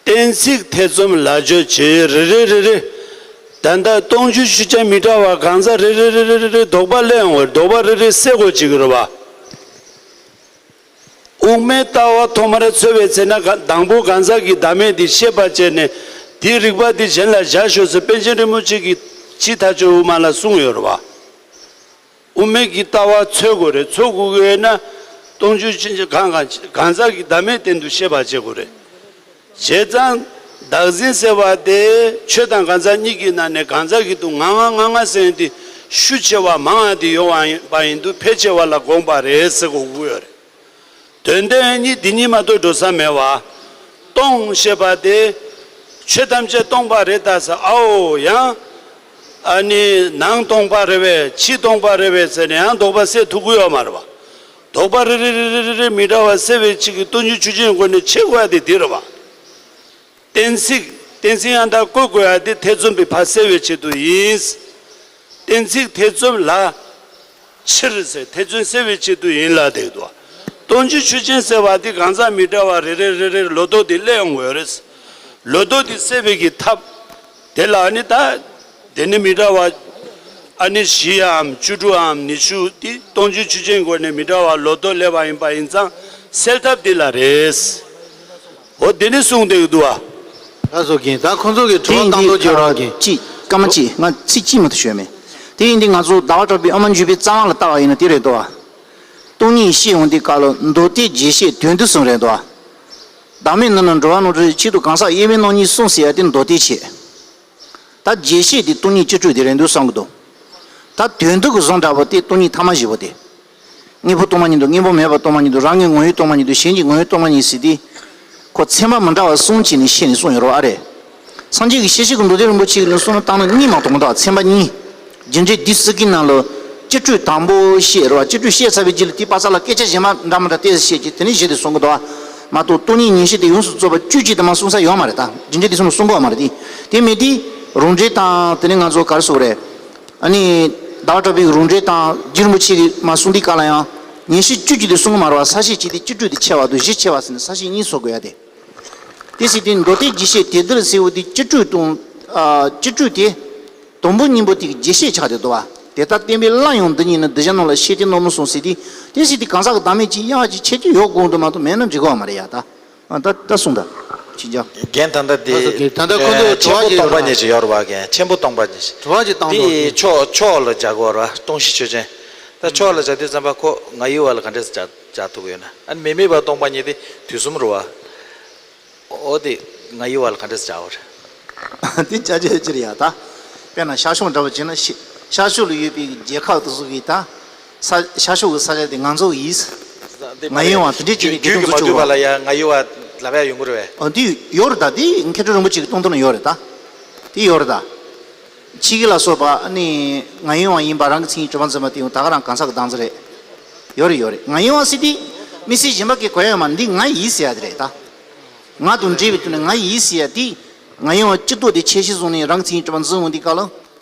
གཏན་ཚིགས་ཐེ་ཚོམ་ལ་བརྗོད་བྱེད་རེ་རེ་རེ་རེ། ད་ལྟ་སྟོང་ཆོས་ཆོས་ཅན་མི་འདྲ་བ་གང་ཟག་རེ་རེ་རེ་རེ་རེ་རེ་ལྡོག་པ་སླེབས་ཡོང་བར་ལྡོག་པ་རེ་རེ་སེལ་དགོས་བྱེད་ཀྱི་རེད་བ། དབུ་མའི་ལྟ་བ་ཐོག་མར་འཚོལ་བའི་ཚེ་ན་ག་དང་པོ་གང་ཟག་གི་བདག་མེད་དེ་ཤེས་པར་བྱས་ནས་དེའི་རིགས་པ་དེ་གཞན་ལ་སྦྱར་ཤོག་ཟེར་པཎ་ཆེན་རིན་པོ་ཆེ་གིས་ཕྱི་མཐའ་དཔྱོད་དབུ་མ་ལ་གསུངས་ཡོད་རེད་བ། དབུ་མའི་གི་ལྟ་བ་འཚོལ་དགོས་རེད། འཚོལ་དགོས་ཀྱི་ཡོད་ན་སྟོང་ཆོས་ཅན་གང་གང་གང་ཟག་གི་བདག་མེད་བསྟན་དུ་ཤེས་པར་བྱེད་དགོས་རེད། བྱས་ཙང་བདག་འཛིན་ཟེར་བ་དེ་ཆོས་དང་གང་ཟག་གཉིས་ཀྱི་ནང་ནས་གང་ཟག་གི་དུ་ང་ང་ང་ང་ཟེར་དེ་ཤུགས་ཆེ་བ་མང་བ་དེ་ཡོང་བ་ཡིན་པ་ཡིན་དུས་ཕལ་ཆེ་བ་ལ་དགོངས་པ་རེད་ཟེར་དགོས་ཀྱི་ཡོད་རེད། དོན་དེ་གཉིས་འདི་གཉིས་མ་གཏོགས་འགྲོ་ས་མེད་བ། སྟོང་ཞེས་པ་དེ། ཆོས་ཐམས་ཅད་སྟོང་པ་རེད་ད་ཟེར་ཨའོ་ཡང་། ཨ་ནི་ནང་སྟོང་པ་རེད་པས་ཕྱི་སྟོང་པ་རེད་པས་ཟེར་ནས་ཡང་ལྡོག་པ་སེལ་ཐུབ་ཀྱི་ཡོད་མ་རེད་བ། ལྡོག་པ་རེ་རེ་རེ་རེ་རེ་རེ་མི་འདྲ་བ་སེལ་བའི་ཆེད་ཀྱི་སྟོང་ཉིད་ཆོས་ཅན་སྒོ་ནས་ཕྱེ་དགོས་ཡ་དེ་འདི་རེད་བ། གཏན་ཚིགས་གཏན་ཚིགས་ཡང་དག་བཀོད་དགོས་ཡ་དེ་ཐེ་ཚོམ་པའི་ཕར་སེལ་བའི་ཆེད་དུ་ཡིན། གཏན་ཚིགས་ཐེ་ཚོམ་ལ། ཕྱིར་ཟེར་ཐེ་ཚོམ་སེལ་བའི་ཆེད་དུ་ཡིན་ལ་དེ་འདུག་སྟོང་ཆོས་ཆོས་ཅན་ཟེར་བ་དེ་གང་ཟག་མི་འདྲ་བ་རེ་རེ་རེ་རེར་ལོ་ཏོག་དེ་སླེབས་ཡོང་དགོས་རེད། ལོ་ཏོག་དེ་སེལ་བའི་གི་ཐབས། དེ་ལ་ཨ་ནི་ད། དེ་ནི་མི་འདྲ་བ། ཨ་ནི་བཞིའམ་བཅུ་དྲུག་གམ་ཉི་ཤུ་དེ་སྟོང་ཆོས་ཆོས་ཅན་སྒོ་ནས་མི་འདྲ་བ་ལོ་ཏོག་སླེབས་པ་ཡིན་པ་ཡིན་ཙང་སེལ་ཐབས་དེ་ལ་རེད། འོ་དེ་ནི་གསུངས་བསྡད་ཀྱི་འདུག་བ། ལགས་སོ་རྒན། ད་ཁོང་ཚོ་གི་དྲི་བ་བཏང་དོ་བརྗོད་རོགས་རྒན། ཅིག་སྐར་མ་གཅིག་ང་ཚིག་གཅིག་མ་གཏོགས་ཤོད་མེད། དེ་ཡིན་དུས་ང་ཚོ་ཟླ་བ་གྲགས་པའི་ཨ་མ་འཇུ་པའི་རྩ་བ་ལ་ལྟ་བ་ཡིན་ན་དེ་རེད་དོ། སྟོང་ཉིད་ཤེས་ཡོང་དུས་སྐབས་ལ་མདོ་སྡེ་རྗེས་ཤེས་དོན་བསྡུ་གསུམ་རེད་དོ། བདག་མེད་རྣམ་སྣང་འགྲོ་བ་རྣམ་གྲོལ་ཆེད་དུ་གང་ཟག་དབྱེ་བའི་རྣམ་གཉིས་གསུངས་ཟེར་ཡ་དེ་མདོ་སྡེ་བྱས། ད་རྗེས་ཤེས་དེ་སྟོང་ཉིད་སྤྱི་སྤྲོས་དེ་རེད་འདུག་བསམ་གྱི་འདུག་ད་དོན་བསྡུ་གི་བཟོ་འདྲ་པོ་དེ་སྟོང་ཉིད་ཐ་མ་བཞི་པོ་དེ། དངོས་པོ་སྟོང་པ་ཉིད་དུ་དངོས་པོ་མེད་པ་སྟོང་པ་ཉིད་དུ་རང་གི་ངོ་བོའི་སྟོང་པ་ཉིད་དུ་གཞན་གྱི་ངོ་བོའི་སྟོང་པ་ཉིད་ཟེར་དེ། ཁོ་ཚན་པ་མི་འདྲ་བ་གསུམ་བྱས་ནས་བཤད་ནས་གསུངས་ཡོད་རེད་བ་ཨ་རེད། སངས་རྒྱས་ཀྱི་ཤེར་ཕྱིན་གྱི་མདོ་སྡེ་རིན་པོ་ཆེ་གི་ནང་གསུངས་ན་བཏང་ན་གཉིས་མ་གཏོགས་མི་འདུག་ཚན་པ་གཉིས། རྒྱུ་འབྲས་བསྡུས་གསུམ་གྱི་ནང་ལ་སྤྱི་སྤྲོས་དང་པོ་བཤད་རེད་བ། སྤྱི་སྤྲོས་བཤད་ཚར་བའི་རྗེས་ལ་དེའི་པ་ས་ལ་སྐད་ཆ་གཞན་པ་འདྲ་མི་འདྲ་ཏོག་ཙམ་བཤད་ཀྱི་དེ་ནས་གཞི་དེ་གསུང་གི་འདུག་བ། མ་གཏོགས་སྟོང་ཉིད་ངེས་ཤེས་དེ་ཡོངས་སུ་རྫོགས་པ་བཅུད་ཀྱི་དེ་མ་གསུང་ས་ཡོད་མ་རེད་ད། རྒྱུ་འབྲས་བསྡུས་གསུམ་ལ་གསུང་གི་ཡོད་མ་རེད་དེ། དེ་མེད་དེ། རང་འགྲེལ་དང་དེ་ནས་ང་ཚོ་ག་རེ་ཟེར་དགོས་རེད། ཨ་ནི། ཟླ་བ་གྲགས་པའི་རང་འགྲེལ་དང་རྗེ་རིན་པོ་ཆེ་གིས་མ་གསུངས་དུས་སྐབས་ལ་ཡང་། ངེས་ཤེས་བཅུད་ཀྱི་དེ་གསུང་གི་མ་རེད་བ། ས་བཤད་བྱས་ཏེ་སྤྱི་སྤྲོས་དེ་ཕྱེ་བ་དང་གཞི་ཕྱེ་བ་ཟེར་ནས་ས་བཤད་གཉིས་བཟོ་དགོས་ཡ་དེ། དེ་ཟེར་དུས་མདོ་སྡེ་རྗེས་ཤེས་དོན་བསྡུ་ཟེར་བ་དེ་སྤྱི་སྤྲོས་དང་། ཨ། སྤྱི་སྤྲོས་དེ། དང་པོ་གཉིས་པོ་དེ་གི་རྗེས་ཤེས་ཆགས་བསྡད་འདུག་བ། དེ་ལྟར་བསྟན་པའི་ལྷ་ཡང་འདི་ཉིད་ནི། གདུལ་བྱ་རྣམས་ལ་ཤེས་ཏེ་རྣམ་སྨིན་གསུངས་ཟེར་ཏེ། དེ་ཟེར་ཏེ་གང་ཟག་གི་བདག་མེད་ཅིག་གཡང་ཅིག་ཆེ་ཆེ་ཡོད་དགོངས་དུ་མ་གཏོགས་མེད་ན་འགྲིག་གི་མ་རེད་ཡ། ད་ཨ་ད་ད་གསུངས་ད་ཅི་འཇག་རྒན་ད་ལྟ་དེ། ད་ལྟ་ཁོ་ཚོ་དྲི་བ་ཞིག་ཡོད་ར། ཆེན་པོ་སྟོང་པ་ཉིད་ཅིག་ཡོད་ར་བ། རྒན་ཆེན་པོ་སྟོང་པ་ཉིད་ཅིག་དྲི་བ་ཞིག་བཏང་འདུག་དེ་ཕྱོགས་ཕྱོགས་ལ་སྦྱར་དགོས་ར། སྟོང་གཞི་ཆོས་ཅན། ད་ཕྱོགས་ལ་སྦྱར་དུས་ཙམ་པ་ཁོ་ང་ཡི་བ་ལ་ག་འདྲས་སྦྱར་སྦྱར་ཐུབ་ཀྱི་ཡོད་ན། ཨ་ནི་མི་དམིགས་པ་སྟོང་པ་ཉིད་དེ་དུས་གསུམ་རེད་བ། འོ་དེ་ང་ཡི་བ་ལ་ག་འདྲས་སྦྱར་བ་རེད། དེ་བྱ་བྱེད་ཅི་རེད་ཡ། ད་དཔེར་ན་ཤར་ཕྱོགས་འདྲ་བོ་བྱས་ན་ཤི- ཤར་ཕྱོགས་ལ་ཡོད་པའི་རྒྱལ་ཁབ་དེ་ཚོ་གི་ད་ས་ཤར་ཕྱོགས་ཀྱི་ས་ཆ་དེ་ང་ཚོ་ཡིན། ང་ཡི་བ་དེ་འདྲས་བྱས་ནས་དེ་རྒྱུད་ཀྱི་མ་འདུས་པ་ལ་ཡ་ང་ཡི་བ་ལབ་ཡ་ཡོང་གི་རེད་བས། ཨ་འདི་ཡོད་རེད། ད་དེ་མཁས་གྲུབ་རིན་པོ་ཆེ་གི་སྟོང་ཐུན་ལ་ཡོད་རེད། ད་དེ་ཡོད་རེད། ད་ཕྱི་གི་ལ་སོགས་པ་ཨ་ནི་ང་ཡི་བ་ཡིན་པ་རང་གི་མཚན་ཉིད་གྲུབ་པ་འཛིན་པ་དེ་ཡང་ད་ག་རང་གང་ཟག་གི་བདག་འཛིན་རེད། ཡོད་རེད་ཡོད་རེད། ང་ཡི་བ་ཟེར་དེ་མི་ཚེ་གཞན་པ་གི་གོ་ཡ་མ་འདི་ང་ཡིན་ཟེར་ཡ་དེ་རེད་ད། ང་དང་འབྲེལ་བའི་དོན་ནས་ང་ཡིན་ཟེར་ཡ་དེ། ང་ཡི་བ་སྤྱི་ལྡོག་དེ་ཁྱད་གཞི་བཟུང་ནས་རང་གི་མཚན་ཉིད་གྲུབ་པ་འཛིན་འོང་དུས་སྐབས་ལ།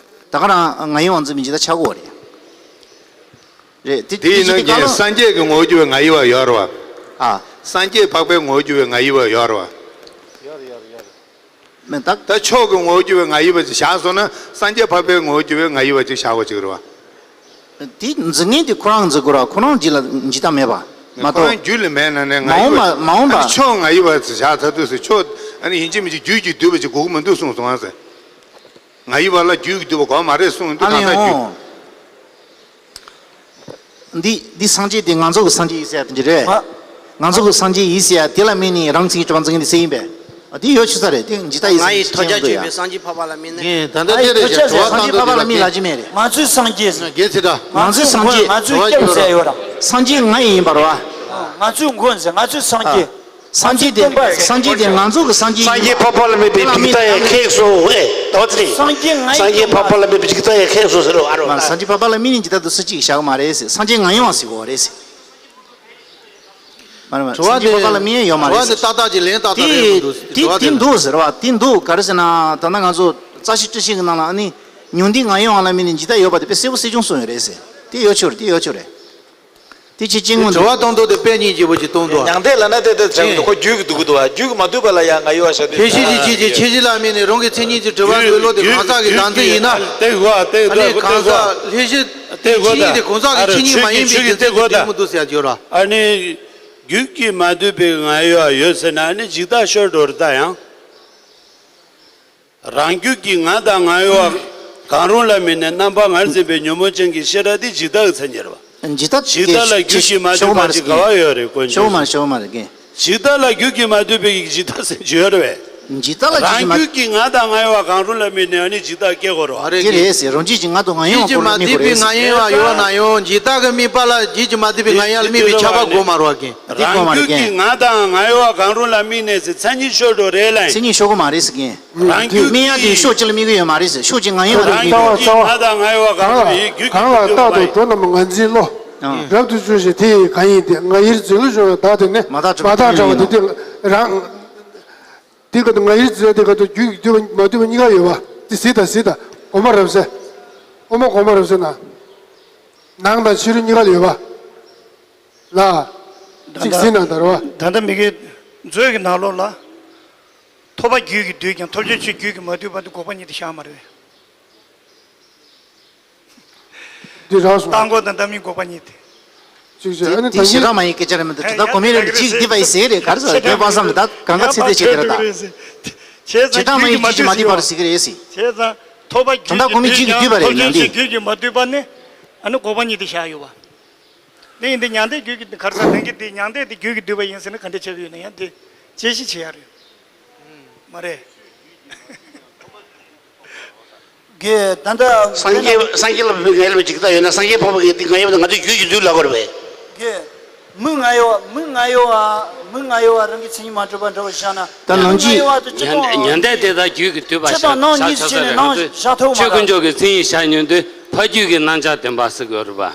ད་ག་རང་ང་ཡི་བ་འཛིན་པའི་འཇིག་ལྟ་ཆགས་ཀྱི་ཡོད་རེད། རེད་དེ་དེ་ཡིན་ན་དེ་ཀྱང་སངས་རྒྱས་ཀྱི་ངོ་བོར་གྱུར་པའི་ང་ཡི་བ་ཡོད་རེད་བ། ཨ། སངས་རྒྱས་འཕགས་པའི་ངོ་བོར་གྱུར་པའི་ང་ཡི་བ་ཡོད་རེད་བ། མེད་ད། ད་ཕྱོགས་ཀྱི་ངོ་བོར་གྱུར་པའི་ང་ཡི་བ་ཅིག་བཞག་སོང་ན་སངས་རྒྱས་འཕགས་པའི་ངོ་བོར་གྱུར་པའི་ང་ཡི་བ་ཅིག་བཞག་དགོས་ཀྱི་རེད་བ། དེ་འཛིན་མཁན་དེ་ཁོ་རང་འཛིན་དགོས་ར། ཁོ་རང་རྒྱུད་ལ་འཇིག་ལྟ་མེད་པ་མ་ཁོ་རང་གཏོགས། རྒྱུད་ལ་མེད་ན་ནས་ང་ཡི་བ། མ་འོངས་པ། ཨ་ནི་ཕྱོགས་ང་ཡི་བ་ཅིག་བཞག་ཚར་དུས་སུ་ཕྱོགས་ཨ་ནི་ཡིན་གཅིག་མིན་གཅིག་རྒྱུད་ཀྱིས་བསྡུས་པ་ཅིག་དགོས་ཀྱི་མི་འདུག་གསུངས་སོང་ཨ་ཟེར། ང་ཡི་བ་ལ་རྒྱུད་ཀྱིས་བསྡུས་པ་དགོས་མ་རེད་གསུངས་འདུག་ཨ་ནི་གང་ལྟར་རྒྱུད། འོང་། འདི་འདི་སངས་རྒྱས་དེ་ང་ཚོ་གི་སངས་རྒྱས་ཡིན་ཟེར་ཡ་དེ་འདྲ་རེད། ང་ང་ཚོ་གི་སངས་རྒྱས་ཡིན་ཟེར་ཡ་དེ་ལ་དམིགས་ནས་རང་ཚིག་གྲུབ་པ་འཛིན་མཁན་དེ་སུ་ཡིན་པས། ཨ་དེ་ཡོད་ཆོག་ས་རེད། དེ་འཇིག་ལྟ་ཡིན་ཟེར་ངས་ཐོས་རྒྱ་ཆོད་པའི་སངས་རྒྱས་འཕགས་པ་ལ་དམིགས་ནས། ངས་ད་ལྟ་ཨ་དེ་ཡིན་རེད་ཐོས་རྒྱ་ཆོད་པའི་སངས་རྒྱས་འཕགས་པ་ལ་དམིགས་ལབ་ཀྱི་མེད་རེད། ང་ཚོའི་སངས་རྒྱས། ང་ཚོའི་སངས་རྒྱས། ང་ཚོའི་སྐྱབས་ཟེར་ཡ་ཡོད་ར། སངས་རྒྱས་ང་ཡིན་པར་བ། ང་ཚོའི་མགོན་ཟེར། ང་ཚོའི་སངས་རྒྱས། སངས་རྒྱས་དེ་སྟོན་པ་ཟེར། སངས་རྒྱས་དེ་ང་ཚོ་གི་སངས་རྒྱས་ཡིན། སངས་རྒྱས་འཕགས་པ་ལ་དམིགས་པའི་འཇིག་ལྟ་ཡི་ཁེངས་སོ་ཨེ། ད་ཚེ་རིང་། སངས་རྒྱས་ང་ཡིན། སངས་རྒྱས་འཕགས་པ་ལ་དམིགས་པའི་འཇིག་ལྟ་ཡི་ཁེངས་སོ་ཟེར་རོ་ཨ་རོ། མ་སངས་རྒྱས་འཕགས་པ་ལ་དམིགས་ནས་འཇིག་ལྟ་དུ་སུ་གཅིག་བཞག་མ་རེད་ཟེར། སངས་རྒྱས་ང་ཡིན་བ་ཟེར་གོ་རེད་ཟེར། མ་རེད་མ་རེད། དྲི་བ་སངས་རྒྱས་འཕགས་པ་ལ་དམིགས་ཡ་ཡོད་མ་རེད་ཟེར། དྲི་བ་འདི་ཏག་ཏག་ཅིག་ལན་ཏག་ཏག་རེད་མི་འདུག་ཟེར། དྲི་བ་དེ་འདུག་ཟེར་བ་དེ་འདུག་ག་རེ་ཟེར་ན། ད་ལྟ་ང་ཚོ་རྩ་ཤེ་སྤྲི་ཤེ་གི་ནང་ལ་ཨ་ནི་ཉོན་སྡེ་ང་ཡིན་བ་ལ་དམིགས་ནས་འཇིག་ལྟ་ཡོད་པ་དེ་དཔེ་གསལ་པོ་གསལ་རྐྱང་གསུངས་ཡོད་རེད་ཟེར། དེ་ཡོད་ཆོག་རེད། དེ་ཡོད་ཆོག་རེད། དེ་ཅི་ཅི་སྔོན་དུ། དྲི་བ་གཏོང་དུས་དེ་དཔེ་གཉིས་ཀྱི་བུ་ཅིག་གཏོང་དུ། མྱང་འདས་ལ་ན་དེ་དེ་བྱས་འདུག་ཁོ་རྒྱུད་ཀྱི་འདུག་གི་འདུག་བ། རྒྱུད་ཀྱི་མ་འདུས་པ་ལ་ཡང་ང་ཡོད་བཤད་དུས། ཁྱད་གཞི་ཅིག་ཁྱད་གཞི་ཁྱད་གཞི་ལ་དམིགས་ནས་རང་གི་མཚན་ཉིད་ཀྱི་གྲུབ་པ་འདོད་བློ་དེ་གང་ཟག་གི་བདག་འཛིན་ཡིན་ན། དེ་གོ་དེ་ཨ་ནི་གོ་གང་དེ་ཟག་ལྷད་གཞི་དེ་གོ་མཚན་ཉིད་དེ་གང་ཟག་གི་མཚན་ཉིད་མ་ཡིན་པའི་རྒྱུ་མཚན་དེ་འདུག་མི་འདུག་ཟེར་ཡ་ཡོད་ར། ཨ་ནི་རྒྱུད་ཀྱི་མ་འདུས་པའི་ང་ཡོད་ཡོད་ཟེར་ན་ཨ་ནི་འཇིག་ལྟ་ཤོར་འགྲོ་རེད་ད་ཡང་། རང་རྒྱུད་ཀྱི་ང་དང་ང་ཡོད་པ་གང་རུང་ལ་དམིགས་ནས་རྣམ་པ་ངར་འཛིན་པའི་ཉོན་མོངས་ཅན་གྱི་ཤེས་རབ་དེ་འཇིག་ལྟ་གི་མཚན་ཉིད་རེད་པ། འཇིག་ལྟ་འཇིག་ལྟ་ལ་རྒྱུད་ཀྱིས་མ་བསྡུས་པ་ཅིག་ག་པར་ཡོད་རེད་དཀོན་མཆོག་ཤོག་མ་རེད་ཤོག་མ་རེད་རྒན། འཇིག་ལྟ་ལ་རྒྱུད་ཀྱིས་མ་བསྡུས་པའི་འཇིག་ལྟ་ཟེར་རྒྱུ་ཡོད་རེད་པས། འཇིག་ལྟ་ལ་རྒྱུད་ཀྱིས་མ། རང་རྒྱུད་ཀྱི་ང་དང་ང་ཡོད་པ་གང་རུང་ལ་དམིགས་ནས་ཨ་ནི་འཇིག་ལྟ་སྐྱེ་དགོས་རེད་པ། དེ་རེད་ཟེར། རང་རྒྱུད་ཀྱི་ང་དང་ང་ཡོད་པ་གང་རུང་ལ་དམིགས་དགོས་རེད་ཟེར། རྒྱུད་ཀྱིས་མ་བསྡུས་པའི་ང་ཡོད་པ་ཡོད་ན་ཡང་འཇིག་ལྟ་གི་དམིགས་པ་ལ་རྒྱུད་ཀྱིས་མ་བསྡུས་པའི་ང་ཡོད་ལ་དམིགས་པའི་ཁྱབ་པ་དགོས་མ་རེད་པ་རྒན། དེ་དགོས་མ་རེད་རྒན། རང་རྒྱུད་ཀྱི་ང་དང་ང་ཡོད་པ་གང་རུང་ལ་དམིགས་ནས་ཟེར་མཚན་ཉིད་ཤོར་འགྲོ་རེད་ལ། མཚན་ཉིད་ཤོར་གི་མ་རེད་ཟེར་རྒན། རང་རྒྱུད་དམིགས་ཡ་དེ་ཕྱོགས་གཅིག་ལ་དམིགས་ཀྱི་ཡོད་མ་རེད་ཟེར། ཕྱོགས་གཅིག་ང་ཡིན་པ་རེད། རང་རྒྱུད་ཀྱི་ང་དང་ང་ཡོད་པ་གང་རུང་ཡིན་རྒྱུད་ཀྱི་གང་ལ་རྟག་ཏུ་འགྲོ་རྣམས་ངར་འཛིན་བློ། རབ་ཏུ་བྱུང་ཞིང་དེ་ཡི་གང་ཡིན་ཏེ། ང་ཡིར་འཛིན་བློ་བྱུང་བའི་བདག་དེ་ནི་མ་བདག་འགྲོ་བ་དེ་ཡིན་ནོ། མ་བདག་འདྲ་བ་དེ་དེ་རང་། དེ་ཀ་ཏུ་ང་ཡིར་འཛིན་དེ་ཀ་ཏུ་རྒྱུད་ཀྱི་འདུས་པ་མ་འདུས་པ་གཉིས་ཀ་ཡོད་པ་དེ་གཟིགས་དང་གཟིགས་དང་གོམས་པ་རབ་གསལ། དབུ་མ་གོམས་པ་རབ་གསལ་ན། ནང་དང་ཕྱི་རོལ་གཉིས་ཀ་ལ་ཡོད་པ། ལ། ད་ཅིག་ཟིན་ན་ད་རོ། ད་ལྟ་མི་དགེ་མཛོད་ཀྱི་ནང་ལོགས་ལ། ཐོབ་པ་རྒྱུད་ཀྱིས་བསྡུས་ཀྱང་ཐོབ་བྱའི་ཆོས་རྒྱུད་ཀྱིས་མ་བསྡུས་པ་འདི་འགོག་པ་ཉིད་དུ་བཞག་མ་རེད། འདི་རག་སོང་། རྟག་འགོག་དང་རྟག་མིན་འགོག་པ་ཉིད་དེ། ཅིག་བྱས་ཨ་ནི་དེ་ད་ཞེ་དྲག་མ་ཡིན་སྐད་ཆ་རེད་མི་འདུག་ད་ལྟ་གོ་མི་རེ་ཅིག་འདི་པ་ཡིན་ཟེར་རེད། ག་རེ་ཟེར་རྒན་པ་བསམ་ལ་ད་གང་ག་ཚིག་དེ་བྱེད་དེ་རེད་ད། བྱས་ཙང་རྒྱུད་ཀྱིས་མ་བསྡུས་ཟེར་ཡིན་ན། བྱས་ཙང་ཐོབ་པ་རྒྱུད་ཀྱིས་བསྡུས་ཀྱང་ཐོབ་བྱའི་ཆོས་རྒྱུད་ཀྱིས་མ་བསྡུས་པ་ནི་ཨ་ནི་འགོག་པ་ཉིད་དུ་བཞག་ཡོད་པ། དེ་ཡིན་དུས་མྱང་འདས་རྒྱུད་ཀྱི་ག་རེ་ཟེར་ནང་གི་དེ་མྱང་འདས་དེ་རྒྱུད་ཀྱིས་བསྡུས་པ་ཡིན་ཟེར་ན་ག་འདྲ་ཆགས་ཀྱི་ཡོད་ན་ཡང་དེ་དཔྱད་གཞི་བྱེད་ཡ་རེད། མ་རེད། དགེ་ད་ལྟ་སངས་རྒྱས་སངས་རྒྱས་ལ་བབས་པའི་ང་ཡི་ལ་ཇི་ལྟར་ཡོད་ན་སངས་རྒྱས་འཕགས་པ་གི་དེ་ང་ཡི་ལ་ང་ཚོའི་རྒྱུད་ཀྱི་འདུས་ལ་གོ་རེད་པས། དགེ་མི་ང་ཡོ་མི་ང་ཡོ་བ་མི་ང་ཡོ་བ་རང་གི་མཚན་ཉིད་མ་གྲུབ་པ་འདྲ་བོ་བཞག་ན་ད་ནང་མི་ང་ཡོ་བ་དེ་སྤྱི་ཁོག་ཉན་ཏན་དེ་དག་རྒྱུད་ཀྱི་འདུས་པ་ཕྱི་དང་ནང་གཉིས་བྱས་ནས་ནང་བཞག་ཐུབ་མ་རེད། ཆོས་དཀོན་མཆོག་གི་མཚན་ཉིད་བཞག་ཉན་དུས་ཕ་རྒྱུད་ཀྱི་རྣམ་གཞག་བདེན་པ་ཟེར་གྱི་ཡོད་རེད་པ།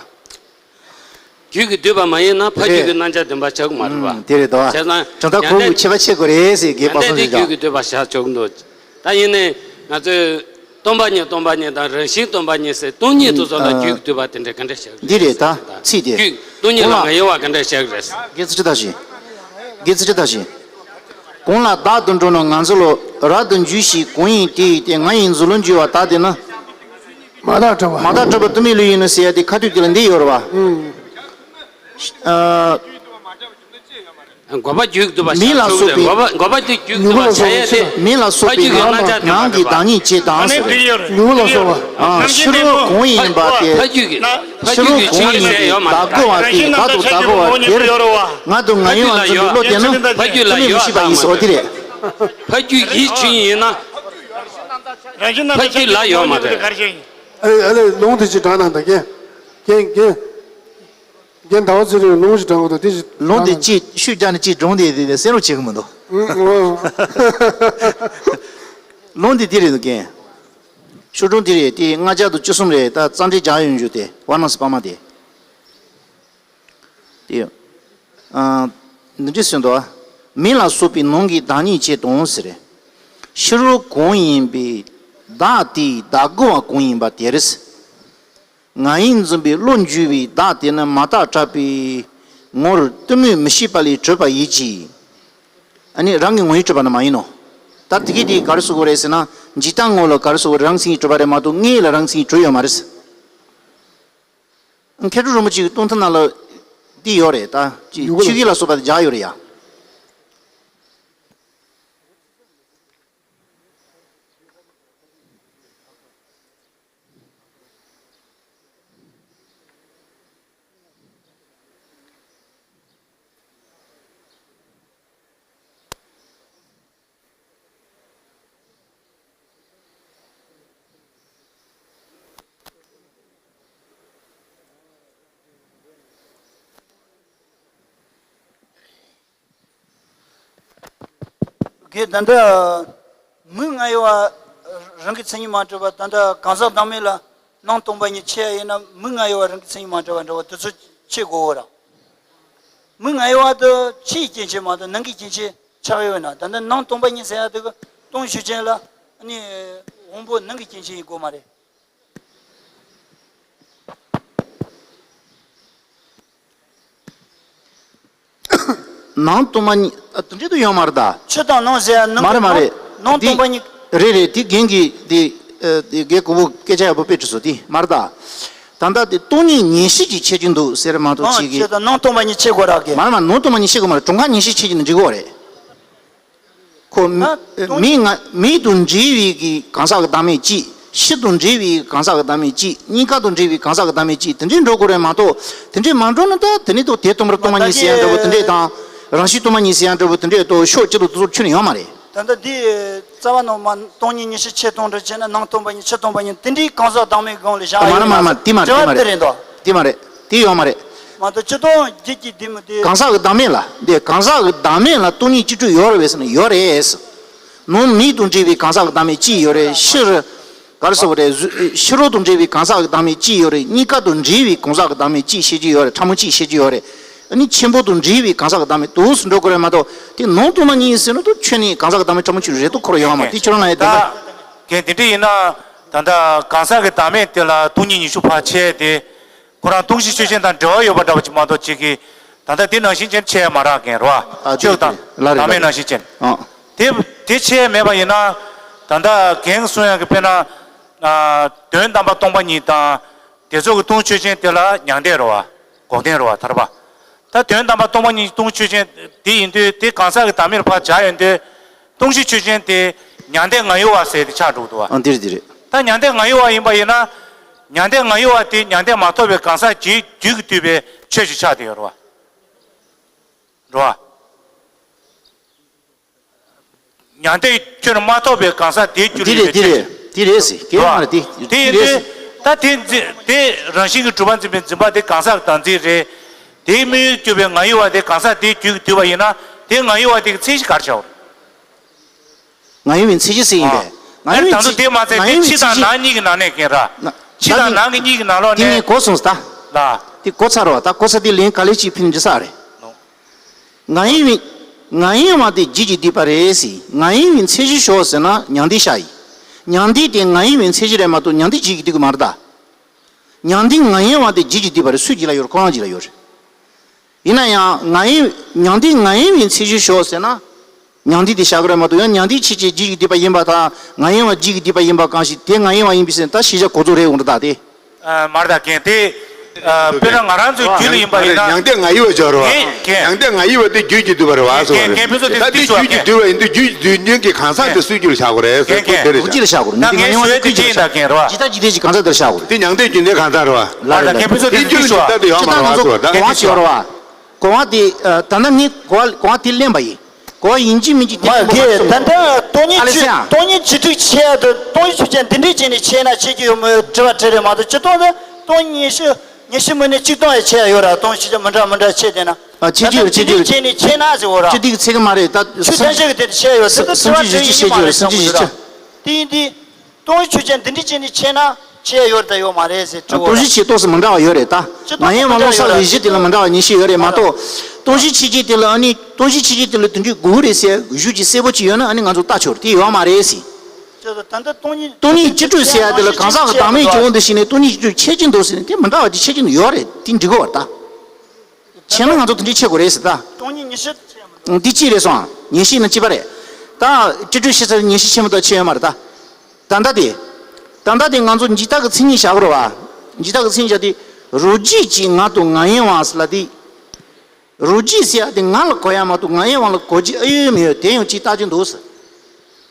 རྒྱུད་ཀྱི་འདུས་པ་མ་ཡིན་ན་ཕ་རྒྱུད་ཀྱི་རྣམ་གཞག་བདེན་པ་ཆགས་ཀྱི་མ་རེད་པ། དེ་རེད་དོ། བྱས་ཙང་དྲང་ཐག་ཁོ་བོའི་ཁྱད་པར་ཕྱེ་དགོས་རེད་ཟེར་རྒན་པ་སངས་རྒྱས་ཀྱིས། རྒྱུད་ཀྱི་འདུས་པ་བཞག་ཆོག་གི་འདུག་ད་ཡིན་ནའི་ང་ཚོས་སྟོང་པ་ཉིད་སྟོང་པ་ཉིད་དང་རང་བཞིན་སྟོང་པ་ཉིད་ཟེར་སྟོང་ཉིད་དུ་སོང་ལ་རྒྱུད་ཀྱི་འདུས་པ་དེ་འདྲ་ག་འདྲ་བཞག་གི་རེད། འདི་རེད་ད་ཚིག་དེ། རྒྱུད་སྟོང་ཉིད་ལ་མ་ཡོང་བ་ག་འདྲ་བཞག་གི་རེད། དགེ་ཚུལ་ཁྲིམས་དག་ཞིང་། དགེ་ཚུལ་ཁྲིམས་དག་ཞིང་། གང་ལ་བདག་ཏུ་འགྲོ་རྣམས་ངར་འཛིན་བློ། རབ་ཏུ་འཇུག་ཞིང་གང་ཡིན་དེ་ཡི་སྟེ། ང་ཡི་འཛིན་བློ་འཇུག་པ་དག་དེ་ནི། མ་དག་སྒྲུབ་པ། མ་དག་སྒྲུབ་པ་དུ་མའི་ལུས་ཡིན་ནོ་ཟེར་ཡ་དེ་ཁ་ཐུག་དེ་ལ་འདི་ཡོད་རེད་བ། ཨུམ། ཨ། འགོག་པ་རྒྱུད་དུ་བ་མིང་ལ་སོགས་པའི་འགོག་པ་འགོག་པ་དེ་རྒྱུད་དུ་བ་བྱ་ཡ་དེ། མིང་ལ་སོགས་པའི་ཕ་རྒྱུད་ཀྱི་ནང་གི་བདག་ཉིད་ཅེས་དང་ཟེར། ཉུང་ངུ་ལ་སོགས་པ། ཨ། ཕྱི་རོལ་གང་ཡིན་པ་དེ། ཕ་རྒྱུད་ཀྱི་ཕ་ཕྱི་རོལ་རྒྱུད་ཀྱི་གང་ཕྱིར་ཡིན་ཟེར་ཡོད་མ་བདག་རེད། རྒོལ་བ་དེ་བདག་ཏུ་བདག་གོ་བ་དེར། ང་དང་ང་ཡོད་པར་འཛིན་པའི་བློ་དེ་ནི་ཕ་རྒྱུད་ལ་ཡོད་པ་མི་ཤེས་པ་ཡིན་ཟེར་བ་དེ་རེད། ཕ་རྒྱུད་ཀྱི་ཆོས་ཉིད་ཡིན་ན། ཕ་རྒྱུད་ལ་ཡོད་མ་རེད། ཨ་ལས་ཨ་ལས་ལུང་དེ་ཅིག་དྲངས་གནང་དང་། རྒན། རྒན། རྒན། རྒན་ཟླ་བ་ཚེ་རིང་ལུང་ཞིག་དྲངས་འོ་དང་དེ་ཅིག་ལུང་དེ་དྲངས་གནང་། ཅིག་ཤུགས་རྒྱག་ནས་ཅིག་སྒྲུང་དེ་དེ་དེ་གསན་རོགས་བྱེད་གི་མི་འདུག་ཨུ་ཨུ། ལུང་དེ་དེ་རེད་འདུག་རྒན། ཤོག་སྒྲུང་དེ་རེད། དེ་ལྔ་བརྒྱ་དང་བཅུ་གསུམ་རེད། ད་རྩོམ་སྒྲིག་རྒྱག་ཡོང་རྒྱུ་དེ་ཝཱ་ར་ཎ་སི་པར་མ་དེ། དེ། ཨ། འདི་འདྲ་གསུངས་འདུག་མིང་ལ་སོགས་པའི་ནང་གི་བདག་ཉིད་ཅེས་དང་ཟེར། ཕྱི་རོལ་གང་ཡིན་པའི་བདག་དེའི་བདག་རྒོལ་བ་གང་ཡིན་པ་དེར། ང་ཡིས་འཛིན་པའི་བློ་འགྱུ་བའི་བདག་དེ་ནི་མ་བརྟགས་གྲགས་པའི་ངོར་གཏི་མུག་མི་ཤེས་པ་ལས་གྲུབ་པ་ཡིན་གྱི། ཨ་ནི་རང་གི་ངོ་བོས་གྲུབ་པ་ནི་མ་ཡིན་ནོ། ད་དེ་གི་དེ་ག་རེ་ཟེར་དགོས་རེད་ཟེར་ན། འཇིག་རྟེན་ངོ་ལ་ག་རེ་ཟེར་དགོས་རེད། རང་མཚན་གྱིས་གྲུབ་པ་རེད་མ་གཏོགས་དངོས་ལ་རང་མཚན་གྱིས་གྲུབ་ཡོད་མ་རེད། མཁས་གྲུབ་རིན་པོ་ཆེའི་སྟོང་ཐུན་ནང་ལ་འདི་ཡོད་རེད། ད་ཅི་ཡུལ་ལ་ཆོས་དབྱིངས་ལ་སོགས་པ་དེ་སྦྱར་ཡོད་རེད་ཡ། གལ་ཏེ་ད་ལྟ་མིང་ང་ཡོད་པ་རང་གི་མཚན་ཉིད་མ་གྲུབ་པ། ད་ལྟ་གང་ཟག་བདག་མེད་ལ་སྣང་སྟོང་པ་ཉིད་ཆད་ཡིན་ན། མིང་ང་ཡོད་པ་རང་གི་མཚན་ཉིད་མ་གྲུབ་པ་འདྲ་བ་དེ་ཚོ་ཆད་དགོས་པ་རེད། མིང་ང་ཡོད་པ་དེ་ཕྱིའི་སྐྱེ་མཆེད་མ་གཏོགས་ནང་གི་སྐྱེ་མཆེད་ཆགས་ཡོད་ན། ད་ལྟ་སྣང་སྟོང་པ་ཉིད་ཟེར་ཡ་དེ་གི་སྟོང་ཆོས་ཅན་ལ་ནི་དབང་པོ་ནང་གི་སྐྱེ་མཆེད་ཡིན་དགོས་མ་རེད། སྣང་སྟོང་པ་ཉིད། ཨ། དེ་འདྲ་དུ་ཡོད་མ་རེད་ད། ཕྱི་དང་ནང་ཟེར་ཡ་ནང་མ་རེད་མ་རེད། སྣང་སྟོང་པ་ཉིད། རེད་རེད། དེ་རྒན་གྱིས་དེ། ཨ། དེ་རྒན་གོ་བོ་སྐད་ཆ་ཡག་པོ་དཔེ་དྲིས་སོང་། དེ་མ་རེད་ད། ད་ལྟ་དེ་སྟོང་ཉིད་ཉེར་ཞི་གྱིས་ཆད་ཀྱི་འདུག་ཟེར་མ་གཏོགས། ཨང་། ཅིག་གིས། ཕྱི་དང་སྣང་སྟོང་པ་ཉིད་ཆད་དགོས་ར་གི། མ་རེད་མ་རེད། སྣང་སྟོང་པ་ཉིད་ཆད་དགོས་མ་རེད། གྲོང་ཁ་ཉེར་ཞི་ཆད་ཀྱི་ནི་འགྲིག་གི་རེད། ཁོ་མི་ང་མིག་དང་འབྲེལ་བའི་གི་གང་ཟག་གི་བདག་མེད་གཅིག་ཕྱི་དང་འབྲེལ་བའི་གང་ཟག་གི་བདག་མེད་གཅིག་གཉིས་ཀ་དང་འབྲེལ་བའི་གང་ཟག་གི་བདག་མེད་གཅིག་དེ་འདྲའི་འགྲོ་དགོས་རེད་མ་གཏོགས། དེ་འདྲའི་མ་འགྲོ་ན་ད་དེ་ནི་ད་དེ་སྟོང་པར་སྟོང་པ་ཉིད་ཟེར་ཡང་འདྲ་བོ་དེ་འདྲས་དང་། རང་བཞིན་སྟོང་པ་ཉིད་ཟེར་ཡང་འདྲ་བོ་དེ་འདྲས་ད་ཕྱོགས་གཅིག་ཏུ་དེ་ཚོ་ཁྱོན་ནས་ཡོད་མ་རེད། ད་ལྟ་འདི་རྩ་བ་ནས་མ་སྟོང་ཉིད་ཉེར་ཞི་ཆད་སྟོང་འདྲ་བྱས་ན། སྣང་སྟོང་པ་ཉིད་ཕྱི་སྟོང་པ་ཉིད་དེ་འདྲའི་གང་ཟག་བདག་མེད་སྒང་ལ་བཞག་མ་རེད་མ་རེད་མ་རེད། དེ་མ་རེད། དེ་མ་རེད། དེ་མ་རེད། དེ་ཡོད་མ་རེད། མ་གཏོགས་སྤྱིར་བཏང་རྒྱུད་ཀྱི་དེ་མི་དེ། གང་ཟག་གི་བདག་མེད་ལ། འདི་གང་ཟག་གི་བདག་མེད་ལ་སྟོང་ཉིད་གཅིག་གྲོལ་ཡོད་རེད་པས་ཟེར་ན་ཡོད་རེད། ནང་མིག་དང་འབྲེལ་བའི་གང་ཟག་གི་བདག་མེད་གཅིག་ཡོད་རེད། ཕྱི་རུ་ག་རེ་ཟེར་བ་རེད། གཟུ་ཕྱི་རོལ་དང་འབྲེལ་བའི་གང་ཟག་གི་བདག་མེད་གཅིག་ཡོད་རེད། གཉིས་ཀ་དང་འབྲེལ་བའི་གང་ཟག་གི་བདག་མེད་གཅིག་བཤད་ཀྱི་ཡོད་རེད། ཕྲ་མོ་གཅིག་བཤད་ཀྱི་ཡོད་རེད། ཨ་ནི་ཆེན་པོ་དང་འབྲེལ་བའི་གང་ཟག་གི་བདག་མེད་དུ་འགྲོ་དགོས་རེད་མ་གཏོགས། དེ་ནང་དུ་མ་ཉིད་ཟེར་ན་ད་ཁྱོན་ནས་གང་ཟག་གི་བདག་མེད་ཕྲ་མོ་གཅིག་རེད་དུ་འཁོར་ཡོང་བ་མ་རེད། དེ་ཁྱོད་རང་ལ་ཡང་བདེན་པ། གལ་དེ་འདྲ་ཡིན་ན། ད་ལྟ་གང་ཟག་གི་བདག་མེད་དེ་ལ་སྟོང་ཉིད་ཉི་ཤུ་ཕར་ཆད་དེ། ཁོ་རང་སྟོང་གཞི་ཆོས་ཅན་དང་འབྲེལ་བ་ཡོད་པ་འདྲ་བ་ཅིག་མ་གཏོགས་ཅིག་གིས་ད་ལྟ་དེ་ནང་བཞིན་ཅན་ཆད་མ་རག་གིན་རོ། ཨ། ཆོས་དང་ལ་རེ་བདག་མེད་ལ་རེ་ནང་བཞིན་ཅན། ཨ། དེ་དེ་ཆད་མེད་པ་ཡིན་ན། ད་ལྟ་རྒན་གསུང་ཡག་གི་དཔེར་ན། ཨ། དོན་དམ་པ་སྟོང་པ་ཉིད་དང་། དེ་ཚོ་གི་སྟོང་ཆོས་ཅན་དེ་ལ་མྱང་འདས་རོ་བ། འགོག་བདེན་རོ་བ། ཐར་པ། ད་དོན་དམ་པ་སྟོང་པ་ཉིད་སྟོང་ཆོས་ཅན་དེ་ཡིན་དུས། དེ་གང་ཟག་གི་བདག་མེད་ལ་ཕར་སྦྱར་ཡོང་དུས། སྟོང་གཞི་ཆོས་ཅན་དེ་མྱང་འདས་ང་ཡོད་པ་ཟེར་དེ་ཆགས་འགྲོ་གི་འདུག་བ། ཨ། འདིར་འདིར། ད་མྱང་འདས་ང་ཡོད་པ་ཡིན་པ་ཡིན་ན། མྱང་འདས་ང་ཡོད་པ་དེ་མྱང་འདས་མ་ཐོབ་པའི་གང་ཟག་རྒྱུད་རྒྱུད་ཀྱིས་བསྡུས་པའི་ཆོས་ཤིག་ཆགས་བསྡད་ཡོད་རེད་བ། རེད་བ། མྱང་འདས་ཁྱོན་མ་ཐོབ་པའི་གང་ཟག་དེའི་རྒྱུད་ལ་ཡོད་པའི་ཆོས་ཤིག། འདི་རེད། འདི་རེད། འདི་རེད་ཟེར། རེད་བ། དེ་ཡིན་དུས། ད་དེ་འཛིན་དེ་རང་བཞིན་གྱིས་གྲུབ་པ་འཛིན་པའི་འཛིན་པ་དེ་གང་ཟག་གི་བདག་འཛིན་རེད། དེའི་དམིགས་ཡུལ་གྱུར་པའི་ང་ཡོད་པ་དེ་གང་ཟག་དེའི་རྒྱུད་ཀྱིས་བསྡུས་པ་ཡིན་ན། དེ་ང་ཡོད་པ་དེ་གི་མཚན་གཞི་ག་རེ་བྱའོ། ང་ཡོད་པའི་མཚན་གཞི་ཟེར་ཡིན་པས། ང་ཡོད་པའི་མཚན་གཞི། དེ་མ་ཚད་དེ་ཕྱི་དང་ནང་གཉིས་ཀྱི་ནང་ནས་ཀྱང་ར། ཕྱི་དང་ནང་གི་གཉིས་ཀྱི་ནང་ལོགས་ནས། དེ་ངས་གོ་སོང་ད། ལ། དེ་གོ་ཚར་བ། ད་གོ་ཚར་དེ་ལན་ག་ལེ་ཅིག་ཕུལ་འདྲི་ས་རེད། ང་ཡོད་པའི། ང་ཡོད་པ་དེ་རྒྱུད་ཀྱིས་བསྡུས་པ་རེད་ཟེར། ང་ཡོད་པའི་མཚན་གཞི་ཞོག་ཟེར་ན་མྱང་འདས་ཤར་ཡིན། མྱང་འདས་དེ་ང་ཡོད་པའི་མཚན་གཞི་རེད་མ་གཏོགས་མྱང་འདས་རྒྱུད་ཀྱིས་བསྡུས་ཀྱི་མ་རེད་ད། མྱང་འདས་ང་ཡོད་པ་དེ་རྒྱུད་ཀྱིས་བསྡུས་པ་རེད། སུའི་རྒྱུད་ལ་ཡོད་རེད། ཁོ་རང་རྒྱུད་ལ་ཡོད་རེད། ཡིན་ན་ཡང་ང་ཡོད། མྱང་འདས་ང་ཡོད་པའི་མཚན་གཞི་ཞོག་ཟེར་ན། མྱང་འདས་དེ་བཞག་གི་རེད་མ་གཏོགས། ཡང་མྱང་འདས་ཆོས་ཅན་རྒྱུད་ཀྱི་སྡུད་པ་ཡིན་པ་དང་། ང་ཡིན་བ་རྒྱུད་ཀྱི་སྡུད་པ་ཡིན་པ་གང་ཞིག་དེ་ང་ཡིན་བ་ཡིན་པའི་ཕྱིར་ད་ཤེས་བྱ་གོ་རྟོགས་རེད་འོང་འདྲ་ད་དེ། ཨ། མ་རེད་ད་རྒན། དེ། ཨ། དཔེར་ན་ང་རང་ཚོའི་རྒྱུད་ལ་ཡིན་པ་ཡིན་ན། མྱང་འདས་ང་ཡི་བ་སྦྱར་བ། རྒན། རྒན། མྱང་འདས་ང་ཡི་བ་དེ་རྒྱུད་ཀྱི་སྡུད་པ་རེད་བ་ཟེར་བ་རེད། རྒན། རྒན་ཕུན་ཚོགས་དེ་ད་དེ་ཚིག་རྒྱུད་ཀྱི་སྡུད་པ་ཡིན་དུས་རྒྱུད་སྡུད་མཁན་གྱི་གང་ཟག་དེ་སུའི་རྒྱུད་ལ་བཞག་དགོས་རེད་ཟེར། རྒན། དེ་རེད། རྒྱུད་ལ་བཞག་དགོས་རེད། ད་ངས་ཞུ་ཡ་དེ་ཅི་ཡིན་ད་རྒན་རེད་བ། ཇི་ལྟ་ཇི་སྡུད་ཀྱི་གང་ཟག་དེར་བཞག་དགོས་རེད། དེ་མྱང་འདས་རྒྱུད་ལྡན་གང་ཟག་རེད་བ། ལ་རེད། ད་རྒན་ཕུན་ཚོགས་དེ་རྒྱུད་ལ་ཇི་ལྟར་དུ་ཡོད་མ་རེད་ཟེར་བ། ད་གོ་བ་ཅི་ཡོད་རེད་བ། གོ་བ་དེ། ཨ། ད་ལྟ་ངས་གོ་བ་གོ་བ་དེ་ལེན་པ་ཡིན། གོ་བ་ཡིན་གཅིག་མིན་གཅིག་དེ་མ་གོ་བ་གལ་ད་ལྟ་སྟོང་ཉིད་ཨ་ལེ་ཆོས་སི་ཡང་། སྟོང་ཉིད་བྱེ་བྲག་ཕྱེ་ཡ་དང་སྟོང་ཉིད་ཆོས་ཅན་འདི་འདྲའི་ཅན་ནས་ཕྱེ་ན་ཕྱེ་རྒྱུ་ཡོད་མོད་དྲི་བ་དྲིས་རེད་མ་གཏོགས། སྤྱིར་བཏང་དུ་སྟོང་ཉིད་ཉི་ཤུ་ཉི་ཤུ་མིན་ནས་གཅིག་སྟོང་ཡ་ཕྱེ་ཡ་ཡོད་ར། སྟོང་ཉིད་ཆོས་ཅན་མི་འདྲ་མི་འདྲ་ཕྱེ་བསྡད་ན། ཨ། ཕྱེ་རྒྱུ་ཡོད། ད་ལྟ་འདི་འདྲའི་ཅན་ནས་ཕྱེ་ན་ཟེར་འོ་ར། ཕྱེ་རྒྱུ་ཡོད། ཚིག་གི་མ་རེད་ད། ཆོས་ཐམས་ཅད་ཀྱི་དེ་ཕྱེ་ཡ་ཡོད་ཟེར་ན་ཆོས་ཐམས་ཅད་ཀྱི་ཕྱེ་རྒྱུ་ཡོད་རེད། སེམས་ཅན་བཞི་བཅུ་ཞེས་བརྗོད་རེད། སེམས་ཅན་བཞི་བཅུ། དེ་ཡིན་དུས། སྟོང་ཉིད་ཆོས་ཅན་འདི་འདྲའི་ཅན་ནས་ཕྱེ་ན་ཕྱེ་ཡོད་དང་ཡོད་མ་རེད་ཟེར་དྲི་བ། སྟོང་གཞི་ཆོས་རྟོགས་སུ་མི་འདྲ་བ་ཡོད་རེད་ད། སྤྱིར་བཏང་ང་ཡིན་བ་མི་འདྲ་བ་ཡོད་རེད། བློ་གསལ་བའི་གཞི་དེ་ལ་མི་འདྲ་བ་ཉི་ཤུ་ཡོད་རེད་མ་གཏོགས། སྟོང་གཞི་ཆོས་ཅན་དེ་ལ་ཨ་ནི་སྟོང་གཞི་ཆོས་ཅན་དེ་ལ་དེ་འདྲའི་དགོས་ཀྱི་རེད་ཟེར་གཞུག་གི་གསལ་པོ་ཅིག་ཡོད་ན་ཨ་ནི་ང་ཚོ་ལྟ་ཆོག་རེད། དེ་ཡོད་མ་རེད་ཟེར། ད་ལྟ་སྟོང་ཉིད་སྟོང་ཉིད་བཅུ་དྲུག་ཟེར་ཡ་དེ་ལ་གང་ཟག་གི་བདག་མེད་འབྱུང་བ་འདི་ཞིག་ནས་སྟོང་ཉིད་བཅུ་དྲུག་ཆོས་ཅན་འདུག་ཟེར་ནས་དེ་མི་འདྲ་བ་ཅིག་ཆོས་ཅན་ཡོད་རེད། དེ་འགྲིག་གི་བར་ད། བྱས་ན་ང་ཚོ་དེ་འདྲའི་ཕྱེ་དགོས་རེད་ཟེར་ད། སྟོང་ཉིད་ཉི་ཤུ། འདི་གཅིག་རེད་སོང་། ཉི་ཤུ་ཡིན་ན་གཅིག་པ་རེད། ད་བཅུ་དྲུག་ཕྱེ་ཚར་ཉི་ཤུ་ཕྱེ་མ་གཏོགས་ཕྱེ་ཡོད་མ་རེད་ད། ད་ལྟ་དེ། ད་ལྟ་དེ་ང་ཚོ་འཇིག་ལྟ་གི་མཚན་ཉིད་བཞག་དགོས་རེད་བ། འཇིག་ལྟ་གི་མཚན་ཉིད་བཞག་དེ། རོ་རྒྱུད་ཀྱི་ང་དང་ང་ཡིན་བ་ཟེར་ལ་དེ། རོ་རྒྱུད་ཟེར་ཡ་དེ་ང་ལ་གོ་ཡ་མ་གཏོགས་ང་ཡིན་བ་ལ་གོ་རྒྱུ་ཨེ་ཡོད་མི་ཡོད་དེ་ཡང་ཅིག་བལྟ་རྒྱུ་འདུག་ཟེར།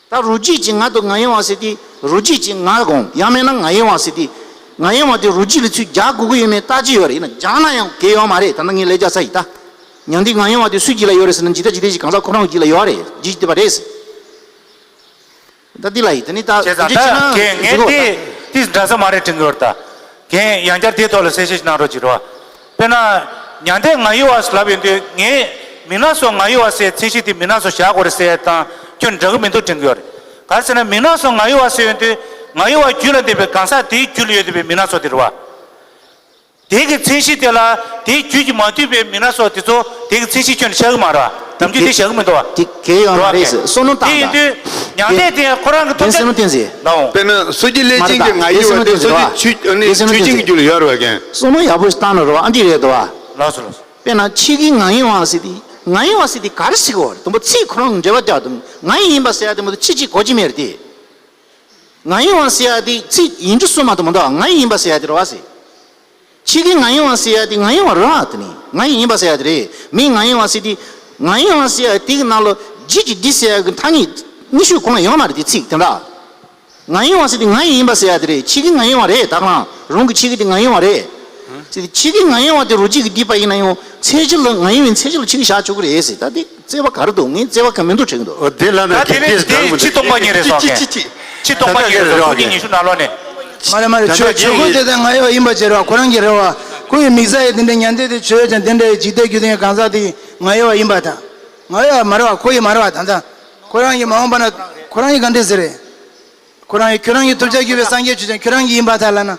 ད་རོ་རྒྱུད་ཀྱི་ང་དང་ང་ཡིན་བ་ཟེར་དེ་རོ་རྒྱུད་ཀྱི་ང་དགོངས་ཡང་མིན་ན་ང་ཡིན་བ་ཟེར་དེ། ང་ཡིན་བ་དེ་རོ་རྒྱུད་ལ་ཚུར་སྦྱར་དགོས་ཀྱི་ཡོད་མེད་བལྟ་རྒྱུ་ཡོད་རེད། ཡིན་ན་སྦྱར་ན་ཡང་གལ་ཡོད་མ་རེད། ད་ནི་ངས་ལས་རྒྱག་ས་ཡིན་ད། མྱང་འདས་ང་ཡིན་བ་དེ་སུའི་རྒྱུད་ལ་ཡོད་རེད་ཟེར་ན་འཇིག་ལྟ་འཇིག་རྟེན་གྱི་གང་ཟག་ཁོ་རང་གི་རྒྱུད་ལ་ཡོད་རེད། རྒྱུད་ཀྱི་སྡུད་པ་རེད་ཟེར། ད་འདི་ལ་ཡིན་ད་ནི་ད་བྱས་ཙང་ད་ངས་དེ་དེ་འདྲ་ས་མ་རེད་དྲན་གྱི་ཡོད་རེད་ད། རྒན་ཡང་བསྐྱར་དེའི་ཐོག་ལ་གསལ་བཤད་ཅིག་གནང་རོགས་གྱིས་རོགས། དཔེར་ན། མྱང་འདས་ང་ཡི་བ་ལབ་ཡོང་དུས་ངས་མི་སྣ་ཚོགས་ང་ཡི་བ་ཟེར་མཚན་གཞི་དེ་མི་སྣ་ཚོགས་བཞག་དགོས་རེད་ཟེར་ཡ་དང་ཁྱོན་འདྲ་གི་མི་འདུག་དྲན་གྱི་ཡོད་རེད། ག་རེ་ཟེར་ན་མི་སྣ་ཚོགས་ང་ཡི་བ་ཟེར་ཡོང་དུས་ང་ཡི་བ་རྒྱུད་ལ་ལྡན་པའི་གང་ཟག་དེའི་རྒྱུད་ལ་ཡོད་བསྡད་པའི་མི་སྣ་ཚོགས་དེ་རེད་བ། དེ་གི་མཚན་གཞི་དེ་ལ་དེའི་རྒྱུད་ཀྱིས་མ་བསྡུས་པའི་མི་སྣ་ཚོགས་དེ་ཚོ་དེ་གི་མཚན་གཞི་ཁྱོན་ནས་ཆགས་ཀྱི་མ་རེད་བ། ནམ་རྒྱུན་དེ་བཞག་གི་མི་འདུག་བ། དེ་གལ་ཡོད་མ་རེད་ཟེར་བསམ་བློ་བཏང་དང་། དེ་ཡིན་དུས་མྱང་འདས་དེ་ཁོ་རང་གི་ཐོབ་བྱ་ལ་འོང་། དཔེར་ན་སོ་སྐྱེ་ལས་ཅན་གྱི་ང་ཡི་བ་དེ་སོ་སྐྱེ་ཆོས་ཆོས་ཅན་གྱི་རྒྱུད་ལ་ཡོད་རེད་བ་རྒན། བསམ་བློ་ཡག་པོ་ཞིག་བཏང་ན་རེད་བ། ཨ་འདི་རེད་འདུག་བ། ལགས་སོ་ལགས་སོ། དཔེར་ན་ཆོས་ཀྱི་ང་ཡི་བ་ཟེར་དེ། ང་ཡི་བ་ཟེར་དེ་ག་རེ་ཟེར་གི་བ་རེད། དང་པོ་ཚིག་ཁོ་རང་འགྲེལ་པ་རྒྱག་དང་ང་ཡི་ཡིན་པ་ཟེར་ཡ་དེ་མ་གཏོགས་ཆོས་ཅན་གོ་རྒྱུ་མེད་རེད་དེ། ང་ཡི་བ་ཟེར་ཡ་དེ་ཚིག་ཡིན་གཅིག་སོང་མ་གཏོགས་མ་གཏོགས་ང་ཡི་ཡིན་པ་ཟེར་ཡ་དེ་རེད་བ་ཟེར། ཁྱེད་ཀྱིས་ང་ཡི་བ་ཟེར་ཡ་དེ་ང་ཡི་བ་རེད་བ། དེ་ནི་ང་ཡི་ཡིན་པ་ཟེར་ཡ་དེ་རེད། མི་ང་ཡི་བ་ཟེར་དེ། ང་ཡི་བ་ཟེར་ཡ་དེ་གི་ནང་ལ་རྒྱུད་ཀྱི་འདི་ཟེར་ཡ་གི་ཐ་སྙད་གཉིས་ཤོས་གོང་ལ་ཡོད་མ་རེད་དེ་ཚིག་དེ་འདྲ། ང་ཡི་བ་ཟེར་དེ་ང་ཡི་ཡིན་པ་ཟེར་ཡ་དེ་རེད། ཁྱེད་ཀྱིས་ང་ཡི་བ་རེད་ད་གང་རུང་གི་ཁྱེད་ཀྱི་དེ་ང་ཡི་བ་རེད། ཟེར་དེ་ཁྱེད་ཀྱིས་ང་ཡི་བ་དེ་རོ་རྒྱུད་ཀྱི་སྡུད་པ་ཡིན་ན་ཡང་མཚན་གཞི་ལ་ང་ཡི་བའི་མཚན་གཞི་ལ་ཁྱེད་ཀྱིས་བཞག་ཆོག་གི་རེད་ཟེར། ད་དེ་རྩོད་པ་ག་རེ་འདུག་ངས་རྩོད་པ་ག་མི་འདུག་དྲན་གི་འདུག་འོ་དེ་ལ་ན་ད་དེ་དེ་ནས་དེ་དེ་ཆིག་སྟོང་པ་ཉིད་རེད་སོང་ངས། ཆིག་སྟོང་པ་ཉིད་རེད་སོང་། སྟོང་ཉིད་ཉི་ཤུ་ནང་ལོགས་ནས། མ་རེད་མ་རེད། ཆོས་ཆོས་སྐུ་དེ་ད་ང་ཡི་བ་ཡིན་པ་བྱེད་རོགས། ཁོ་རང་གི་རེད་བ། ཁོ་ཡི་དམིགས་བསལ་ཡི་དེ་འདྲའི་ཉན་ཐོས་དེ་ཆོས་ཅན་དེ་འདྲའི་འཇིག་རྟེན་རྒྱུད་དོན་གང་ཟག་དེ་ང་ཡི་བ་ཡིན་པ་དང་། ང་ཡི་བ་མ་རེད་བ། ཁོ་ཡི་མ་རེད་བ། ད་ལྟ་ཁོ་རང་གི་མ་འོངས་པ་ན་ཁོ་རང་གི་ག་འདྲས་ཟེར་རེད། ཁོ་རང་གི་ཁྱོད་རང་གི་ཐོབ་བྱ་གྱུར་པའི་སངས་རྒྱས་ཆོས་ཅན་ཁྱོད་རང་གི་ཡིན་པ་ད་ལབ་ན།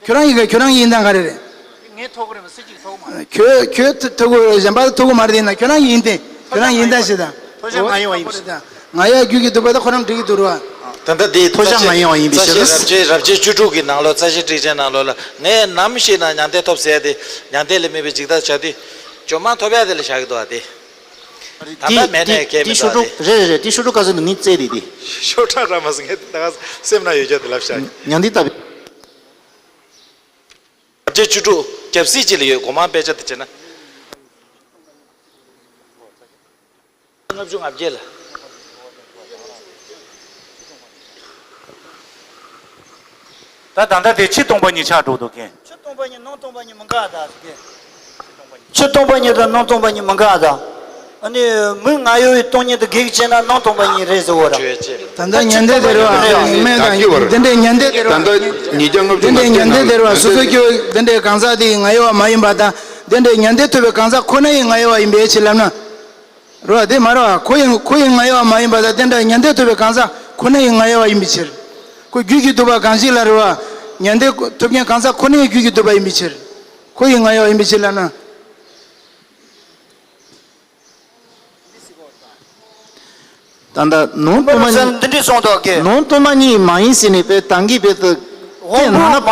ཁྱོད་རང་གི་ཁྱོད་རང་གི་ཡིན་སྟངས་ག་རེ་རེད། ངས་ཐོབ་གི་རེད་མ་སྲིད་ཀྱི་ཐོབ་གི་མ་རེད། ཁྱོད་ཁྱོད་ཐོབ་གི་གཞན་པ་ཐོབ་གི་མ་རེད། ཡིན་ན་ཁྱོད་རང་གི་ཡིན་ཏེ་ཁྱོད་རང་གི་ཡིན་སྟངས་ཤིག་དང་། ཐོབ་བྱ་ང་ཡིན་བ་ཡིན་ཟེར། ང་ཡ་རྒྱུད་ཀྱི་སྡུད་པ་ད་ཁོ་རང་འགྲིག་གི་འདུག་ར། ད་ལྟ་འདི་ཐོབ་བྱ་ང་ཡིན་བ་ཡིན་པའི་ཕྱིར། རབ་བྱེད་རབ་བྱེད་བཅུ་དྲུག་གི་ནང་ལོགས་རྩ་ཤེ་ཊཱིཀ་ཆེན་ནང་ལོགས་ལ་ངས་ནམ་ཞིག་ན་མྱང་འདས་ཐོབ་ཟེར་ཏེ་མྱང་འདས་ལས་མེད་པའི་འཇིག་ལྟར་བྱ་དུས་ཇོ་མང་ཐོབ་ཡ་དེ་ལ་བཞག་གི་འདུག་ཨ་དེ། ད་ལྟ་མེད་ནས་སྐད་མི་ཤོ་ཏོག་རེད་རེད་རེད། དེ་ཤོ་ཏོག་ག་ཚོད་འདུག་ངས་བཙལ་དེ་དེ། ཤོ་ཏོག་ར་མ་སོང་ངས་ད་ག་སེམས་ན་ཡོད་ཀྱང་དེ་ལབ་ཤག་ཉང་དེ་ལྟ་བུ། རབ་བྱེད་བཅུ་དྲུག་རྒྱབ་གཟིགས་གཅིག་ལ་ཡོད། སྒོ་མང་དཔེ་ཆ་དེ་བྱས་ན། ལྔ་བཅུ་ང་བརྒྱད་ལ། ད་ད་ལྟ་དེ་ཆིག་སྟོང་པ་གཉིས་ཆགས་འགྲོ་འདུག་གན། ཆིག་སྟོང་པ་གཉིས་ནང་སྟོང་པ་གཉིས་མི་འགའ་ད་གན། ཆིག་སྟོང་པ་གཉིས་དང་ནང་སྟོང་པ་གཉིས་མི་འགའ་ད། ཨ་ནི་མི་ང་ཡོད་པའི་སྟོང་ཉིད་དུ་གེགས་བྱས་ན་ནང་སྟོང་པ་གཉིས་རེད་ཟེར་བ་ར། ད་ལྟ་ཉན་ཐོས་དེ་རེད་བ། མེད་དང་འདི་འདྲའི་ཉན་ཐོས་དེ་རེད་བ། ད་ལྟ་ཉིས་བརྒྱ་ལྔ་བཅུ་འདི་འདྲའི་ཉན་ཐོས་དེ་རེད་བ། སོ་སོ་སྐྱོ་འདི་འདྲའི་གང་ཟག་དེ་ཡི་ང་ཡོད་པ་མ་ཡིན་པ་དང་། འདི་འདྲའི་ཉན་ཐོས་ཐོབ་པའི་གང་ཟག་ཁོ་ན་ཡི་ང་ཡོད་པ་ཡིན་པའི་ཕྱིར་ལབ་ན། རེད་བ། དེ་མ་རེད་བ། ཁོ་ཡི་ཁོ་ཡི་ང་ཡོད་པ་མ་ཡིན་པ་དང་། དེ་འདྲ་ཉན་ཐོས་ཐོབ་པའི་གང་ཟག་ཁོ་ན་ཡི་ང་ཡོད་པ་ཡིན་པའི་ཕྱིར། ཁོ་རྒྱུད་ཀྱི་སྡུད་པ་གང་ཞིག་ལ་རེད་བ། ཉན་ཐོས་ཐོབ་མཁན་གང་ཟག་ཁོ་ན་ཡི་རྒྱུད་ཀྱི་སྡུད་པ་ཡིན་པའི་ཕྱིར། ཁོ་ཡི་ང་ཡོད་པ་ཡིན་པའི་ཕྱིར་ལབ་ན། ད་ལྟ་ནང་སྟོང་པ་ཉིད། འདི་འདྲས་སོང་དོ་གེ། ནང་སྟོང་པ་ཉིད་མ་ཡིན་ཟེར་ནས་དཔེ་ད་གིན་དཔེ་དུ། སྐད་ནང་ན་པ།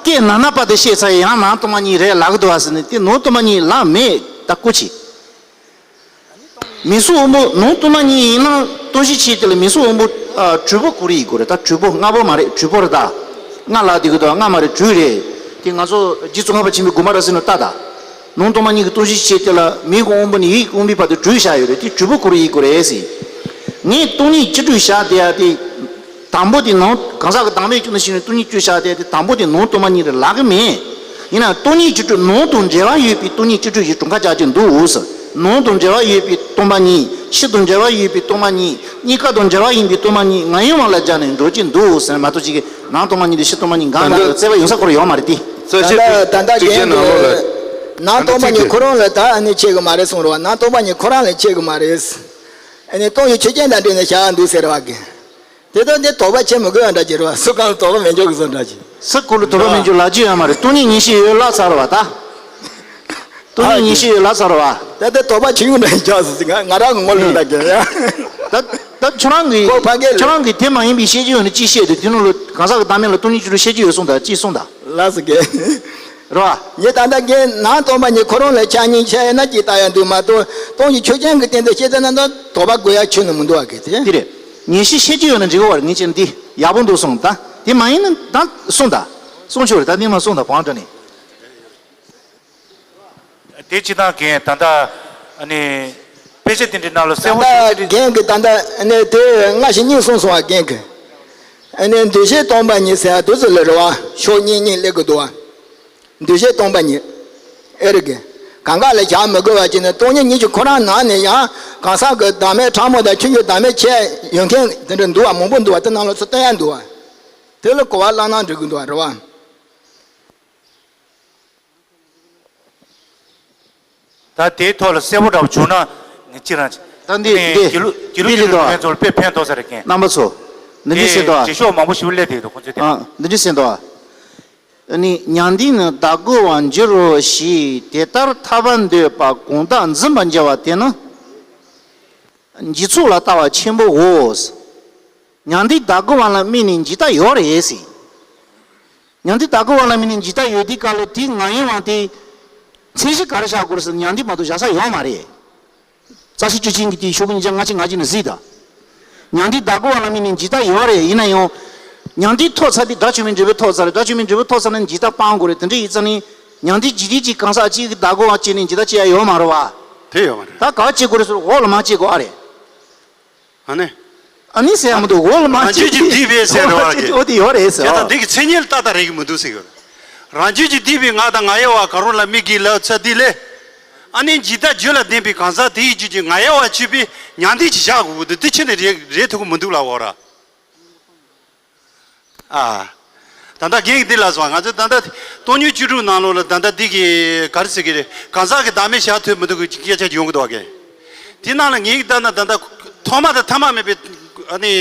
སྐད་ནང་ན་པ་དེ་བཤད་ཚར་ཡང་ནང་སྟོང་པ་ཉིད་རེད་ལབ་གི་འདུག་བ་ཟེར་ནས་དེ་ནང་སྟོང་པ་ཉིད་ལབ་མེད་ད་སྐུ་མཁྱེན། མིང་གཟུགས་དབང་པོ་ནང་སྟོང་པ་ཉིད་ཡིན་ན་སྟོང་གཞི་ཆོས་ཅན་ལ་མིང་གཟུགས་དབང་པོ་ཨ་དྲུག་པོ་གོ་རེ་ཡིན་དགོས་རེད། ད་དྲུག་པོ་ལྔ་པོ་མ་རེད། དྲུག་པོ་རེད། ད་ལྔ་ལབ་དེ་གི་ད་ལྔ་མ་རེད། དྲུག་རེད། དེ་ང་ཚོ་རྗེ་ཙོང་ཁ་པ་ཆེན་པོའི་དགོངས་པ་རབ་གསལ་ནང་ལྟ་ད། ནང་སྟོང་པ་ཉིད་ཀྱི་སྟོང་གཞི་ཆོས་ཅན་ལ་མིང་གི་དབང་པོ་ནས་ཡིད་ཀྱི་དབང་པོའི་བར་དུ་དྲུག་བཞག་ཡོད་རེད། དེ་དྲུག་པོ་གོ་རེ་ཡིན་དགོས་རེད་ཟེར། ངས་སྟོང་ཉིད་བཅུ་དྲུག་བཞག་བསྡད་ཡ་དེ། དང་པོ་དེ་ནང་གང་ཟག་གི་བདག་མེད་བཅུ་ནས་ཤེས་ནས་སྟོང་ཉིད་བཅུ་བཞག་སྟེ། དེ་དང་པོ་དེ་ནང་སྟོང་པ་ཉིད་རེད་ལབ་གི་མེད། ཡིན་ན་སྟོང་ཉིད་བཅུ་དྲུག་ནང་དང་འབྲེལ་བ་ཡོད་པའི་སྟོང་ཉིད་བཅུ་དྲུག་ཞེས་གྲངས་ཀ་བཅའ་རྒྱུ་འདུག་ཟེར། ནང་དང་འབྲེལ་བ་ཡོད་པའི་སྟོང་པ་ཉིད། ཕྱི་དང་འབྲེལ་བ་ཡོད་པའི་སྟོང་པ་ཉིད། གཉིས་ཀ་དང་འབྲེལ་བ་ཡིན་པའི་སྟོང་པ་ཉིད། ང་ཡི་དབང་ལ་སྦྱར་ནས་འགྲོ་རྒྱུ་འདུག་ཟེར་མ་གཏོགས། ཅིག་གིས་ནང་སྟོང་པ་ཉིད་དེ་ཕྱི་སྟོང་པ་ཉིད་འགལ་འདུག་ད་ལྟ་རྩོད་པ་ཡོང་ས་ཁོ་རང་ཡོད་མ་རེད་དེ། རྩོད་ད་གཞི། ལྟ་ད་ལྟ་གཅིག་རྒན་གྱི་ནང་ལོགས་ལ་ནང་སྟོང་པ་ཉིད་ཁོ་རང་ལ་ད་ཨ་ནི་ཆད་གི་མ་རེད་གསུངས་རེད་བ། ནང་སྟོང་པ་ཉིད་ཁོ་རང་ལ་ཆད་གི་མ་རེད། ཨ་ནི་སྟོང་ཉིད་ཆོས་ཅན་དང་འབྲེལ་ནས་བཞག་འདུག་ཟེར་བ་གི། དེ་དག་འདི་དོགས་པ་བྱེད་མི་དགོས་པ་འདྲ་ཅིག་རེད་བ། སུ་གང་ལ་དོགས་པ་མེད་འཇོག་གི་བཟོ་འདྲ་ཅིག་སུ་གང་ལ་དོགས་པ་མེད་འཇོག་ལབ་རྒྱུ་ཡོད་མ་རེད། སྟོང་ཉིད་ངེས་ཤེས་ཡོད་ལབ་ཚར་བ་ད། སྟོང་ཉིད་ངེས་ཤེས་ཡོད་ལབ་ཚར་བ། ད་ལྟ་དོགས་པ་བྱེད་ཡོང་འདྲ་ཅིག་ཆགས་སོང་ཟིག་ང་ང་རང་གི་ངོ་ལ་འདྲ་གི་ཡ། ད་ད་ཁྱོད་རང་གི་ཁོ་ཕ་གི་ལ། ཁྱོད་རང་གི་དེ་མ་ཡིན་པའི་བཤད་རྒྱུ་ཡོད་ན་ཅིག་བཤད་དུས། དེ་ནང་ལ་གང་ཟག་གི་བདག་མེད་ལ་སྟོང་ཉིད་བཅུ་དྲུག་བཤད་རྒྱུ་ཡོད་གསུངས་ད། ཅིག་གསུངས་ད། ལགས་སོ་རྒན། རེད་བ། ངས་ད་ལྟ་རྒན་ནང་སྟོང་པ་ཉིད་ཁོ་རང་ལ་ཆ་སྙིང་ཆ་ཡ་ན་ཅིག་ལྟ་ཡ་འདུག་མ་གཏོགས། སྟོང་ཉིད་ཆོས་ཅན་གྱི་སྟེང་དུ་བཤད་ཚེ་ན་ད་དོགས་པ་དགོས་ཡ་ཁྱོན་ནས་མི་འདུག་བ་གི་དེ། དེ་རེད། ངེས་ཤེས་བཤད་རྒྱུ་ཡོད་ན་འགྲིག་གི་བ་རེད། ངས་བྱས་ན་འདི་ཡག་པོ་འདུག་གསུངས་ད། དེ་མ་ཡིན་ན་ད་གསུངས་ད། གསུངས་ཆོག་རེད། ད་ནི་མ་གསུངས་ད་བང་དྲ་ནས། དེ་སྤྱི་བཏང་གིན་ད་ལྟ་ཨ་ནི་དཔེ་ཆ་དེ་འདྲའི་ནང་ལ་གསལ་པོ་ད་ཞིག་ལྟ་རྒན་གྱིས་ད་ལྟ་ཨ་ནི་དེ་སྔ་ཕྱི་གཉིས་གསུངས་སོང་བ། རྒན་གྱིས་ཨ་ནི་འདུ་ཤེས་སྟོང་པ་ཉིད་ཟེར་ཡ་དེ་ཚོ་ལ་རེད་བ། ཕྱོགས་གཉིས་གཉིས་སླེབས་ཀྱི་འདུག་བ། འདུ་ཤེས་སྟོང་པ་ཉིད། ཨེ་རེད་གི། གང་ག་ལ་བཞག་མི་དགོས་པ་བྱས་ནས་སྟོང་ཉིད་ཉིད་ཀྱི་ཁོ་རང་ནང་ནས་ཡང་གང་ཟག་གི་བདག་མེད་ཕྲ་མོ་དང་ཆོས་ཉིད་བདག་མེད་ཁྱད་ཡོད་མཁན་དེ་འདྲ་འདུག་བ། མང་པོ་འདུག་བ། དེ་ནང་ལ་ཚུར་བསྟན་ཡ་འདུག་བ། དེ་ལ་གོ་བ་བླངས་ན་འགྲིག་གི་འདུག་བ། རེད་བ། ད་དེའི་ཐོག་ལ་གསལ་པོ་འདྲ་པོ་བྱུང་ན་ངས་ཅི་རང་ད་འདི་ཨ་ནི་འདི་དགེ་ལུགས་དགེ་ལུགས་འདི་ཀྱི་ལུགས་མེད་ཚོར་དཔེ་ཕན་ཐོགས་ས་རེད་མཁན། རྣམ་པ་ཚོ། འདི་འདྲ་ཟེར་དེ་འདུག་ཨ། རྗེས་ཕྱོགས་མང་པོ་ཞིག་སླེབས་བསྡད་འདུག་ཁོང་ཚོའི་དེ། ཨ། འདི་འདྲ་ཟེར་འདུག་ཨ། ཨ་ནི་མྱང་འདས་ནི་བདག་གི་དབང་འགྱུར་རོ་ཞེས། དེ་ལྟར་ཐར་པར་འདོད་པ་གང་དག་འཛིན་པར་འགྱུར་བ་དེ་ནི། འཇིག་ཚོགས་ལ་ལྟ་བ་ཆེན་པོའོ། མྱང་འདས་བདག་གི་དབང་ལ་དམིགས་ནས་འཇིག་ལྟ་ཡོད་རེད་ཟེར། མྱང་འདས་བདག་གི་དབང་ལ་དམིགས་ནས་འཇིག་ལྟ་ཡོད་དུས་སྐབས་ལ་དེའི་ང་ཡི་དབང་དེ་མཚན་གཞི་ག་རེ་བཞག་དགོས་རེད་ཟེར་ན། མྱང་འདས་མ་གཏོགས་བཞག་ས་ཡོད་མ་རེད། རྩ་ཤེ་བཅུ་ཆེན་གྱི་དེའི་ཤོག་གུ་ཉིས་བརྒྱ་ལྔ་བཅུ་ང་གཅིག་ནས་གཟིགས་དང་། མྱང་འདས་བདག་གི་དབང་ལ་དམིགས་ནས་འཇིག་ལྟ་ཡོད་རེད། ཡིན་ན་ཡང་། མྱང་འདས་ཐོབ་ཚར་དུས་དགྲ་བཅོམ་པའི་འབྲས་བུ་ཐོབ་ཚར་རེད། དགྲ་བཅོམ་པའི་འབྲས་བུ་ཐོབ་ཚར་ན་འཇིག་ལྟ་སྤང་དགོས་རེད། དེ་འདྲ་ཡིན་ཙང་ནི། མྱང་འདས་འཇིག་རྟེན་གྱི་གང་ཟག་གཅིག་གིས་བདག་གི་དབང་བྱས་ནས་འཇིག་ལྟ་བྱེད་ཡ་ཡོད་མ་རེད་བ། དེ་ཡོད་མ་རེད། ད་ག་བ་བྱེད་དགོས་རེད་ཟེར། འོག་ལ་མར་བྱེད་དགོས་ཨ་རེད། ཨ་ནི། ཨ་ནི་ཟེར་ཡ་མི་འདུག་འོག་ལ་མར་རང་རྒྱུད་ཀྱི་བྱེད་སྡིག་པའི་ཟེར་རེད་བ་གི། འོ་དེ་ཡོད་རེད་ཟེར། བྱས་ཙང་འདི་གི་མཚན་ཉིད་ལ་ཏག་ཏག་རེག་གི་མི་འདུག་ཟེར་གི། རང་རྒྱུད་ཀྱི་སྡིག་པའི་ང་དང་ང་ཡི་བ་ག་རུ་ལ་དམིགས་ཀྱི་ལབ་ཚེ་འདི་ལས། ཨ་ནི་འཇིག་ལྟ་རྒྱུད་ལ་ལྡན་པའི་གང་ཟག་དེ་ཡི་རྒྱུད་ཀྱི་ང་ཡི་བ་ཆུད་པའི་མྱང་འདས་ཀྱི་བཞག་དགོས་ཀྱི་འདུག་དེ་ཕྱི་ནས་རེག་རེག་ཐུབ་ཀྱི་མི་འདུག་ལབ་འོ་ར། ཨ། ད་ལྟ་རྒན་གྱིས་འདི་ལབ་སོང་། ང་ཚོས་ད་ལྟ་སྟོང་ཉིད་བཅུ་དྲུག་ནང་ལོགས་ལ་ད་ལྟ་འདི་གི་ག་རེ་ཟེར་གི་རེད། གང་ཟག་གི་བདག་མེད་བཞག་ཐུབ་མི་འདུག་གི་སྐད་ཆ་ཡོང་གི་འདུག་གས། དེ་ནང་ལ་ངས་ལྟ་ན་ད་ལྟ་ཐོག་མ་དང་ཐ་མ་མེད་པའི་ཨ་ནི་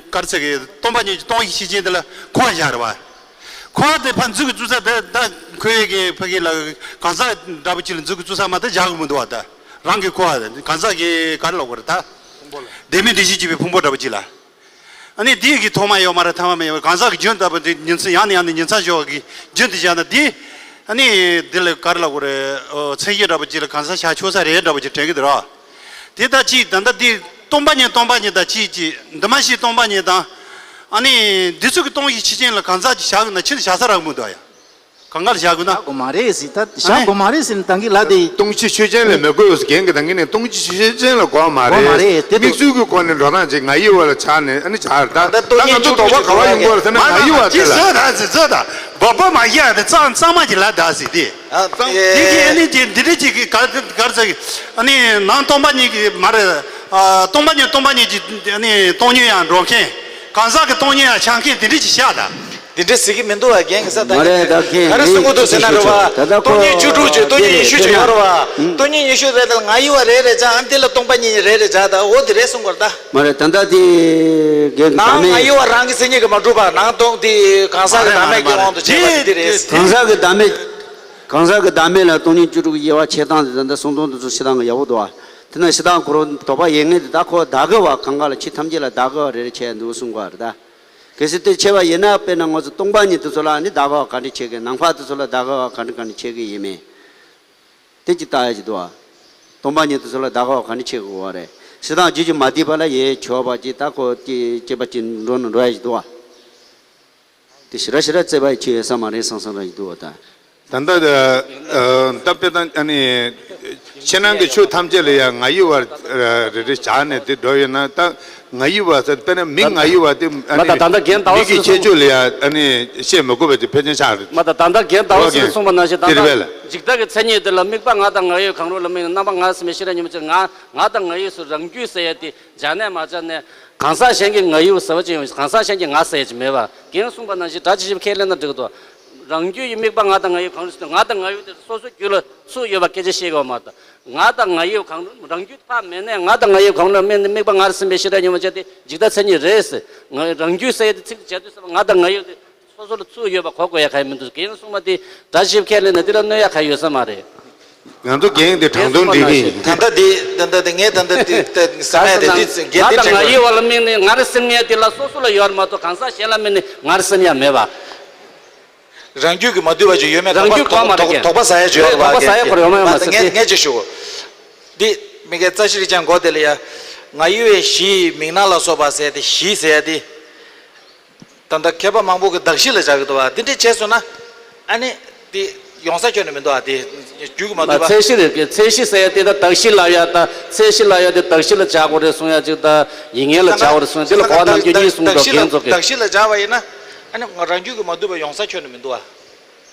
ག་རེ་ཟེར་གི་སྟོང་པ་ཉིད་ཀྱི་སྟོང་ཉིད་ཤེས་བྱེད་འདི་ལ་འཁོར་བ་བཞག་རེད་བ། འཁོར་བ་དེ་ཕར་འཛུལ་གི་བཙུགས་ས་དེ་ད་ཁོའི་གི་ཕ་གི་ལ་གང་ཟག་འདྲ་པོ་ཅིག་ལ་འཛུལ་གི་བཙུགས་ས་མ་གཏོགས་བཞག་གི་མི་འདུག་བ། ད་རང་གི་འཁོར་བ་གང་ཟག་གི་ག་རེ་ལབ་དགོས་རེད་ད། བདེན་མེད་བདེན་བཞི་བྱེད་པའི་ཕུང་པོ་འདྲ་པོ་ཅིག་ལ། ཨ་ནི་འདི་གི་ཐོག་མ་ཡོད་མ་རེད། ཐ་མ་མེད་པ་གང་ཟག་གི་རྒྱུན་ལྟ་བུ་འདི་ཉིན་མཚན་ཡང་ནས་ཡང་ནས་ཉིན་མཚན་ཞོག་གི་རྒྱུན་དུ་བཞག་ན་འདི། ཨ་ནི་འདི་ལ་ག་རེ་ལབ་དགོས་རེད། ཨོ་མཚན་གཞི་འདྲ་པོ་ཅིག་ལ་གང་ཟག་བཞག་ཆོག་ས་རེད་འདྲ་པོ་ཅིག་དྲན་གི་འདུག་ར། དེ་ལྟ་ཅིག་ད་ལྟ་འདི་སྟོང་པ་ཉིད་སྟོང་པ་ཉིད་དང་ཅིག་ཅིག་འདི་མ་ཤེས་སྟོང་པ་ཉིད་དང་། ཨ་ནི་འདི་ཚོ་གི་སྟོང་ཞིག་ཕྱི་ཅན་ལ་གང་ཟག་ཅིག་བཞག་གི་ན་ཕྱི་ལ་བཞག་ས་རག་མི་འདུག་ཡ། གང་ག་ལ་བཞག་དགོས་ན། བཞག་དགོས་མ་རེད་ཟེར། ད་བཞག་དགོས་མ་རེད་ཟེར་ནས་ད་གིན་ལབ་དེ། སྟོང་གཞི་ཆོས་ཅན་ལ་མི་དགོས་ཟེར། རྒན་གྱིས་ད་གིན་ནས་སྟོང་གཞི་ཆོས་ཅན་ལ་གོ་བ་མ་རེད། གོ་བ་མ་རེད་དེ། དམིགས་བསལ་གྱི་སྒོ་ནས་འགྲོ་སྟངས་ཅིག་ང་ཡི་བ་ལ་ཆགས་ནས་ཨ་ནི་ཆགས་རེད། ད་ད་ང་ཚོ་དོགས་པ་ག་བ་ཡོང་གི་རེད་ཟེར་ན་ང་ཡི་བ་དེ་ལ། བཟོ་ད་ཟེར་བཟོ་ད་བབ་པ་མ་བཞག་དེ་གཙང་གཙང་མ་གྱི་ལ་ད་ཟེར་དེ། ཨ་གཙང་དེ་གི་ཨ་ནི་ཅིག་འདི་འདྲ་ཅིག་གི་ག་ག་རེ་ཟེར་གི། ཨ་ནི་ནང་སྟོང་པ་ཉིད་ཀྱི་མ་རེད། ཨ་སྟོང་པ་ཉིད་སྟོང་པ་ཉིད་ཀྱི་ཨ་ནི་སྟོང་ཉིད་ཡང་འགྲོ་མཁན། གང་ཟག་གི་སྟོང་ཉིད་ཡང་ཆགས་མཁན་དེ་འདྲ་ཅིག་བཞག་ད། དེ་འདྲ་ཟེར་གི་མི་འདུག་བ། རྒན་གྱིས་ས་ད་མ་རེད། ད་རྒན་ག་རེ་གསུང་གི་འདུག་ཟེར་ན་རེད་བ། ད་ལྟ་སྟོང་ཉིད་བཅུ་དྲུག་ཅིག་སྟོང་ཉིད་ཉི་ཤུ་ཅིག་ཡོད་རེད་བ། སྟོང་ཉིད་ཉི་ཤུ་རེད་དེ་ལ་ང་ཡི་བ་རེད་རེད་ཙང་ཨ་ནི་དེ་ལ་སྟོང་པ་ཉིད་རེད་རེད་ཙང་ད་འོ་དེ་རེད་གསུང་གི་རེད་ད། མ་རེད། ད་ལྟ་དེ་རྒན་གྱི་བདག་ནང་ང་མེད། ཡི་བ་རང་གི་མཚན་ཉིད་ཀྱིས་མ་གྲུབ་པ། ནང་སྟོང་དེ་གང་ཟག་གི་བདག་མེད་ཀྱི་དབང་དུ་བྱས་པ་དེ་དེ་རེད། གང་ཟག་གི་བདག་མེད། གང་ཟག་གི་བདག་མེད་ལ་སྟོང་ཉིད་བཅུ་དྲུག་གི་དབྱེ་བ་ཕྱེ་སྟངས་དེ་ད་ལྟ་གསུང་སྟངས་དེ་ཚོ་ཕྱེ་སྟངས་ཀྱི་ཡག་པོ་འདུག་བ། དེ་ན་ཕྱེ་སྟངས་ཁོ་རང་དོགས་པ་ཡོད་མཁན་དེ་ད་ཁོ་བདག་གི་བ་གང་ག་ལ་ཆེས་ཐམས་ཅད་ལ་བདག་གི་བ་རེ་རེ་བྱས་འདུག་གསུང་གི་རེད་ད། གལ་སྲིད་དེ་ཆེ་བ་ཡིན་ན་དཔེར་ན་ང་ཚོ་སྟོང་པ་ཉིད་དེ་ཚོ་ལ་ནི་བདག་གི་བ་ག་འདྲ་ཆེ་གི། ནང་པ་དེ་ཚོ་ལ་བདག་གི་བ་ག་འདྲ་ག་འདྲ་ཆེ་གི་ཡིན་མིན། དེ་ཅིག་བལྟ་ཡ་ཅིག་འདུག་བ། སྟོང་པ་ཉིད་དུ་ཚུར་ལ་བདག་ག་བ་ག་ནས་ཆེ་དགོས་བ་རེད། ཞེ་སྡང་རྒྱུད་ཀྱི་མ་བསྡུས་པ་ལ་ཡེ་ཆོག་པ་ཅིག་ད་ཁོ་ཅི་ཅེས་པ་ཅིག་འགྲོ་ན་འགྲོ་ཡ་ཞིག་འདུག་བ། དེ་ཞེ་དྲག་ཞེ་དྲག་བརྩེ་བ་ཡི་ཆོས་ཡོད་ས་མ་རེད་བསམ་བསམ་ར་ཞིག་འདུག་བ་ད། ད་ལྟ་ད་ལྟ་དཔེ་དང་ཨ་ནི་ཕྱི་ནང་གི་ཆོས་ཐམས་ཅད་ལ་ཡང་ང་ཡི་བར་རེ་རེ་བཞག་ནས་དེ་འགྲོ་ཡོད་ན་ད། ང་ཡི་བ་ཟེར་དཔེར་ན་མི་ང་ཡི་བ་དེ་ཨ་ནི་མ་ད་ད་ལྟ་རྒན་ཟླ་བ་མི་གི་ཁྱད་ཆོས་ལ་ཡང་ཨ་ནི་བཤད་མི་དགོས་པ་དེ་ཕལ་ཆེར་ཆགས་རེད། མ་ད་ད་ལྟ་རྒན་ཟླ་བ་ཟེར་གསུངས་པ་ནང་བཞིན་ད་དེ་རེད་པས་ལ། ལྟ་འཇིག་ལྟ་གི་མཚན་ཉིད་དེ་ལ་དམིགས་པ་ང་དང་ང་ཡི་གང་རུང་ལ་དམིགས་ནས་རྣམ་པ་ང་ཟེར་མི་ཤེས་ར་ཉིན་མོ་ཚེ་ང་ང་དང་ང་ཡི་སུ་རང་རྒྱུད་ཟེར་ཡ་དེ་སྦྱར་ནས་མ་སྦྱར་ནས་གང་ཟག་གཞན་གྱི་ང་ཡི་ཟེར་བ་ཅིག་ཡོང་གང་ཟག་གཞན་གྱི་ང་ཟེར་ཡ་ཅིག་མེད་པ་རྒན་གསུངས་པ་ནང་བཞིན་སྒྲ་ཇི་ཞིག་ཁས་ལེན་ན་འགྲིག་གི་འདུག་རང་རྒྱུད་ཡི་དམིགས་པ་ང་དང་ང་ཡི་གང་རུང་ཟེར་ང་དང་ང་ཡི་དེ་སོ་སོ་རྒྱུད་ལ་ཚུགས་ཡོད་པ་སྐད་ཆ་བཤད་དགོས་མ་གཏོགས། ང་དང་ང་ཡི་གང་རུང་རང་རྒྱུད་ཕར་མེད་ནས་ང་དང་ང་ཡི་གང་རུང་དམིགས་ནས་དམིགས་པ་ངར་སེམས་པའི་ཤེས་རབ་ཉོན་མོངས་ཅན་དེ་འཇིག་ལྟ་མཚན་ཉིད་རེད་ཟེར། ང་རང་རྒྱུད་ཟེར་ཡ་དེ་ཚིག་བྱ་དུས་ཙམ་པ་ང་དང་ང་ཡི་དེ་སོ་སོ་ལ་ཚུགས་ཡོད་པ་གོ་དགོས་ཡ་ག་ཡི་མི་འདུག་རྒན་གསུངས་པ་དེ་སྒྲ་ཞིབ་ཁས་ལེན་ན་དེ་ལ་གནོད་ཡ་ག་ཡོད་ས་མ་རེད། ང་ཚོ་རྒན་དེ་དྲང་དོན་འགྲིག་གི་ཡིན། ད་ལྟ་དེ་ད་ལྟ་དེ་ངས་ད་ལྟ་དེ་ད་བསམ་ཡ་དེ་དེ་རྒན་ང་དེ་དང་དྲན་ང་ཡི་བ་ལ་དམིགས་ནས་ངར་སེམས་ཡ་དེ་ལ་སོ་སོ་ལ་ཡོད་མ་གཏོགས་གང་ཟག་གཞན་ལ་དམིགས་ནས་ངར་སེམས་ཡ་མེད་པ། རང་རྒྱུད་ཀྱིས་མ་བསྡུས་པ་ཅིག་ཡོད་མེད་རང་རྒྱུད་གོ་མ་རེད་དོགས་པ་ཟ་ཡ་ཅིག་ཡོད་རེད་པ། དོགས་པ་ཟ་ཡ་ཁོ་རེ་ཡོད་མ་ཡོད་མ་ཟེར་ངས་ངས་ཅིག་ཞུ་གོ། འདི་མི་སྐད་རྩ་ཤེ་རིག་ཅན་གོ་དེ་ལ་ཡ། ང་ཡི་བའི་གཞི་མིང་ན་ལ་སོགས་པ་ཟེར་ཏེ་གཞི་ཟེར་ཡ་དེ། ད་ལྟ་མཁས་པ་མང་པོ་གི་གདགས་གཞི་ལ་སྦྱར་གི་འདུག་བ་འདི་འདྲས་བྱས་སོང་ན། ཨ་ནི། དེ་ཡོང་ས་ཁྱོན་ནས་མི་འདུག་ཨ་དེ། རྒྱུད་ཀྱིས་མ་བསྡུས་པ། ཚད་གཞི་རེད་ཚད་གཞི་ཟེར་ཡ་དེ་ད་གདགས་གཞི་ལབ་ཡ་ད་ཚད་གཞི་ལབ་ཡ་དེ་གདགས་གཞི་ལ་སྦྱར་དགོས་རེད་གསུང་ཡ་ཅིག་ད་ཡིན་ངེས་ལ་སྦྱར་དགོས་རེད་གསུང་ཡ་དེ་ལ་གོ་བ་རྣམ་འགྱུར་གཉིས་གསུངས་འདུག་རྒན་ཚོ་གིས། གདགས་གཞི་ལ་སྦྱར་བ་ཡིན་ན། ཨ་ནི་ང་རང་རྒྱུད་ཀྱིས་མ་བསྡུས་པ་ཡོང་ས་ཁྱོན་ནས་མི་འདུག་ཨ།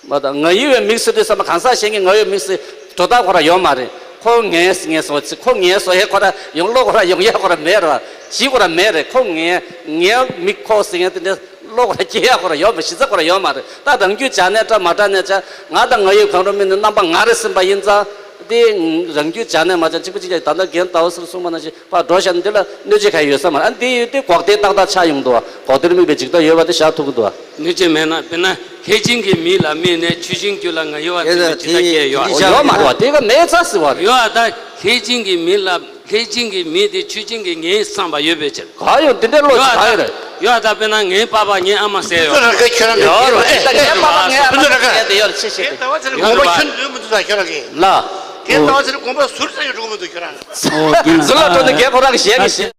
མ་ད་ང་ཡི་བའི་མིག་ཟེར་དུས་ཙམ་པ་གང་ཟག་གཞན་གྱི་ང་ཡི་མིག་ཟེར་དོ་བདག་ཁོ་ར་ཡོད་མ་རེད། ཁོ་ངའི་ངའི་སོ་ཚིག་ཁོ་ངའི་སོ་ཧེ་ཁོ་ར་ཡོང་བློ་ཁོ་ར་ཡོང་ཡ་ཁོ་ར་མེད་ར་གཞི་ཁོ་ར་མེད་རེད། ཁོ་ངའི་ངའི་མིག་ཁོ་ཟེར་ཡ་དེ་འདྲ་བློ་ཁོ་ར་སྐྱེ་ཡ་ཁོ་ར་ཡོད་མ་གཞི་རྩ་ཁོ་ར་ཡོད་མ་རེད། ད་རང་རྒྱུད་སྦྱར་ནས་འདྲ་མ་འདྲ་ནས་བྱ་ང་དང་ང་ཡི་གང་རུང་དམིགས་ནས་རྣམ་པ་ངར་སེམས་པ་ཡིན་ཙང་དེ་རང་རྒྱུད་སྦྱར་ནས་མ་བྱ་གཅིག་པུ་གཅིག་ཀྱང་ད་ལྟ་རྒན་ཟླ་བ་ཟེར་གསུངས་པ་ནང་བཞིན། ཕར་འགྲོ་བཞག་ན་འདི་ལ་གནོད་བྱེད་གང་ཡོད་ས་མ་རེད། ཨ་འདི་ཡོད་དེ་འགོག་བདེན་ཏག་ཏག་ཆགས་ཡོང་འདུག་འགོག་བདེན་དམིགས་པའི་འཇིག་ལྟ་ཡོད་པ་དེ་བཞག་ཐུབ་ཀྱི་འདུག་གནོད་བྱེད་མེད་ན་དཔེར་ན་ལྷས་བྱིན་གྱི་མིག་ལ་དམིགས་ནས་ཆོས་ཅན་རྒྱུད་ལ་ང་ཡི་བ་ཟེར་བའི་འཇིག་ལྟ་སྐྱེ་ཡོད་ཨ། ཡོད་མ་རེད་བ་དེ་ག་མེད་ཚ་ཟེར་བ་རེད། ཡོད་ཨ་ད་ལྷས་བྱིན་གྱི་མིག་ལ་ལྷས་བྱིན་གྱི་མིག་དེ་ཆོས་ཅན་གྱི་ངའི་བསམ་པ་ཡོད་པའི་ཕྱིར། ག་ཡོད་འདི་འདྲའི་བློ་ཡོད་ཨ་ཆགས་ཡོད་ད་རེད། ཡོད་ཨ་ད་དཔེར་ན་ངའི་པ་ཕ་ངའི་ཨ་མ་ཟེར་ཡོད། ཁྱོད་རང་གི་ཁྱོད་རང་གི་ཡོད་རེད་ད་ངའི་པ་ཕ་ངའི་ཨ་མ་ཟེར་ཡ་དེ་ཡོད་རེད་ཆེ་ཤེས་དེ། ད་བ་ཚེ་རིང་དགོངས་པ་ཁྱོད་འདོན་མི་འདུག་ད་ཁྱོད་རང་གི་ལ། དེ་ལྟ་བ་ཚེ་རིང་དགོངས་པ་ཟུར་ཙམ་ཡང་འགྲོ་གི་མི་འདུག་ཁྱོད་རང་། ཟུར་ལ་འགྲོ་ནས་རྒན་ཁོ་རང་གི་ཞལ་གྱིས་བཞེས།